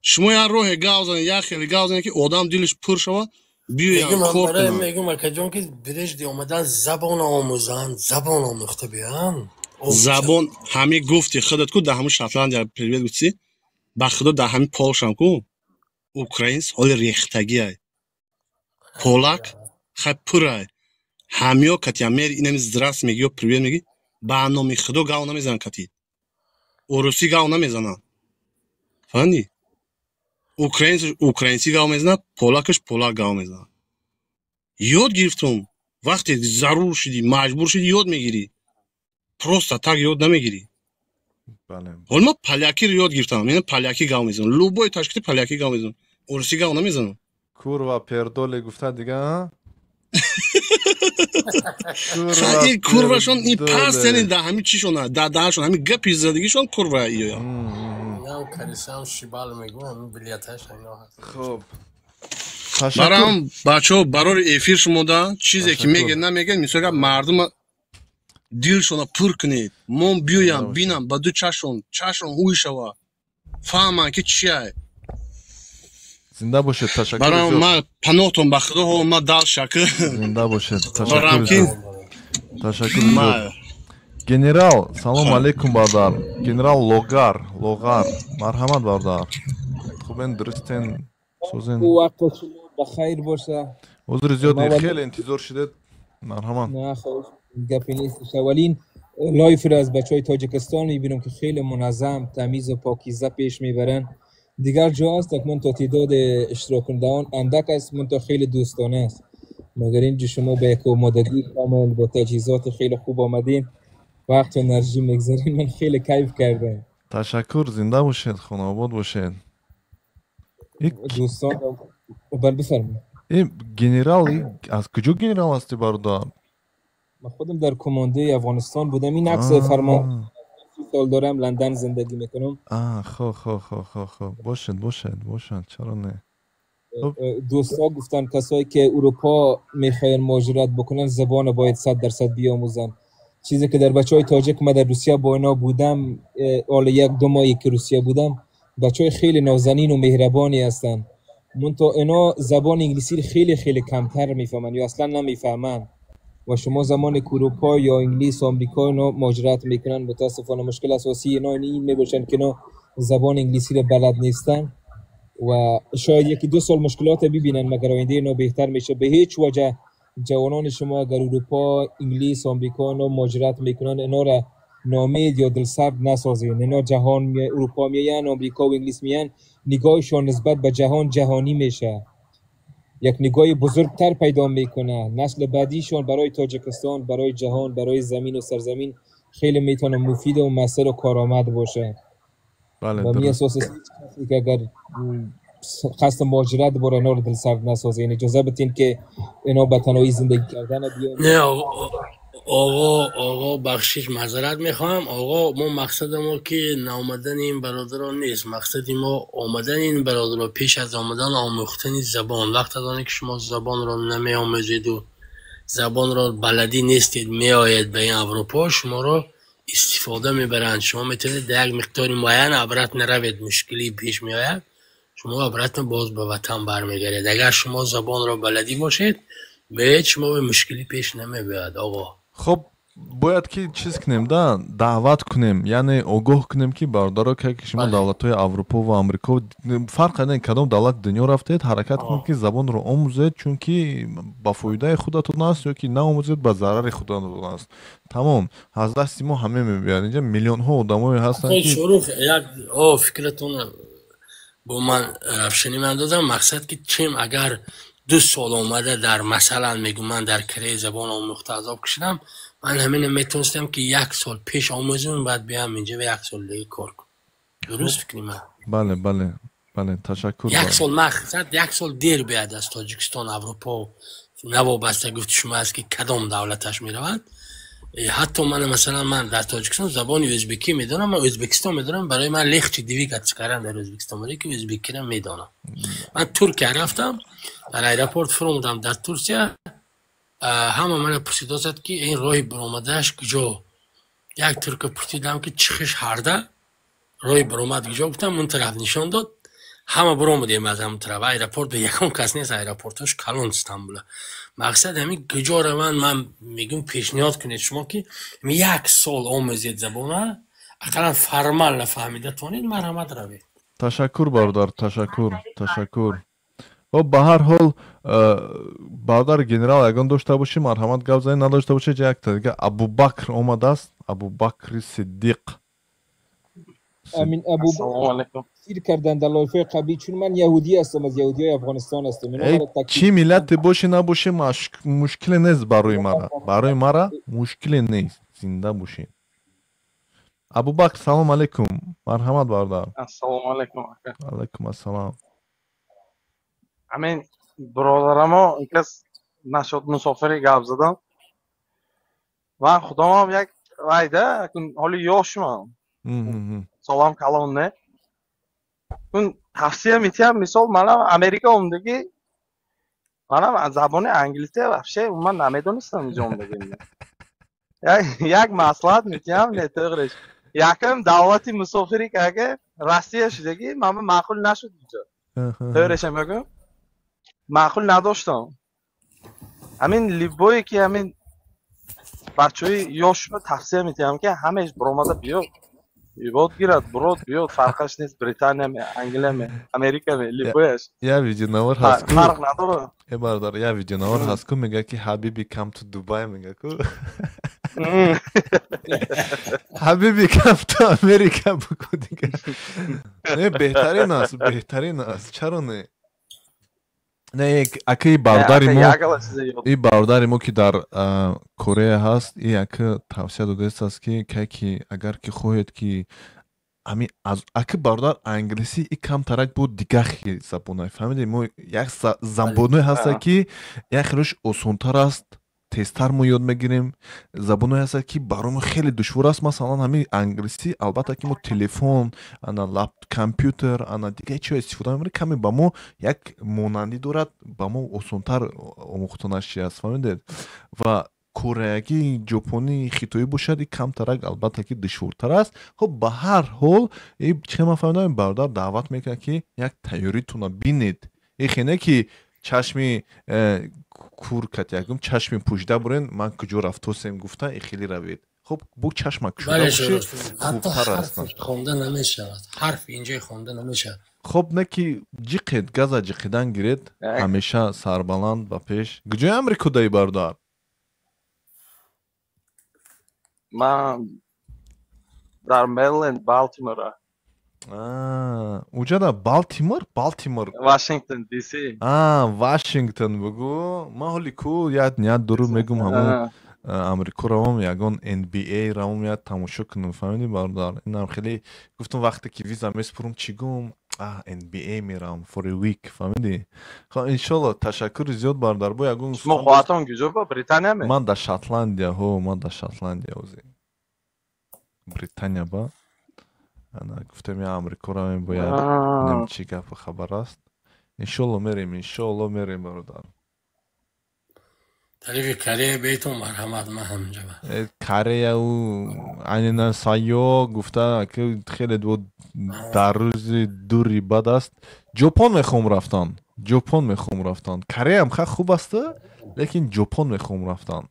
Шумо як роҳе гав занед, як хеле гав занед, ки одам дилаш пур шавад, биёянд, кор кунанд. Мегум, акаҷон, ки прежде омадан забон омӯзанд, забон омӯхта биёянд. Забон ҳами гуфти худат ку, дар ҳамун Шотландия привет гуфти, ба худо, дар ҳамин Полшам ку украинс ҳоли рехтагиай, полак хай пурай, ҳамиё кати мери, инами здрасте меги ё привет меги, ба номи худо гав намезананд кати, урусӣ гав намезананд, фаҳмидӣ? Украинс украинсӣ гав мезанад, полакаш полак гав мезанад. Ёд гирифтум. Вақте зарур шудӣ, маҷбур шудӣ, ёд мегирӣ, просто так ёд намегирӣ. Ҳол ман полякиро ёд гирифтам, ина полякӣ гав мезанам, любой ташкили полякӣ гав мезанам, урусӣ гав намезанам. Kurwa pierdolę гуфта дига. Ин курва шон, ин паст, яъне дар ҳамин чишона, дар даҳашон ҳамин гапи задагишон курва иёя. Карисам шибал мегӯям, билеташ. Хуб. Барам, бачаҳо, барори эфир шумода, чизе ки мегед, намегед, мисол гап, мардума дилшона пур кунед, мон биёям, бинам ба ду чашон, чашон ҳуй шава, фаҳманд ки чиай. Зинда бошед, ташаккур. Барам, ман паноҳтон ба худо, ҳо, ма дал шакр. Зинда бошед, ташаккур, ташаккур. Генерал, салом алейкум, бародар. Генерал Логар, Лоғар, марҳамат, бародар. Хубен, дурустен, созен? Вақти шумо ба хайр боша. Узри зиёд, хеле интизор шудед, марҳамат. Не, хоҳиш, гапи нест. Аввалин live رو از بچه های تاجیکستان میبینم که خیلی منظم، تمیز و پاکیزه پیش میبرن. دیگر جا است که من تا تعداد اشتراک کنندگان اندک است، من تا خیلی دوستانه است، مگر اینجا شما به یک آمادگی کامل با تجهیزات خیلی خوب آمدین، وقت و انرژی میگذارین، من خیلی کیف کردم. Ташаккур, зинда бошед, хонаобод бошед. دوستان، بله، بفرمایید. Генерал, аз куҷо генерал ҳастӣ, бародар? من خودم در کمانده افغانستان بودم. این عکس فرمان سال دارم، لندن زندگی میکنم. خب، باشد، باشد، باشد، چرا نه. دوستا گفتن کسایی که اروپا میخواین مهاجرت بکنن، زبان باید 100% بیاموزن. چیزی که در بچه های تاجک، من در روسیه با اینا بودم، حالا یک دو ماهی که روسیه بودم، بچه های خیلی نازنین و مهربانی هستن، منتها اینا زبان انگلیسی خیلی خیلی کمتر میفهمن یا اصلا نمیفهمن. و شما زمان که اروپا یا انگلیس و آمریکا اینا مهاجرت میکنن، متاسفانه مشکل اساسی اینا این میباشن که اینا زبان انگلیسی رو بلد نیستن و شاید یکی دو سال مشکلات ببینن، مگر آینده اینا بهتر میشه. به هیچ وجه جوانان شما اگر اروپا، انگلیس، آمریکا اینا مهاجرت میکنن، اینا را ناامید یا دلسرد نسازین. اینا جهان می اروپا میان، آمریکا و انگلیس میان، نگاهشان نسبت به جهان جهانی میشه، یک نگاه بزرگتر پیدا میکنه. نسل بعدیشان برای تاجیکستان، برای جهان، برای زمین و سرزمین خیلی میتونه مفید و موثر و کارآمد باشه. بله. و می اساس کسی که اگر قصد مهاجرت باره، اینا رو دلسرد نسازه، این اجازه بتین که اینا به تنهایی زندگی کردن بیان. نه. Оғо, оғо, бахшиш, маъзарат мехоҳам, оғо. Мо мақсади мо ки наомадани ин бародарон нест, мақсади мо омадани ин бародаро, пеш аз омадан омӯхтани забон. Вақт аз оне ки шумо забонро намеомӯзеду забонро баладӣ нестед, меоед ба ин Аврупо, шуморо истифода мебаранд. Шумо метавонед дар як миқдори муайян обратно равед, мушкилӣ пеш меояд, шумо обратно боз ба ватан бармегардед. Агар шумо забонро баладӣ бошед, меоед, шумо ба мушкилӣ пеш намебиёяд, оғо. Хоб, бояд ки чиз кунем да, даъват кунем, яъне огоҳ кунем, ки бародаро, ки шумо давлатҳои Аврупо ва Амрико, фарқ не, кадом давлати дунё рафтед, ҳаракат кунед, ки забонро омӯзед, чунки ба фоидаи худатон аст, ё ки наомӯзед, ба зарари худатон аст. Тамом, аз дасти мо ҳаме мебиёяд. Инҷа миллионҳо одамое ҳастанд, ки Шорух, як о фикратон бо ман равшанӣ меандозам. Мақсад ки чем агар 2 сол омада дар, масалан мегӯм, ман дар Корея забон омӯхта азоб кашидам, ман ҳамина метавонистам, ки як сол пеш омӯзам, баъд биям инҷа ва як сол дига кор кунам. Дуруст фикри ман? Бале, ташаккур. Як сол, мақсад як сол дер бияд аз Тоҷикистон Аврупо, навобаста гуфти шумо аст, ки кадом давлаташ меравад. Ҳатто ман, масалан, ман дар Тоҷикистон забони ӯзбекӣ медонам, ман Ӯзбекистон медонам, барои ман легче двигаться кардан дар Ӯзбекистон, барои ки ӯзбекиро медонам. Ман Туркия рафтам, дар аэропорт фуромадам дар Турсия, ҳама мана пурсидосад, ки ин роҳи баромадааш куҷо. Як турка пурсидам, ки чихиш ҳарда роҳи баромад куҷо, гуфтам, он тараф нишон дод. Ҳама баромадем аз ҳамон тараф. Аэропорт ягон кас нест, аэропортҳош калон Стамбула. Мақсад ҳамин, куҷо раванд, ман мегӯм, пешниҳод кунед шумо, ки як сол омӯзед забона, ақаллан формально фаҳмида тонед, марҳамат, равед. Ташаккур, бародар, ташаккур, ташаккур. Хоб, ба ҳар ҳол, бародар генерал, ягон дошта бошӣ, марҳамат, гап занед, надошта бошед, якта дига Абубакр омадааст, Абубакри Сиддиқ. امین ابو تیر کردن در live های قبلی، چون من یهودی هستم، از یهودی های افغانستان هستم. چی миллате бошӣ набошӣ, мушкиле нест барои мара, барои мара мушкиле нест, зинда бошед. Абубакр, салом алейкум, марҳамат, бародар. Ассалому алайкум. Алайкум ассалом. Ҳамин бародарамо инкас нашод мусофири гап задам. Ман худомам як вайда ҳоли ёшман, солам калон не. Кун тавсия метиҳам, мисол, манам Америка омдагӣ, манам забони англисия вообще умуман намедонистам. Инҷо омдагӣ як маслиҳат метиҳам, не, тоғриш, якум давлати мусофири ага Россия шудагӣ, ман маъқул нашуд инҷо, тоғришам мегӯм, маъқул надоштам. Ҳамин любое ки ҳамин бачаҳои ёшро тавсия метиҳам, ки ҳамааш биромада биё, ёд гирад, бурод биёд, фарқаш нест, Британияме, Англияме, Америкаме, любояш. Я видеонавор ҳаст. Фарқ надорад. Э, бародар, я видеонавор ҳаст ку, мега ки "Ҳабиби, come to Дубай", мега ку, "Ҳабиби, come to Америка" буку дига. Не, беҳтарин аст, беҳтарин аст, чаро не? Не, ака, бародари мо, и бародари мо, ки дар Корея ҳаст, и ака тавсия додааст, ки кай ки агар ки хоҳед, ки ами аз ака бародар, англисӣ и камтарак буд, дигар хел забонай, фаҳмидед? Мо як забоное ҳаста, ки як хелош осонтар аст, тезтар мо ёд мегирем, забоное ҳастад, ки барои мо хеле душвор аст. Масалан, ҳамин англисӣ, албатта, ки мо телефон, ана лап, компютер, ана дигар чиҳо истифода мебарем, каме ба мо як монандӣ дорад, ба мо осонтар омӯхтанаш чи аст, фаҳмидед? Ва кореягӣ, ҷопонӣ, хитоӣ бошад, и камтарак, албатта, ки душвортар аст. Хоб, ба ҳар ҳол, чӣ ман фаҳмидам, бародар даъват мекунад, ки як тайёритона бинед, ихе не ки чашми кур кат, ягум чашми пӯшида бурен, ман куҷо рафтосем гуфта, ихели равед. Хуб, бу чашма кушода боши, хубтар аст. Хонда намешавад, ҳарф инҷои хонда намешавад. Хоб, не ки ҷиқед, газа ҷиқидан гиред, ҳамеша сарбаланд ба пеш. Куҷои Амрико даи, бародар? Ман дар Мериленд, Балтимора. Уҷада Балтимор, Балтимор. Вашингтон DC. Вашингтон бугу. Ман ҳоли ку як ният дуру мегум, ҳамун. Амрико равам, ягон NBA равам, як тамошо кунам, фаҳмидӣ, бародар? Инам хеле гуфтам, вақте ки виза меспурам, чӣ гум, NBA мерам for a week, фаҳмидӣ? Хоб, иншолло, ташаккури зиёд, бародар. Бо ягон Шумо хоҳатон куҷо, ба Британия ме? Ман дар Шотландия, ҳо, ман дар Шотландия ҳозир. Британия ба ана гуфтем, я Амрико равем, бояд бинем чӣ гапу хабар аст. Иншолло мерем, иншолло мерем, бародар. Тарафи Корея бейтон, марҳамат, ман ҳаминҷа ба. Кореяу айнан сайё гуфта, ки хеле дар рӯзи дури бад аст. Ҷопон мехоҳам рафтан, Ҷопон мехоҳам рафтан. Кореям ха хуб аст, лекин Ҷопон мехоҳам рафтан.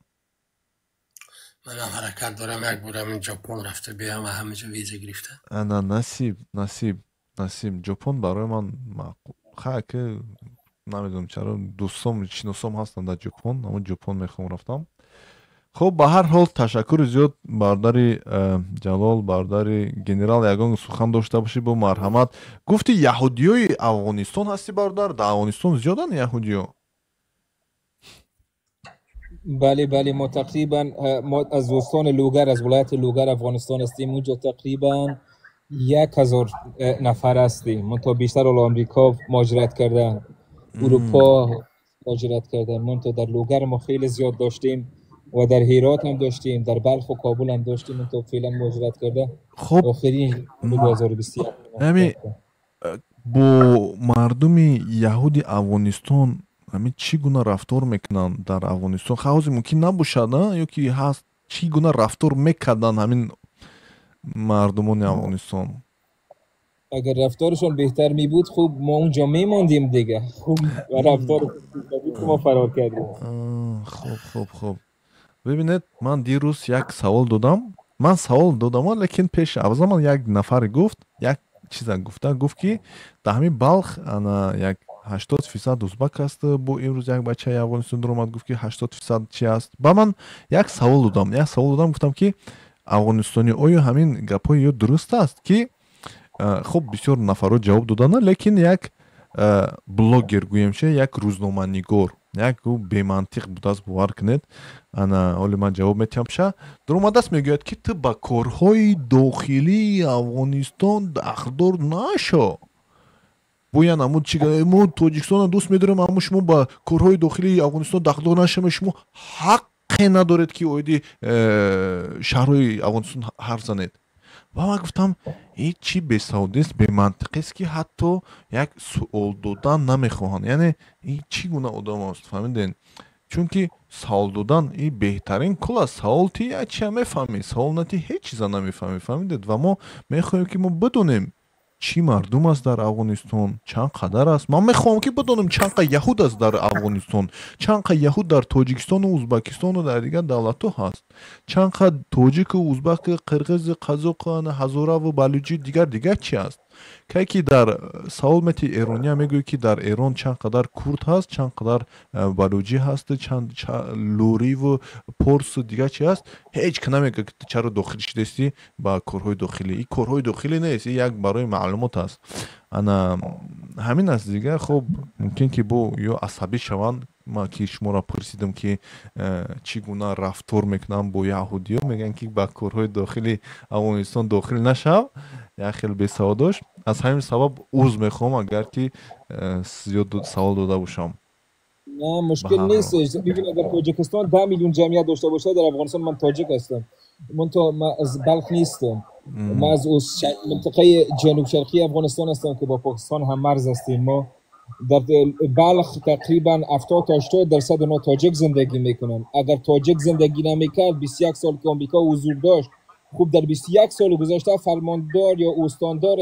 Манам ҳаракат дорам, як бор ҳамин Ҷопон рафта биям ва ҳаминҷа виза гирифта. Ана, насиб, насиб, насиб. Ҷопон барои ман маъқул. Ха, ки намедонам чаро, дӯстом, шиносом ҳастанд дар Ҷопон, ҳамон Ҷопон мехоҳам рафтам. Хуб, ба ҳар ҳол, ташаккури зиёд, бародари Ҷалол, бародари генерал. Ягон сухан дошта бошӣ, бо марҳамат. Гуфти, яҳудиёи Афғонистон ҳастӣ, бародар? Дар Афғонистон зиёданд яҳудиё? بله بله، ما تقریبا ما از استان لوگر، از ولایت لوگر افغانستان هستیم. اونجا تقریبا 1000 نفر هستیم، منتها بیشتر حالا آمریکا مهاجرت کردن، اروپا مهاجرت کردن. منتها در لوگر ما خیلی زیاد داشتیم و در هرات هم داشتیم، در بلخ و کابل هم داشتیم، منتها فعلا مهاجرت کرده. خب، آخرین 2021. ҳами бо мардуми яҳуди Афғонистон ҳамин чӣ гуна рафтор мекунанд дар Афғонистон? Ҳозир мумкин набошад, ё ки ҳаст? Чӣ гуна рафтор мекарданд ҳамин мардумони Афғонистон? اگر رفتارشون بهتر می بود، خوب ما اونجا میماندیم دیگه. خوب رفتار بود که ما فرار کردیم. خب خب خب، бибинед, ман дирӯз як савол додам, ман савол додам, лекин пеш авза ман як нафаре гуфт, як чиза гуфта, гуфт, ки дар ҳамин Балх ана як 80% узбак аст. Бо имрӯз як бачаи Афғонистон дуромад, гуфт, ки 80% чи аст. Ба ман як савол додам, як савол додам, гуфтам, ки афғонистони, оё ҳамин гапҳои ё дуруст аст, ки хуб, бисёр нафарҳо ҷавоб доданд, лекин як блогер, гӯем че, як рӯзноманигор, як бемантиқ будааст, бовар кунед. Ана ҳоли ман ҷавоб метиҳам ша. Дуромадааст, мегӯяд, ки ту ба корҳои дохилии Афғонистон дахлдор нашо. Боян аму чи, мо Тоҷикистонро дӯст медорем, аммо шумо ба корҳои дохилии Афғонистон дахлдор нашавед, шумо ҳаққе надоред, ки оиди шаҳрҳои Афғонистон ҳарф занед. Ва ман гуфтам, ин чӣ бесаводист, бемантиқест, ки ҳатто як суол додан намехоҳанд. Яъне ин чӣ гуна одам аст, фаҳмидед? Чунки савол додан ин беҳтарин кол аст. Савол ти як чия мефаҳмӣ, савол на ти ҳеҷ чиза намефаҳмӣ, фаҳмидед? Ва мо мехоҳем, ки мо бидонем, чӣ мардум аст дар Афғонистон, чанд қадар аст. Ман мехоҳам, ки бидонам, чанд қа яҳуд аст дар Афғонистон, чанд қа яҳуд дар Тоҷикистону Узбакистону дар дигар давлатҳо ҳаст, чанд қа тоҷику узбаку қирғизу қазоқу ҳазораву балуҷи, дигар дигар чи аст. Кай ки дар савол мети эрония, мегӯӣ, ки дар Эрон чанд қадар курд ҳаст, чанд қадар балуҷӣ ҳаст, чанд луриву порсу дигар чи ҳаст, ҳеҷ ка намегӯяд, ки ту чаро дохил шудастӣ ба корҳои дохилӣ. Ин корҳои дохилӣ нест, ин як барои маълумот аст. Ана ҳамин аст дигар. Хуб, мумкин ки бо ё асабӣ шаванд, ман ки шуморо пурсидам, ки чӣ гуна рафтор мекунанд бо яҳудиё, мегӯянд, ки ба корҳои дохили Афғонистон дохил нашав, як хел бесаводош. Аз ҳамин сабаб узр мехоҳам, агар ки зиёд савол дода бошам. نه، مشکل نیست. ببین، اگر تاجیکستان 10 میلیون جمعیت داشته باشه، در افغانستان، من تاجیک هستم، من تا ما از بلخ نیستم، ما از منطقه جنوب شرقی افغانستان هستم که با پاکستان هم مرز هستیم. ما در بلخ تقریبا 70 تا 80% اونا تاجیک زندگی میکنن. اگر تاجیک زندگی نمیکرد، 21 سال که آمریکا حضور داشت، خوب در 21 سال گذشته فرماندار یا استاندار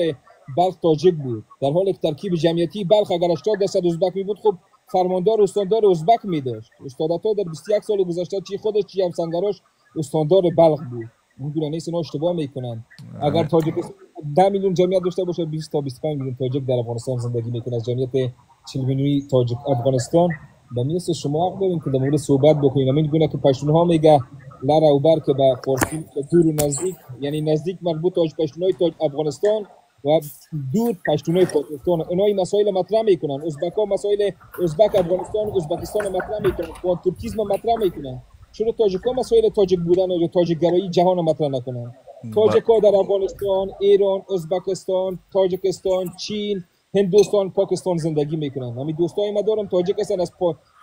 بلخ تاجیک بود، در حالی که ترکیب جمعیتی بلخ اگر 80% ازبک می بود، خب فرماندار استاندار ازبک می داشت. استاد عطا در 21 سال گذشته چی خودش چی هم سنگراش استاندار بلخ بود. اون گونه نیست، اینا اشتباه میکنن. اگر تاجیکستان 10 میلیون جمعیت داشته باشه، 20 تا 25 میلیون تاجیک در افغانستان زندگی میکنه، از جمعیت 40 میلیونی تاجیک افغانستان. به میست شما حق دارین که در مورد صحبت بکنین. همین گونه که پشتون ها میگه لر و بر که به فارسی دور و نزدیک، یعنی نزدیک مربوط تاج پشتونای تاج افغانستان و دور پشتونای پاکستان، اینا این مسائل مطرح میکنن. ازبک ها مسائل ازبک افغانستان، ازبکستان مطرح میکنن، پان ترکیسم مطرح میکنن. چرا تاجیک‌ها مسائل تاجیک بودن یا تاجیک‌گرایی جهان رو مطرح نکنن؟ تاجیک‌ها در افغانستان، ایران، ازبکستان، تاجیکستان، چین، هندوستان، پاکستان زندگی میکنن. همین دوستای ما دارم تاجیک هستن، از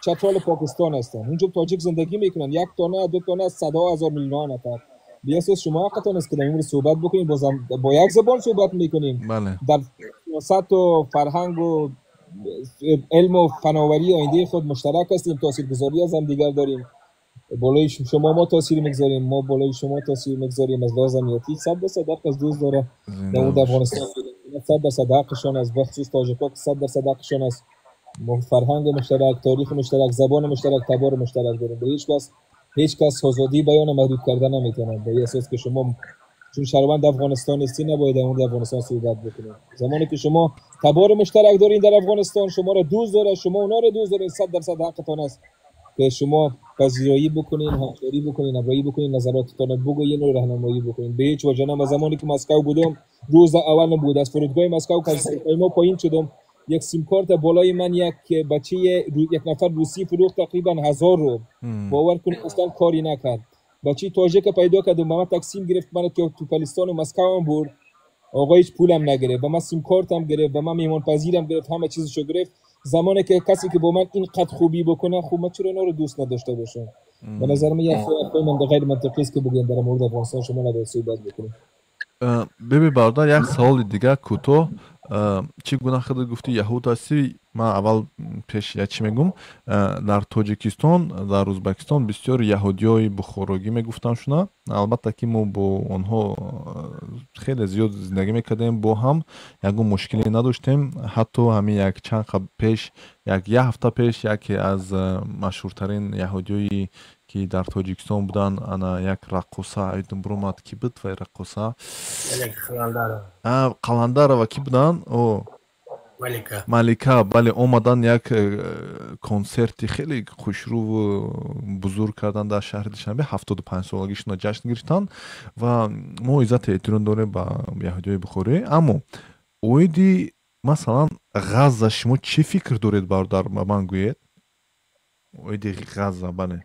چترال پاکستان هستن، اونجا تاجیک زندگی میکنن، یک تانه، دو تانه، صدها هزار میلیون نفر. بیاساس شما حقتان است که در این مورد صحبت بکنیم، بازم با یک زبان صحبت میکنیم. بله. در سیاست و فرهنگ و علم و فناوری آینده خود مشترک هستیم، تاثیرگذاری از هم دیگر داریم. بالای شما ما تاثیر میگذاریم، ما بالای شما تاثیر میگذاریم. از لحاظ امنیتی 100% حق از دوست داره در مورد افغانستان، 100% حقشان است، بخصوص تاجیک‌ها که 100% حقشان است. ما فرهنگ مشترک، تاریخ مشترک، زبان مشترک، تبار مشترک داریم. به هیچ کس هیچ کس آزادی بیان محدود کردن نمیتونه. به این اساس که شما چون شهروند افغانستان هستی نباید در مورد افغانستان صحبت بکنید. زمانی که شما تبار مشترک دارین در افغانستان، شما را دوست داره، شما اونا را دوست دارین، 100% حقتان است که شما پذیرایی بکنین، همکاری بکنین، همراهی بکنین، نظراتتان رو بگویین و راهنمایی بکنین. به هیچ وجه نه. زمانی که مسکو بودم، روز اول بود از فرودگاه مسکو که از ما پایین شدم، یک سیم کارت بالای من یک بچه یک نفر روسی فروخت تقریبا 1000 روبل. باور کنید اصلا کاری نکرد. بچه تاجیک پیدا کرد و من تقسیم گرفت، من تو پلستان و مسکو هم برد. آقا هیچ پولم نگرفت، و من سیم کارتم گرفت، و من مهمان پذیرم گرفت، همه چیزشو گرفت. زمانی که کسی که با من اینقدر خوبی بکنه، خب من چرا اینا رو دوست نداشته باشم؟ به نظر من یک حرفای غیر منطقی است که بگیم در مورد افغانستان شما نباید صحبت بکنید. ببین برادر، یک سوال دیگه کوتاه. Чӣ гуна худат гуфтӣ яҳуд ҳастӣ? Ман аввал пеш я чӣ мегӯм, дар Тоҷикистон, дар Ӯзбекистон бисёр яҳудиёи бухорогӣ мегуфтанд шуна. Албатта ки мо бо онҳо хеле зиёд зиндагӣ мекардем, бо ҳам ягон мушкиле надоштем. Ҳатто ҳамин як чанд пеш, як ҳафта пеш, яке аз машҳуртарин яҳудиёи ки дар Тоҷикистон буданд, ана як раққоса айдум буромад, ки буд вай раққоса? Қаландарова ки буданд? Малика, бале, омадан як консерти хеле хушрӯву бузург карданд дар шаҳри Душанбе, 75-солагишонро ҷашн гирифтанд ва мо иззату эҳтиром дорем ба яҳудиёи бухорӣ. Аммо оиди масалан Ғазза шумо чӣ фикр доред, бародар, ба ман гӯед? Оиди Ғазза, бале,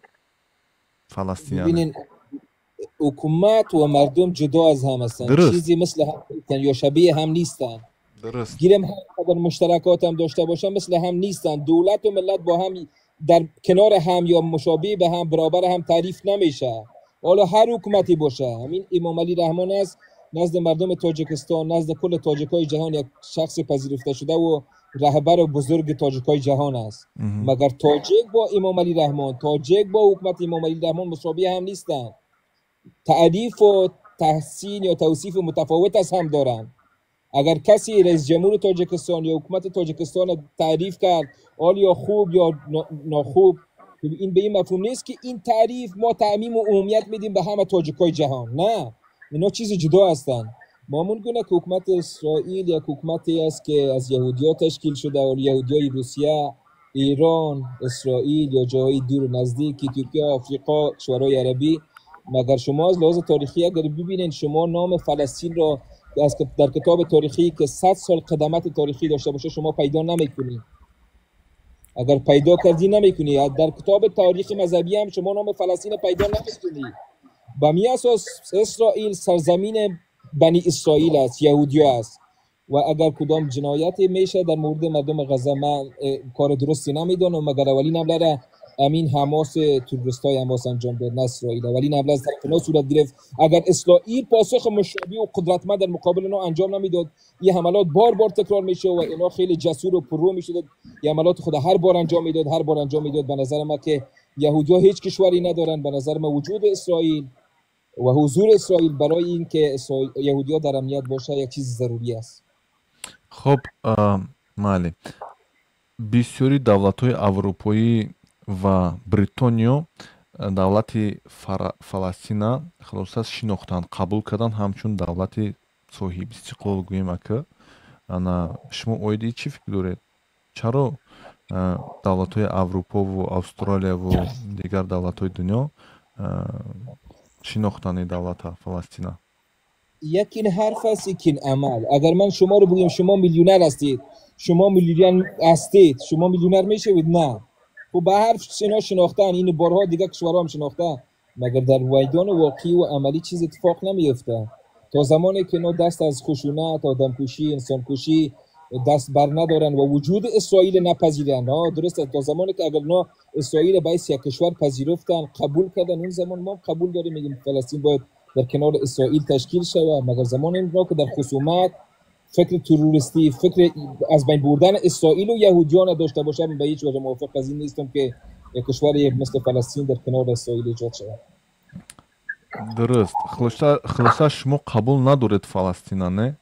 فلسطین. ببینین حکومت و مردم جدا از هم هستن. درست. چیزی مثل هم نیستن یا شبیه هم نیستن. درست. گیرم هر قدر مشترکات هم داشته باشن مثل هم نیستن. دولت و ملت با هم در کنار هم یا مشابه به هم، برابر هم تعریف نمیشه. حالا هر حکومتی باشه، همین امام علی رحمان است، نزد مردم تاجیکستان، نزد کل تاجیکای جهان یک شخص پذیرفته شده و رهبر بزرگ تاجیکای جهان است. مگر تاجیک با امام علی رحمان، تاجیک با حکومت امام علی رحمان مشابه هم نیستند. تعریف و تحسین یا توصیف متفاوت از هم دارند. اگر کسی رئیس جمهور تاجیکستان یا حکومت تاجیکستان تعریف کرد، آیا خوب یا ناخوب، این به این مفهوم نیست که این تعریف ما تعمیم و عمومیت میدیم به همه تاجیکای جهان. نه، اینا چیز جدا هستند. مامون گونه که حکومت اسرائیل یک حکومتی است که از یهودیا تشکیل شده و یهودیای روسیه، ایران، اسرائیل یا جاهای دور و نزدیک، ترکیه، آفریقا، کشورهای عربی. مگر شما از لحاظ تاریخی اگر ببینید، شما نام فلسطین را از در کتاب تاریخی که 100 سال قدمت تاریخی داشته باشه شما پیدا نمیکنید. اگر پیدا کردی نمیکنی. در کتاب تاریخ مذهبی هم شما نام فلسطین پیدا نمیکنی. به می اساس اسرائیل سرزمین بنی اسرائیل است، یهودی است. و اگر کدام جنایت میشه در مورد مردم غزه، من کار درستی نمیدانم، مگر اولین حمله را امین حماس، تروریستای حماس انجام داد، نه اسرائیل. اولین حمله از طرف اونا صورت گرفت. اگر اسرائیل پاسخ مشابه و قدرتمند در مقابل اونا انجام نمیداد، این حملات بار بار تکرار میشه و اینا خیلی جسور و پررو میشد. این حملات خود هر بار انجام میداد، هر بار انجام میداد. به نظر من که یهودی‌ها هیچ کشوری ندارن. به نظر من وجود اسرائیل و حضور اسرائیل برای اینکه یهودی‌ها در امنیت باشه یک چیز ضروری است. خب майли, бисёри давлатҳои аврупоӣ ва Бритониё давлати Фаластина хулоса шинохтанд, қабул карданд ҳамчун давлати соҳиби истиқлол гӯем. Ака, ана шумо оиди чӣ фикр доред? Чаро давлатҳои Аврупову Австралияву дигар давлатҳои дунё шинохтанд ин давлата Фаластина? یک این حرف است، یک این عمل. اگر من شما رو بگویم شما میلیونر هستید، شما میلیونر هستید، شما میلیونر میشوید؟ نه. خب به حرف اینا شناختن، این بارها دیگه کشورها هم شناختن، مگر در میدان واقعی و عملی چیز اتفاق نمیفته. تا زمانی که اینا دست از خشونت، آدمکشی، انسانکشی دست بر ندارن و وجود اسرائیل نپذیرن، ها درست است. تا زمانی که اگر اینا اسرائیل باید یک کشور پذیرفتن، قبول کردن، اون زمان ما قبول داریم، میگیم فلسطین باید در کنار اسرائیل تشکیل شود. مگر زمان اینا که در خصومت، فکر تروریستی، فکر از بین بردن اسرائیل و یهودیان داشته باشم، به هیچ وجه موافق از این نیستم که یک کشور مثل فلسطین در کنار اسرائیل ایجاد شود. Дуруст. Хулоса, шумо қабул надоред Фаластина, не?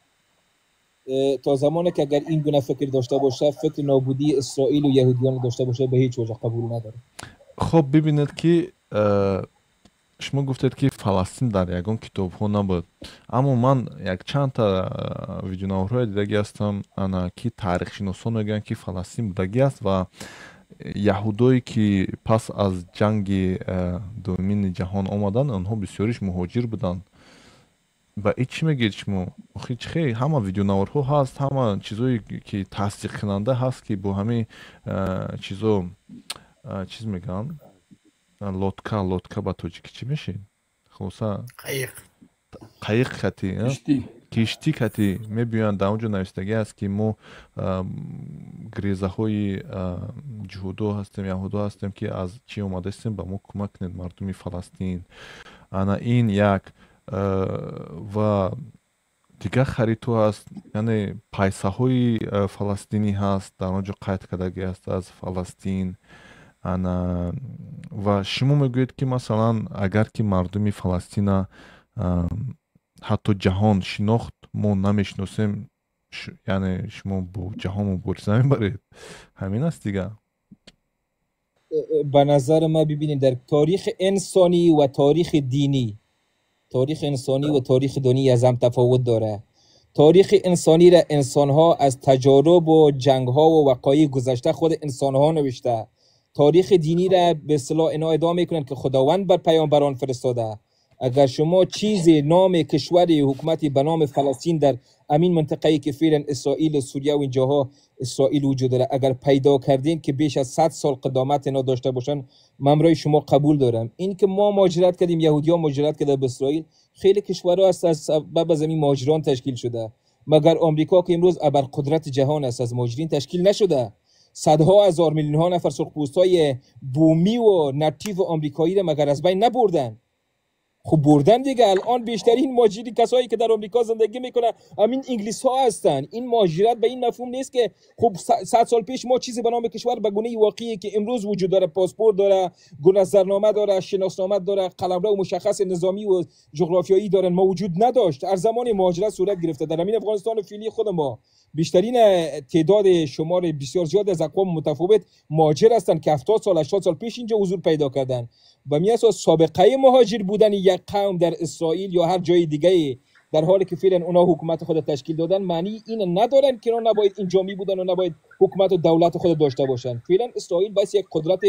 تا زمانی که اگر این گونه فکر داشته باشه، فکر نابودی اسرائیل و یهودیان داشته باشه، به هیچ وجه قبول نداره. Хоб, бибинед, ки шумо гуфтед, ки Фаластин дар ягон китобҳо набуд, аммо ман якчандта видеонаворҳое дидагӣ ҳастам, ана, ки таърихшиносон мегӯянд, ки Фаластин будагӣ аст ва яҳудое, ки пас аз ҷанги Дуюмини ҷаҳон омаданд, онҳо бисёриш муҳоҷир буданд. Ва и чӣ мегӯед шумо? Охи чӣ хел, ҳама видеонаворҳо ҳаст, ҳама чизое, ки тасдиқкунанда ҳаст, ки бо ҳамин чизо, чиз мегӯянд, лодка, лодка ба тоҷикӣ чӣ мешид? Хулоса, қайиқ. Қайиқ кати, киштӣ кати мебиёянд. Дар он ҷо навиштагӣ аст, ки мо грезаҳои ҷуҳудо ҳастем, яҳудо ҳастем, ки аз чӣ омадаистем, ба мо кӯмак кунед, мардуми Фаластин. Ана, ин як ва дигар харито ҳаст, яъне пайсаҳои фаластинӣ ҳаст, дар он ҷо қайд кардагӣ аст аз Фаластин. Ана, ва шумо мегӯед, ки масалан, агар ки мардуми Фаластина ҳатто ҷаҳон шинохт, мо намешиносем, яъне шумо бо ҷаҳон мубориза мебаред, ҳамин аст дигар. به نظر ما ببینید، در تاریخ انسانی و تاریخ دینی، تاریخ انسانی و تاریخ دینی از هم تفاوت داره. تاریخ انسانی را انسانها از تجارب و جنگها و وقایع گذشته خود انسانها نوشته. تاریخ دینی را به اصطلاح اینا ادعا میکنن که خداوند بر پیامبران فرستاده. اگر شما چیزی نام کشوری، حکومتی به نام فلسطین در امین منطقه‌ای که فعلا اسرائیل و سوریه و اینجاها اسرائیل وجود داره اگر پیدا کردین که بیش از 100 سال قدامت اینا داشته باشن، من برای شما قبول دارم. این که ما مهاجرت کردیم، یهودی‌ها مهاجرت کرده به اسرائیل، خیلی کشورها هست از سبب از این مهاجران تشکیل شده. مگر آمریکا که امروز ابر قدرت جهان است از مهاجرین تشکیل نشده؟ صدها هزار، میلیون ها نفر سرخپوستای بومی و native آمریکایی را مگر از بین نبردن؟ خب بردن دیگه. الان بیشترین مهاجری کسایی که در آمریکا زندگی میکنن همین انگلیس ها هستن. این مهاجرت به این مفهوم نیست که خب 100 سال پیش ما چیزی به نام کشور به گونه واقعی که امروز وجود داره، پاسپورت داره، گذرنامه داره، شناسنامه داره، قلمرو مشخص نظامی و جغرافیایی دارن، ما وجود نداشت. هر زمان مهاجرت صورت گرفته. در همین افغانستان فعلی خود ما بیشترین تعداد، شمار بسیار زیاد از اقوام متفاوت مهاجر هستند که 70 سال، 80 سال پیش اینجا حضور پیدا کردن. و می اساس سابقه مهاجر بودن یک قوم در اسرائیل یا هر جای دیگه در حالی که فعلا اونا حکومت خود تشکیل دادن، معنی این ندارن که اونا نباید اینجا می بودن و نباید حکومت و دولت خود داشته باشن. فعلا اسرائیل باید یک قدرت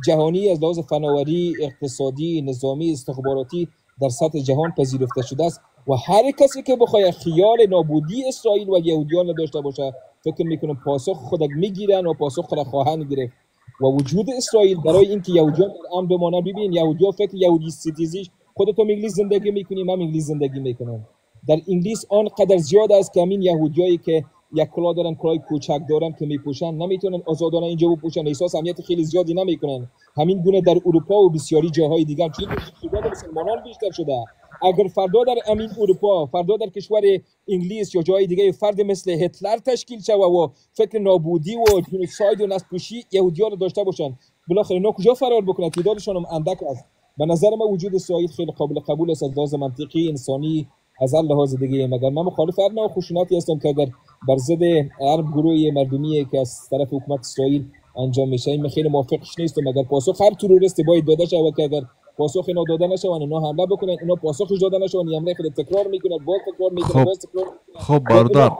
جهانی از لحاظ فناوری، اقتصادی، نظامی، استخباراتی در سطح جهان پذیرفته شده است و هر کسی که بخواد خیال نابودی اسرائیل و یهودیان داشته باشه، فکر میکنم پاسخ خود میگیرن و پاسخ خود خواهند گرفت. و وجود اسرائیل برای اینکه یهودیان در امن بمانند، ببین یهودیان فکر یهودی ستیزی، خودت هم انگلیس زندگی میکنی، من انگلیس زندگی میکنم. در انگلیس آنقدر زیاد است که همین یهودیایی که یک کلاه دارن، کلاه کوچک دارن که میپوشن، نمیتونن آزادانه اینجا بپوشن، احساس امنیت خیلی زیادی نمیکنن. همین گونه در اروپا و بسیاری جاهای دیگر چون تعداد مسلمانان بیشتر شده. اگر فردا در امین اروپا، فردا در کشور انگلیس یا جای دیگه فرد مثل هتلر تشکیل شوه و فکر نابودی و genocide و نسل یهودیان رو داشته باشن، بالاخره اینا کجا فرار بکنن؟ تعدادشان هم اندک است. به نظر من وجود اسرائیل خیلی قابل قبول است از لحاظ منطقی، انسانی، از هر لحاظ دیگه. مگر من مخالف هر نوع خشونتی هستم که اگر بر ضد هر گروه مردمی که از طرف حکومت اسرائیل انجام میشه، من خیلی موافقش نیستم. اگر پاسخ هر تروریستی باید داده شود که اگر پاسخ اینا داده نشون، اینا حمله بکنن، اینا پاسخش داده نشون، حمله خود تکرار میکنن، باز تکرار میکنن، باز تکرار. خب برادر،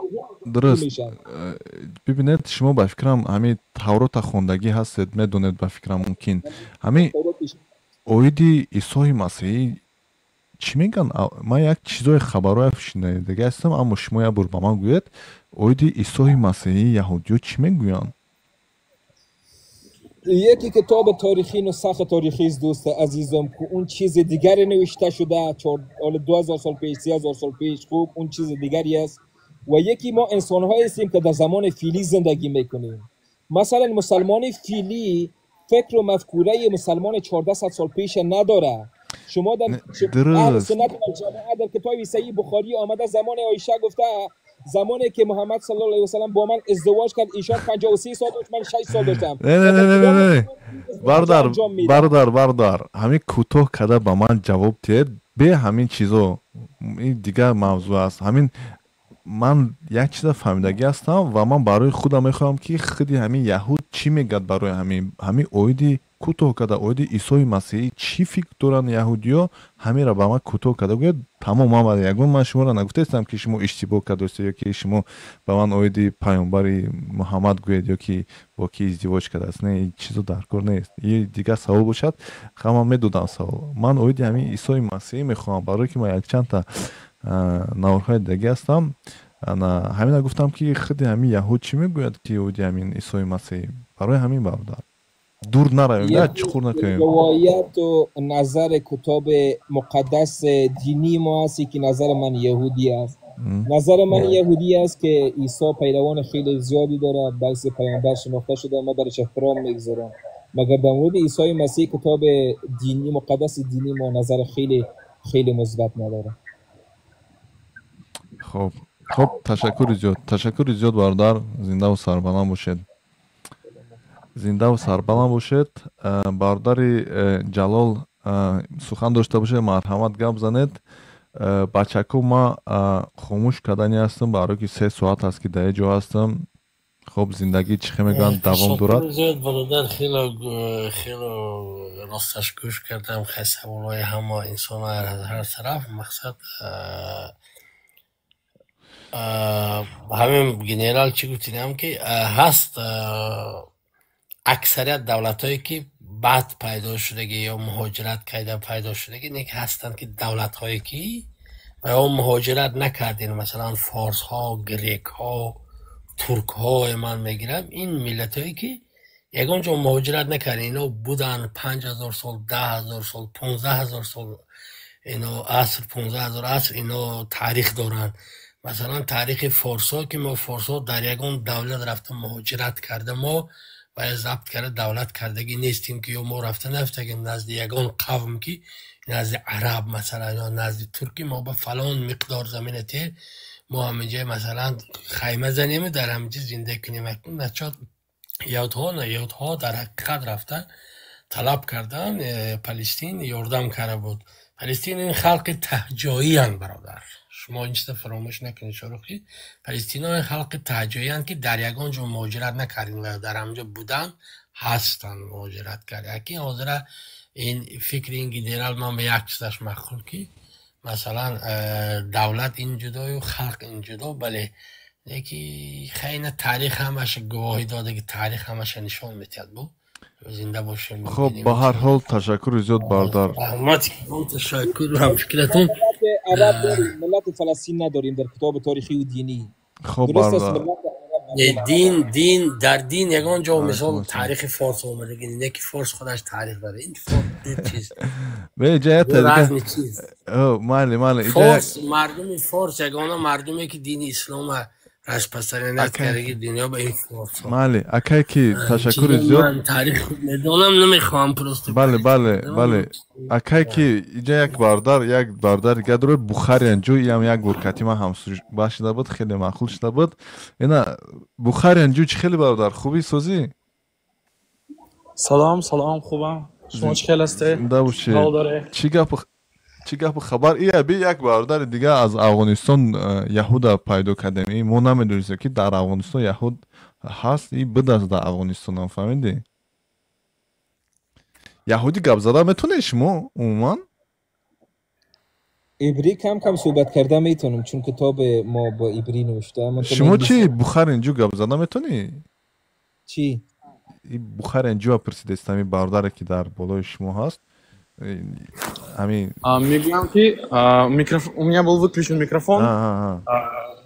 درست. ببینید، شما به فکرم همین تورات خوندگی هستید، میدونید به فکرم ممکن همین оиди Исои Масеҳӣ чӣ мегӯянд. Ман як чизои хабарое шунидагӣ ҳастам, аммо шумо як бор ба ман гӯед, оиди Исои Масеҳӣ яҳудиё чӣ мегӯянд? یکی کتاب تاریخی نسخ تاریخی است دوست عزیزم که اون چیز دیگری نوشته شده 2000 سال پیش، 3000 سال پیش، خوب اون چیز دیگری است. و یکی ما انسان هایی هستیم که در زمان فیلی زندگی میکنیم. مثلا مسلمان فیلی فکر و مفکوره مسلمان 1400 سال پیش نداره. شما در اهل سنت و جماعت در کتاب صحیح بخاری آمده زمان عایشه گفته زمانی که محمد صلی الله علیه و سلم با من ازدواج کرد ایشان 53 سال داشت، من 6 سال داشتم. نه نه نه نه نه برادر برادر برادر، همین کوتاه کده با من جواب دید به همین چیزا. این دیگه موضوع است. همین من یک چیز فهمیدگی هستم و من برای خودم میخوام که خودی همین یهود چی میگد برای همین اویدی کوتاه کده اویدی عیسی مسیح چی فکر دارن یهودیا، همین را به من کوتاه کده گوید تمام. من یگون من شما را نگفتم که شما اشتباه کردید یا که شما به من اویدی پیامبر محمد گوید یا که با کی ازدواج کرده است. نه، این چیزو در کار نیست. این دیگه سوال باشد خما میدادم سوال. من اویدی همین عیسی مسیح میخوام برای که من یک چند تا نورهای دیگه هستم. همین گفتم که خود همین یهود چی میگوید که اویدی همین عیسی مسیح برای همین برادر دور نرویم، نه چخور نکنیم. روایت و نظر کتاب مقدس دینی ما هستی که نظر من یهودی است. نظر من یهودی است که عیسی پیروان خیلی زیادی داره، بحث پیامبر شناخته شده، ما برش احترام میگذارم. مگر در مورد عیسی مسیح کتاب دینی مقدس دینی ما نظر خیلی خیلی مثبت نداره. خب خب، تشکر زیاد، تشکر زیاد برادر. زنده و سربلند باشید، زنده و سربلند باشید. برادر جلال سخن داشته باشه، مرحمت گپ زنید. بچکو ما خاموش کردنی هستم برای که 3 ساعت است که در جا هستم. خب زندگی چی میگن دوام دارد. زیاد برادر، خیلی خیلی راستش گوش کردم. خیلی سوالای همه انسان از هر طرف. مقصد همین گنرال چی گفتیم که هست اکثریت دولت‌هایی که بعد پیدا شدگی یا مهاجرت کرده پیدا شدگی نه هستند که دولت‌هایی که یا مهاجرت نکردین، مثلا فارس ها، گریک ها، ترک ها من میگیرم، این ملت هایی که یگان جا مهاجرت نکردن، اینا بودن 5000 سال، 10000 سال، 15000 سال، اینا عصر 15000 عصر اینا تاریخ دارن. مثلا تاریخ فارس ها که ما فارس ها در یگان دولت رفته مهاجرت کرده ما و ضبط کرده دولت کردگی نیستیم که یا ما رفته نفتگیم نزد یگان قوم که نزد عرب مثلا یا نزد ترکی ما به فلان مقدار زمین ته ما همینجا مثلا خیمه زنیم در همینجا زنده کنیم. نچات یهودها نه، یهودها در حقیقت رفته طلب کردن فلسطین یاردم کرده بود. فلسطین این خلق تهجایی هن برادر، شما این چیز فراموش نکنید شروخی. فلسطین ها خلق تهجایی هن که در یگان جا مهاجرت نکردن و در همجا بودن هستن مهاجرت کرد. یکی حاضر این فکر این گنرال من به یک چیزش مخول که مثلا دولت این جدا و خلق این جدا، بله یکی خیلی تاریخ همش گواهی داده که تاریخ همش نشان میتید بود. زنده باشیم. خب به هر حال تشکر زیاد برادر. رحمت تشکر هم فکرتون. عرب داریم، ملت فلسطین نداریم در کتاب تاریخی و دینی. خب برادر دین در دین یگان جا مثال تاریخ فارس اومده که نه که فارس خودش تاریخ داره، این دو چیز به جای چیز مالی مالی فارس، مردم فارس یگانه مردمی که دین اسلام از پسرنت کرده دنیا به این فارس. مالی اکی که تشکر زیاد. من تاریخ میدونم نمیخوام پرست. بله بله بله اکی که اینجا یک برادر دیگه داره بخاری انجو، هم یک برکتی من هم باشیده بود، خیلی معقول شده بود. اینا بخاری انجو چه خیلی برادر خوبی سوزی؟ سلام سلام، خوبم. شما چه خیلی هسته؟ چی گپ خبر؟ ای بی یک برادر دیگه از افغانستان یهود پیدا کردیم. ای ما نمیدونستیم که در افغانستان یهود هست. ای بد است در افغانستان هم، فهمیدی؟ یهودی گپ زده میتونه شما عموما؟ عبری کم کم صحبت کرده میتونم چون کتاب ما با عبری نوشته. شما چی بخار اینجا گپ زده میتونی؟ چی؟ ای بخار اینجا پرسیده است برادر که در بالای شما هست. میگم که у меня был выключен микрофон,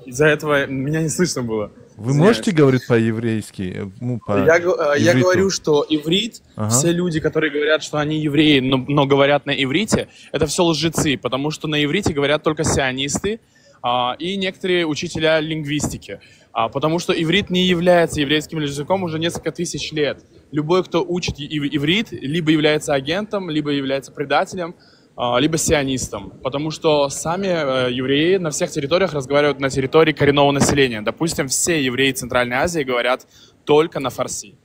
из-за этого меня не слышно было. Вы можете говорить по-еврейски? Ну, по Я говорю, что иврит, все люди, которые говорят, что они евреи, но говорят на иврите, это все лжецы, потому что на иврите говорят только сионисты и некоторые учителя лингвистики. Потому что иврит не является еврейским языком уже несколько тысяч лет. Любой, кто учит иврит, либо является агентом, либо является предателем, либо сионистом. Потому что сами евреи на всех территориях разговаривают на территории коренного населения. Допустим, все евреи Центральной Азии говорят только на фарси.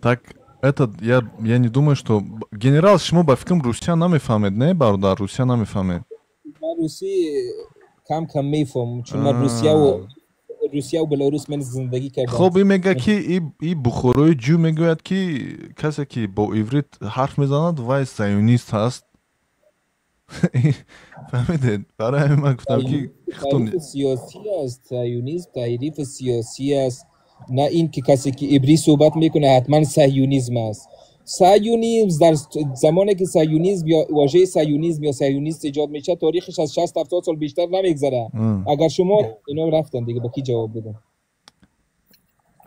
Так, этот, я не думаю, что... Генерал, шумо ба фикрам русия намефаҳмед, не, бародар? Русия намефаҳмед. Ман русӣ кам кам мефаҳмам, чун ман Русия ва Беларус ман зиндагӣ кардам. Хоб, ин мега ки и бухорои ҷӯ мегӯяд, ки касе ки бо иврит ҳарф мезанад, вай сионист ҳаст. Фаҳмидед? Барои ҳамин ман гуфтам ки таъриф сиёсӣ аст. Сионизм таъриф сиёсӣ аст, на ин ки касе ки ибрӣ суҳбат мекунад, ҳатман сионизм аст. Сионизм дар замоне ки сионизм ё вожаи сионизм ё сионист эҷод мешавад, таърихаш аз 60 70 сол бештар намегзарад. Агар шумо ино рафтан дига, ба ки ҷавоб бидам?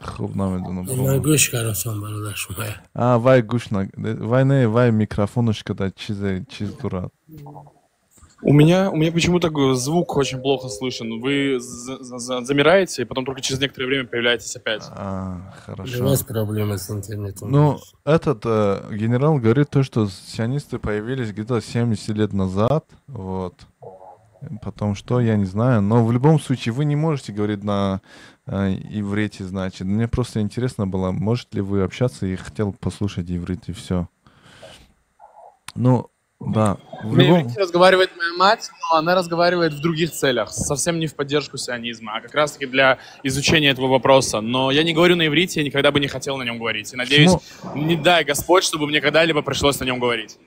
Хуб, намедонам. Ман гӯш кардам, бародар, шумо. А, вай гӯш на, вай не, вай микрофонаш када чизе чиз дорад. У меня почему-то звук очень плохо слышен. Вы замираете, и потом только через некоторое время появляетесь опять. А, хорошо. У вас проблемы с интернетом. Ну, этот генерал говорит то, что сионисты появились где-то 70 лет назад, вот. Потом что, я не знаю. Но в любом случае вы не можете говорить на иврите, значит. Мне просто интересно было, может ли вы общаться, и хотел послушать иврит, и все. Ну, да. В На любом... иврите разговаривает моя мать, но она разговаривает в других целях, совсем не в поддержку сионизма, а как раз-таки для изучения этого вопроса. Но я не говорю на иврите, я никогда бы не хотел на нем говорить. И надеюсь, не дай Господь, чтобы мне когда-либо пришлось на нем говорить.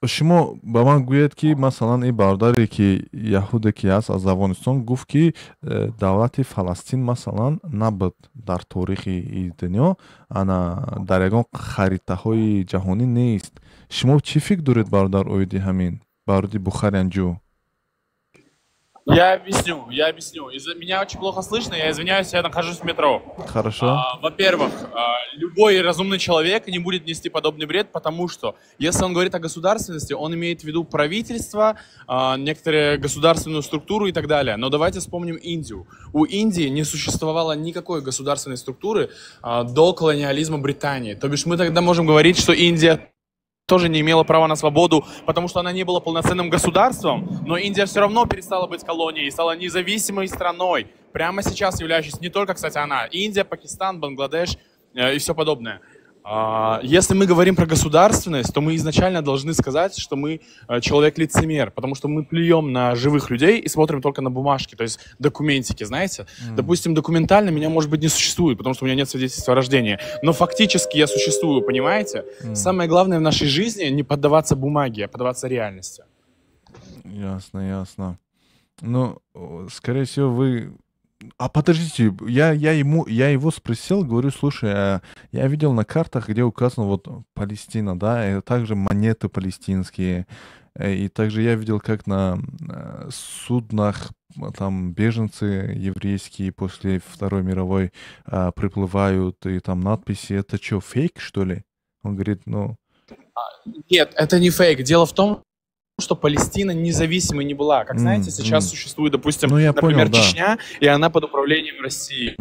Шумо ба ман гӯед, ки масалан ин бародаре ки яҳуде ки ҳаст аз Афғонистон гуфт, ки давлати Фаластин масалан набуд дар торихи и дунё, ана дар ягон харитаҳои ҷаҳонӣ нест. Шумо чӣ фикр доред, бародар, оиди ҳамин, бародари Бухарианҷӯ? Я объясню, я объясню. Из-за меня очень плохо слышно, я извиняюсь, я нахожусь в метро. Хорошо. Во-первых, любой разумный человек не будет нести подобный бред, потому что если он говорит о государственности, он имеет в виду правительство, некоторые государственную структуру и так далее. Но давайте вспомним Индию. У Индии не существовало никакой государственной структуры до колониализма Британии. То бишь мы тогда можем говорить, что Индия тоже не имела права на свободу, потому что она не была полноценным государством, но Индия все равно перестала быть колонией и стала независимой страной. Прямо сейчас являющейся не только, кстати, она, Индия, Пакистан, Бангладеш и все подобное. Если мы говорим про государственность, то мы изначально должны сказать, что мы человек-лицемер, потому что мы плюем на живых людей и смотрим только на бумажки, то есть документики, знаете. Допустим, документально меня, может быть, не существует, потому что у меня нет свидетельства о рождении, но фактически я существую, понимаете? Самое главное в нашей жизни — не поддаваться бумаге, а поддаваться реальности. Ясно, ясно. Ну, скорее всего, вы... А подождите, я его спросил, говорю: слушай, а я видел на картах, где указано вот Палестина, да, и также монеты палестинские, и также я видел, как на суднах там беженцы еврейские после Второй мировой приплывают, и там надписи, это что, фейк, что ли? Он говорит, ну... Нет, это не фейк. Дело в том, что Палестина независимой не была. Как знаете, сейчас существует, допустим, Ну, я например, понял, да. Чечня, и она под управлением России.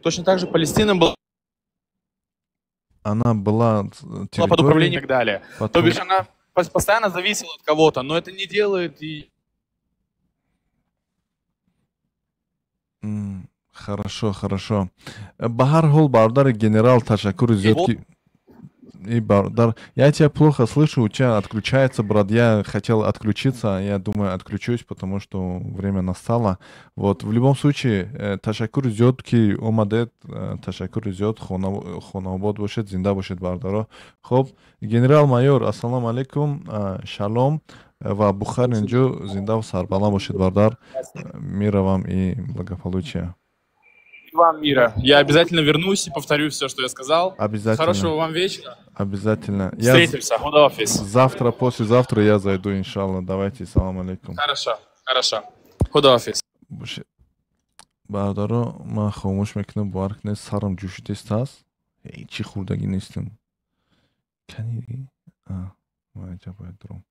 Точно так же Палестина была Она была под территорией, управлением и так далее. Потом... То бишь она постоянно зависела от кого-то, но это не делает и Хорошо, хорошо. Ба ҳар ҳол, бародари генерал, ташаккури зиёд Его ки и бародар, я тебя плохо слышу, у тебя отключается, брат. Я хотел отключиться, я думаю, отключусь, потому что время настало. Вот, в любом случае, ташаккури зиёд ки омадед, ташаккури зиёд, хонаобод бошед, зинда бошед, бародаро. Хоб, генерал-майор, ассалому алайкум, шалом ва Бухаринҷо, зинда ва сарбаланд бошед, бародар. Мира вам и благополучия. Вам мира. Я обязательно вернусь и повторю все, что я сказал. Обязательно. Хорошего вам вечера. Обязательно. Встретимся. Худоҳофиз. Завтра, послезавтра я зайду, иншаллах. Давайте, салам алейкум. Хорошо, хорошо. Худоҳофиз. Боше. Бародаро, ман хомӯш мекунам, бовар кунед, сарам ҷӯшидест аст, ҳечи хӯрдагӣ нестам. Кани маҷа бояд дуром,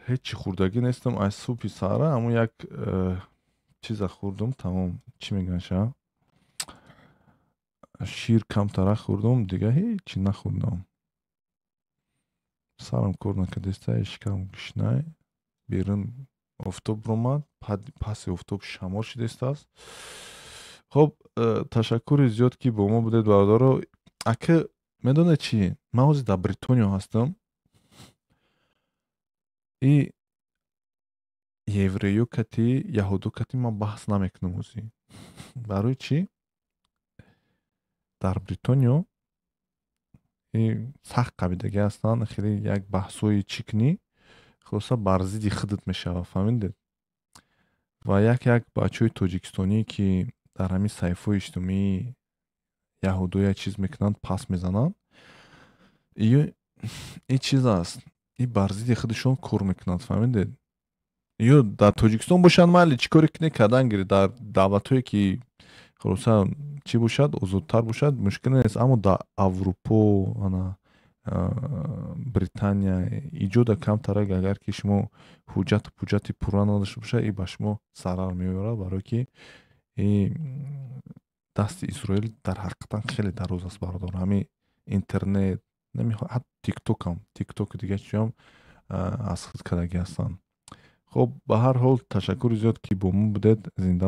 ҳечи хӯрдагӣ нестам аз субҳи саҳара. Ҳамун як чиза хӯрдум, тамом. Чӣ мегӯянд ша, шир камтара хӯрдум, дига ҳечи нахӯрдам. Сарам кор накардеста, шикам гушнай. Берун офтоб ромад, паси офтоб шамол шидестааст. Хоб, ташаккури зиёд, ки бо мо будед, бародаро. Ака, медонед чӣ, ман ҳозир дар Бритониё ҳастам и евреё кати, яҳудо кати ман баҳс намекунам ҳозир. Барои чӣ? Дар Бритониё сахт қабидагӣ ҳастанд, хеле як баҳсҳои чӣ кунӣ, хулоса, бар зидди худат мешавад, фаҳмидед? Ва як як бачаҳои тоҷикистонӣ, ки дар ҳамин саҳифаҳои иҷтимоии яҳудо як чиз мекунанд, пас мезананд, ин чиз аст, и бар зидди худашон кор мекунанд, фаҳмидед? Ё дар Тоҷикистон бошанд, майли, чӣ коре кунед, кардан гиред. Дар давлатҳое ки, хулоса, чӣ бошад, озодтар бошад, мушкил нест, аммо дар Аврупо, ана Британия иҷода камтарак, агар ки шумо ҳуҷҷату пуҷҷати пурра надошта бошад, и ба шумо зарар меорад, барое ки и дасти Исроил дар ҳақиқатан хеле дароз аст, бародар. Ҳамин интернет, ҳатто тиктокам, тиктоку дига чиам аз худ кардагӣ ҳастанд. Хоб, ба ҳар ҳол, ташаккури зиёд, ки бо мо будед. Зинда.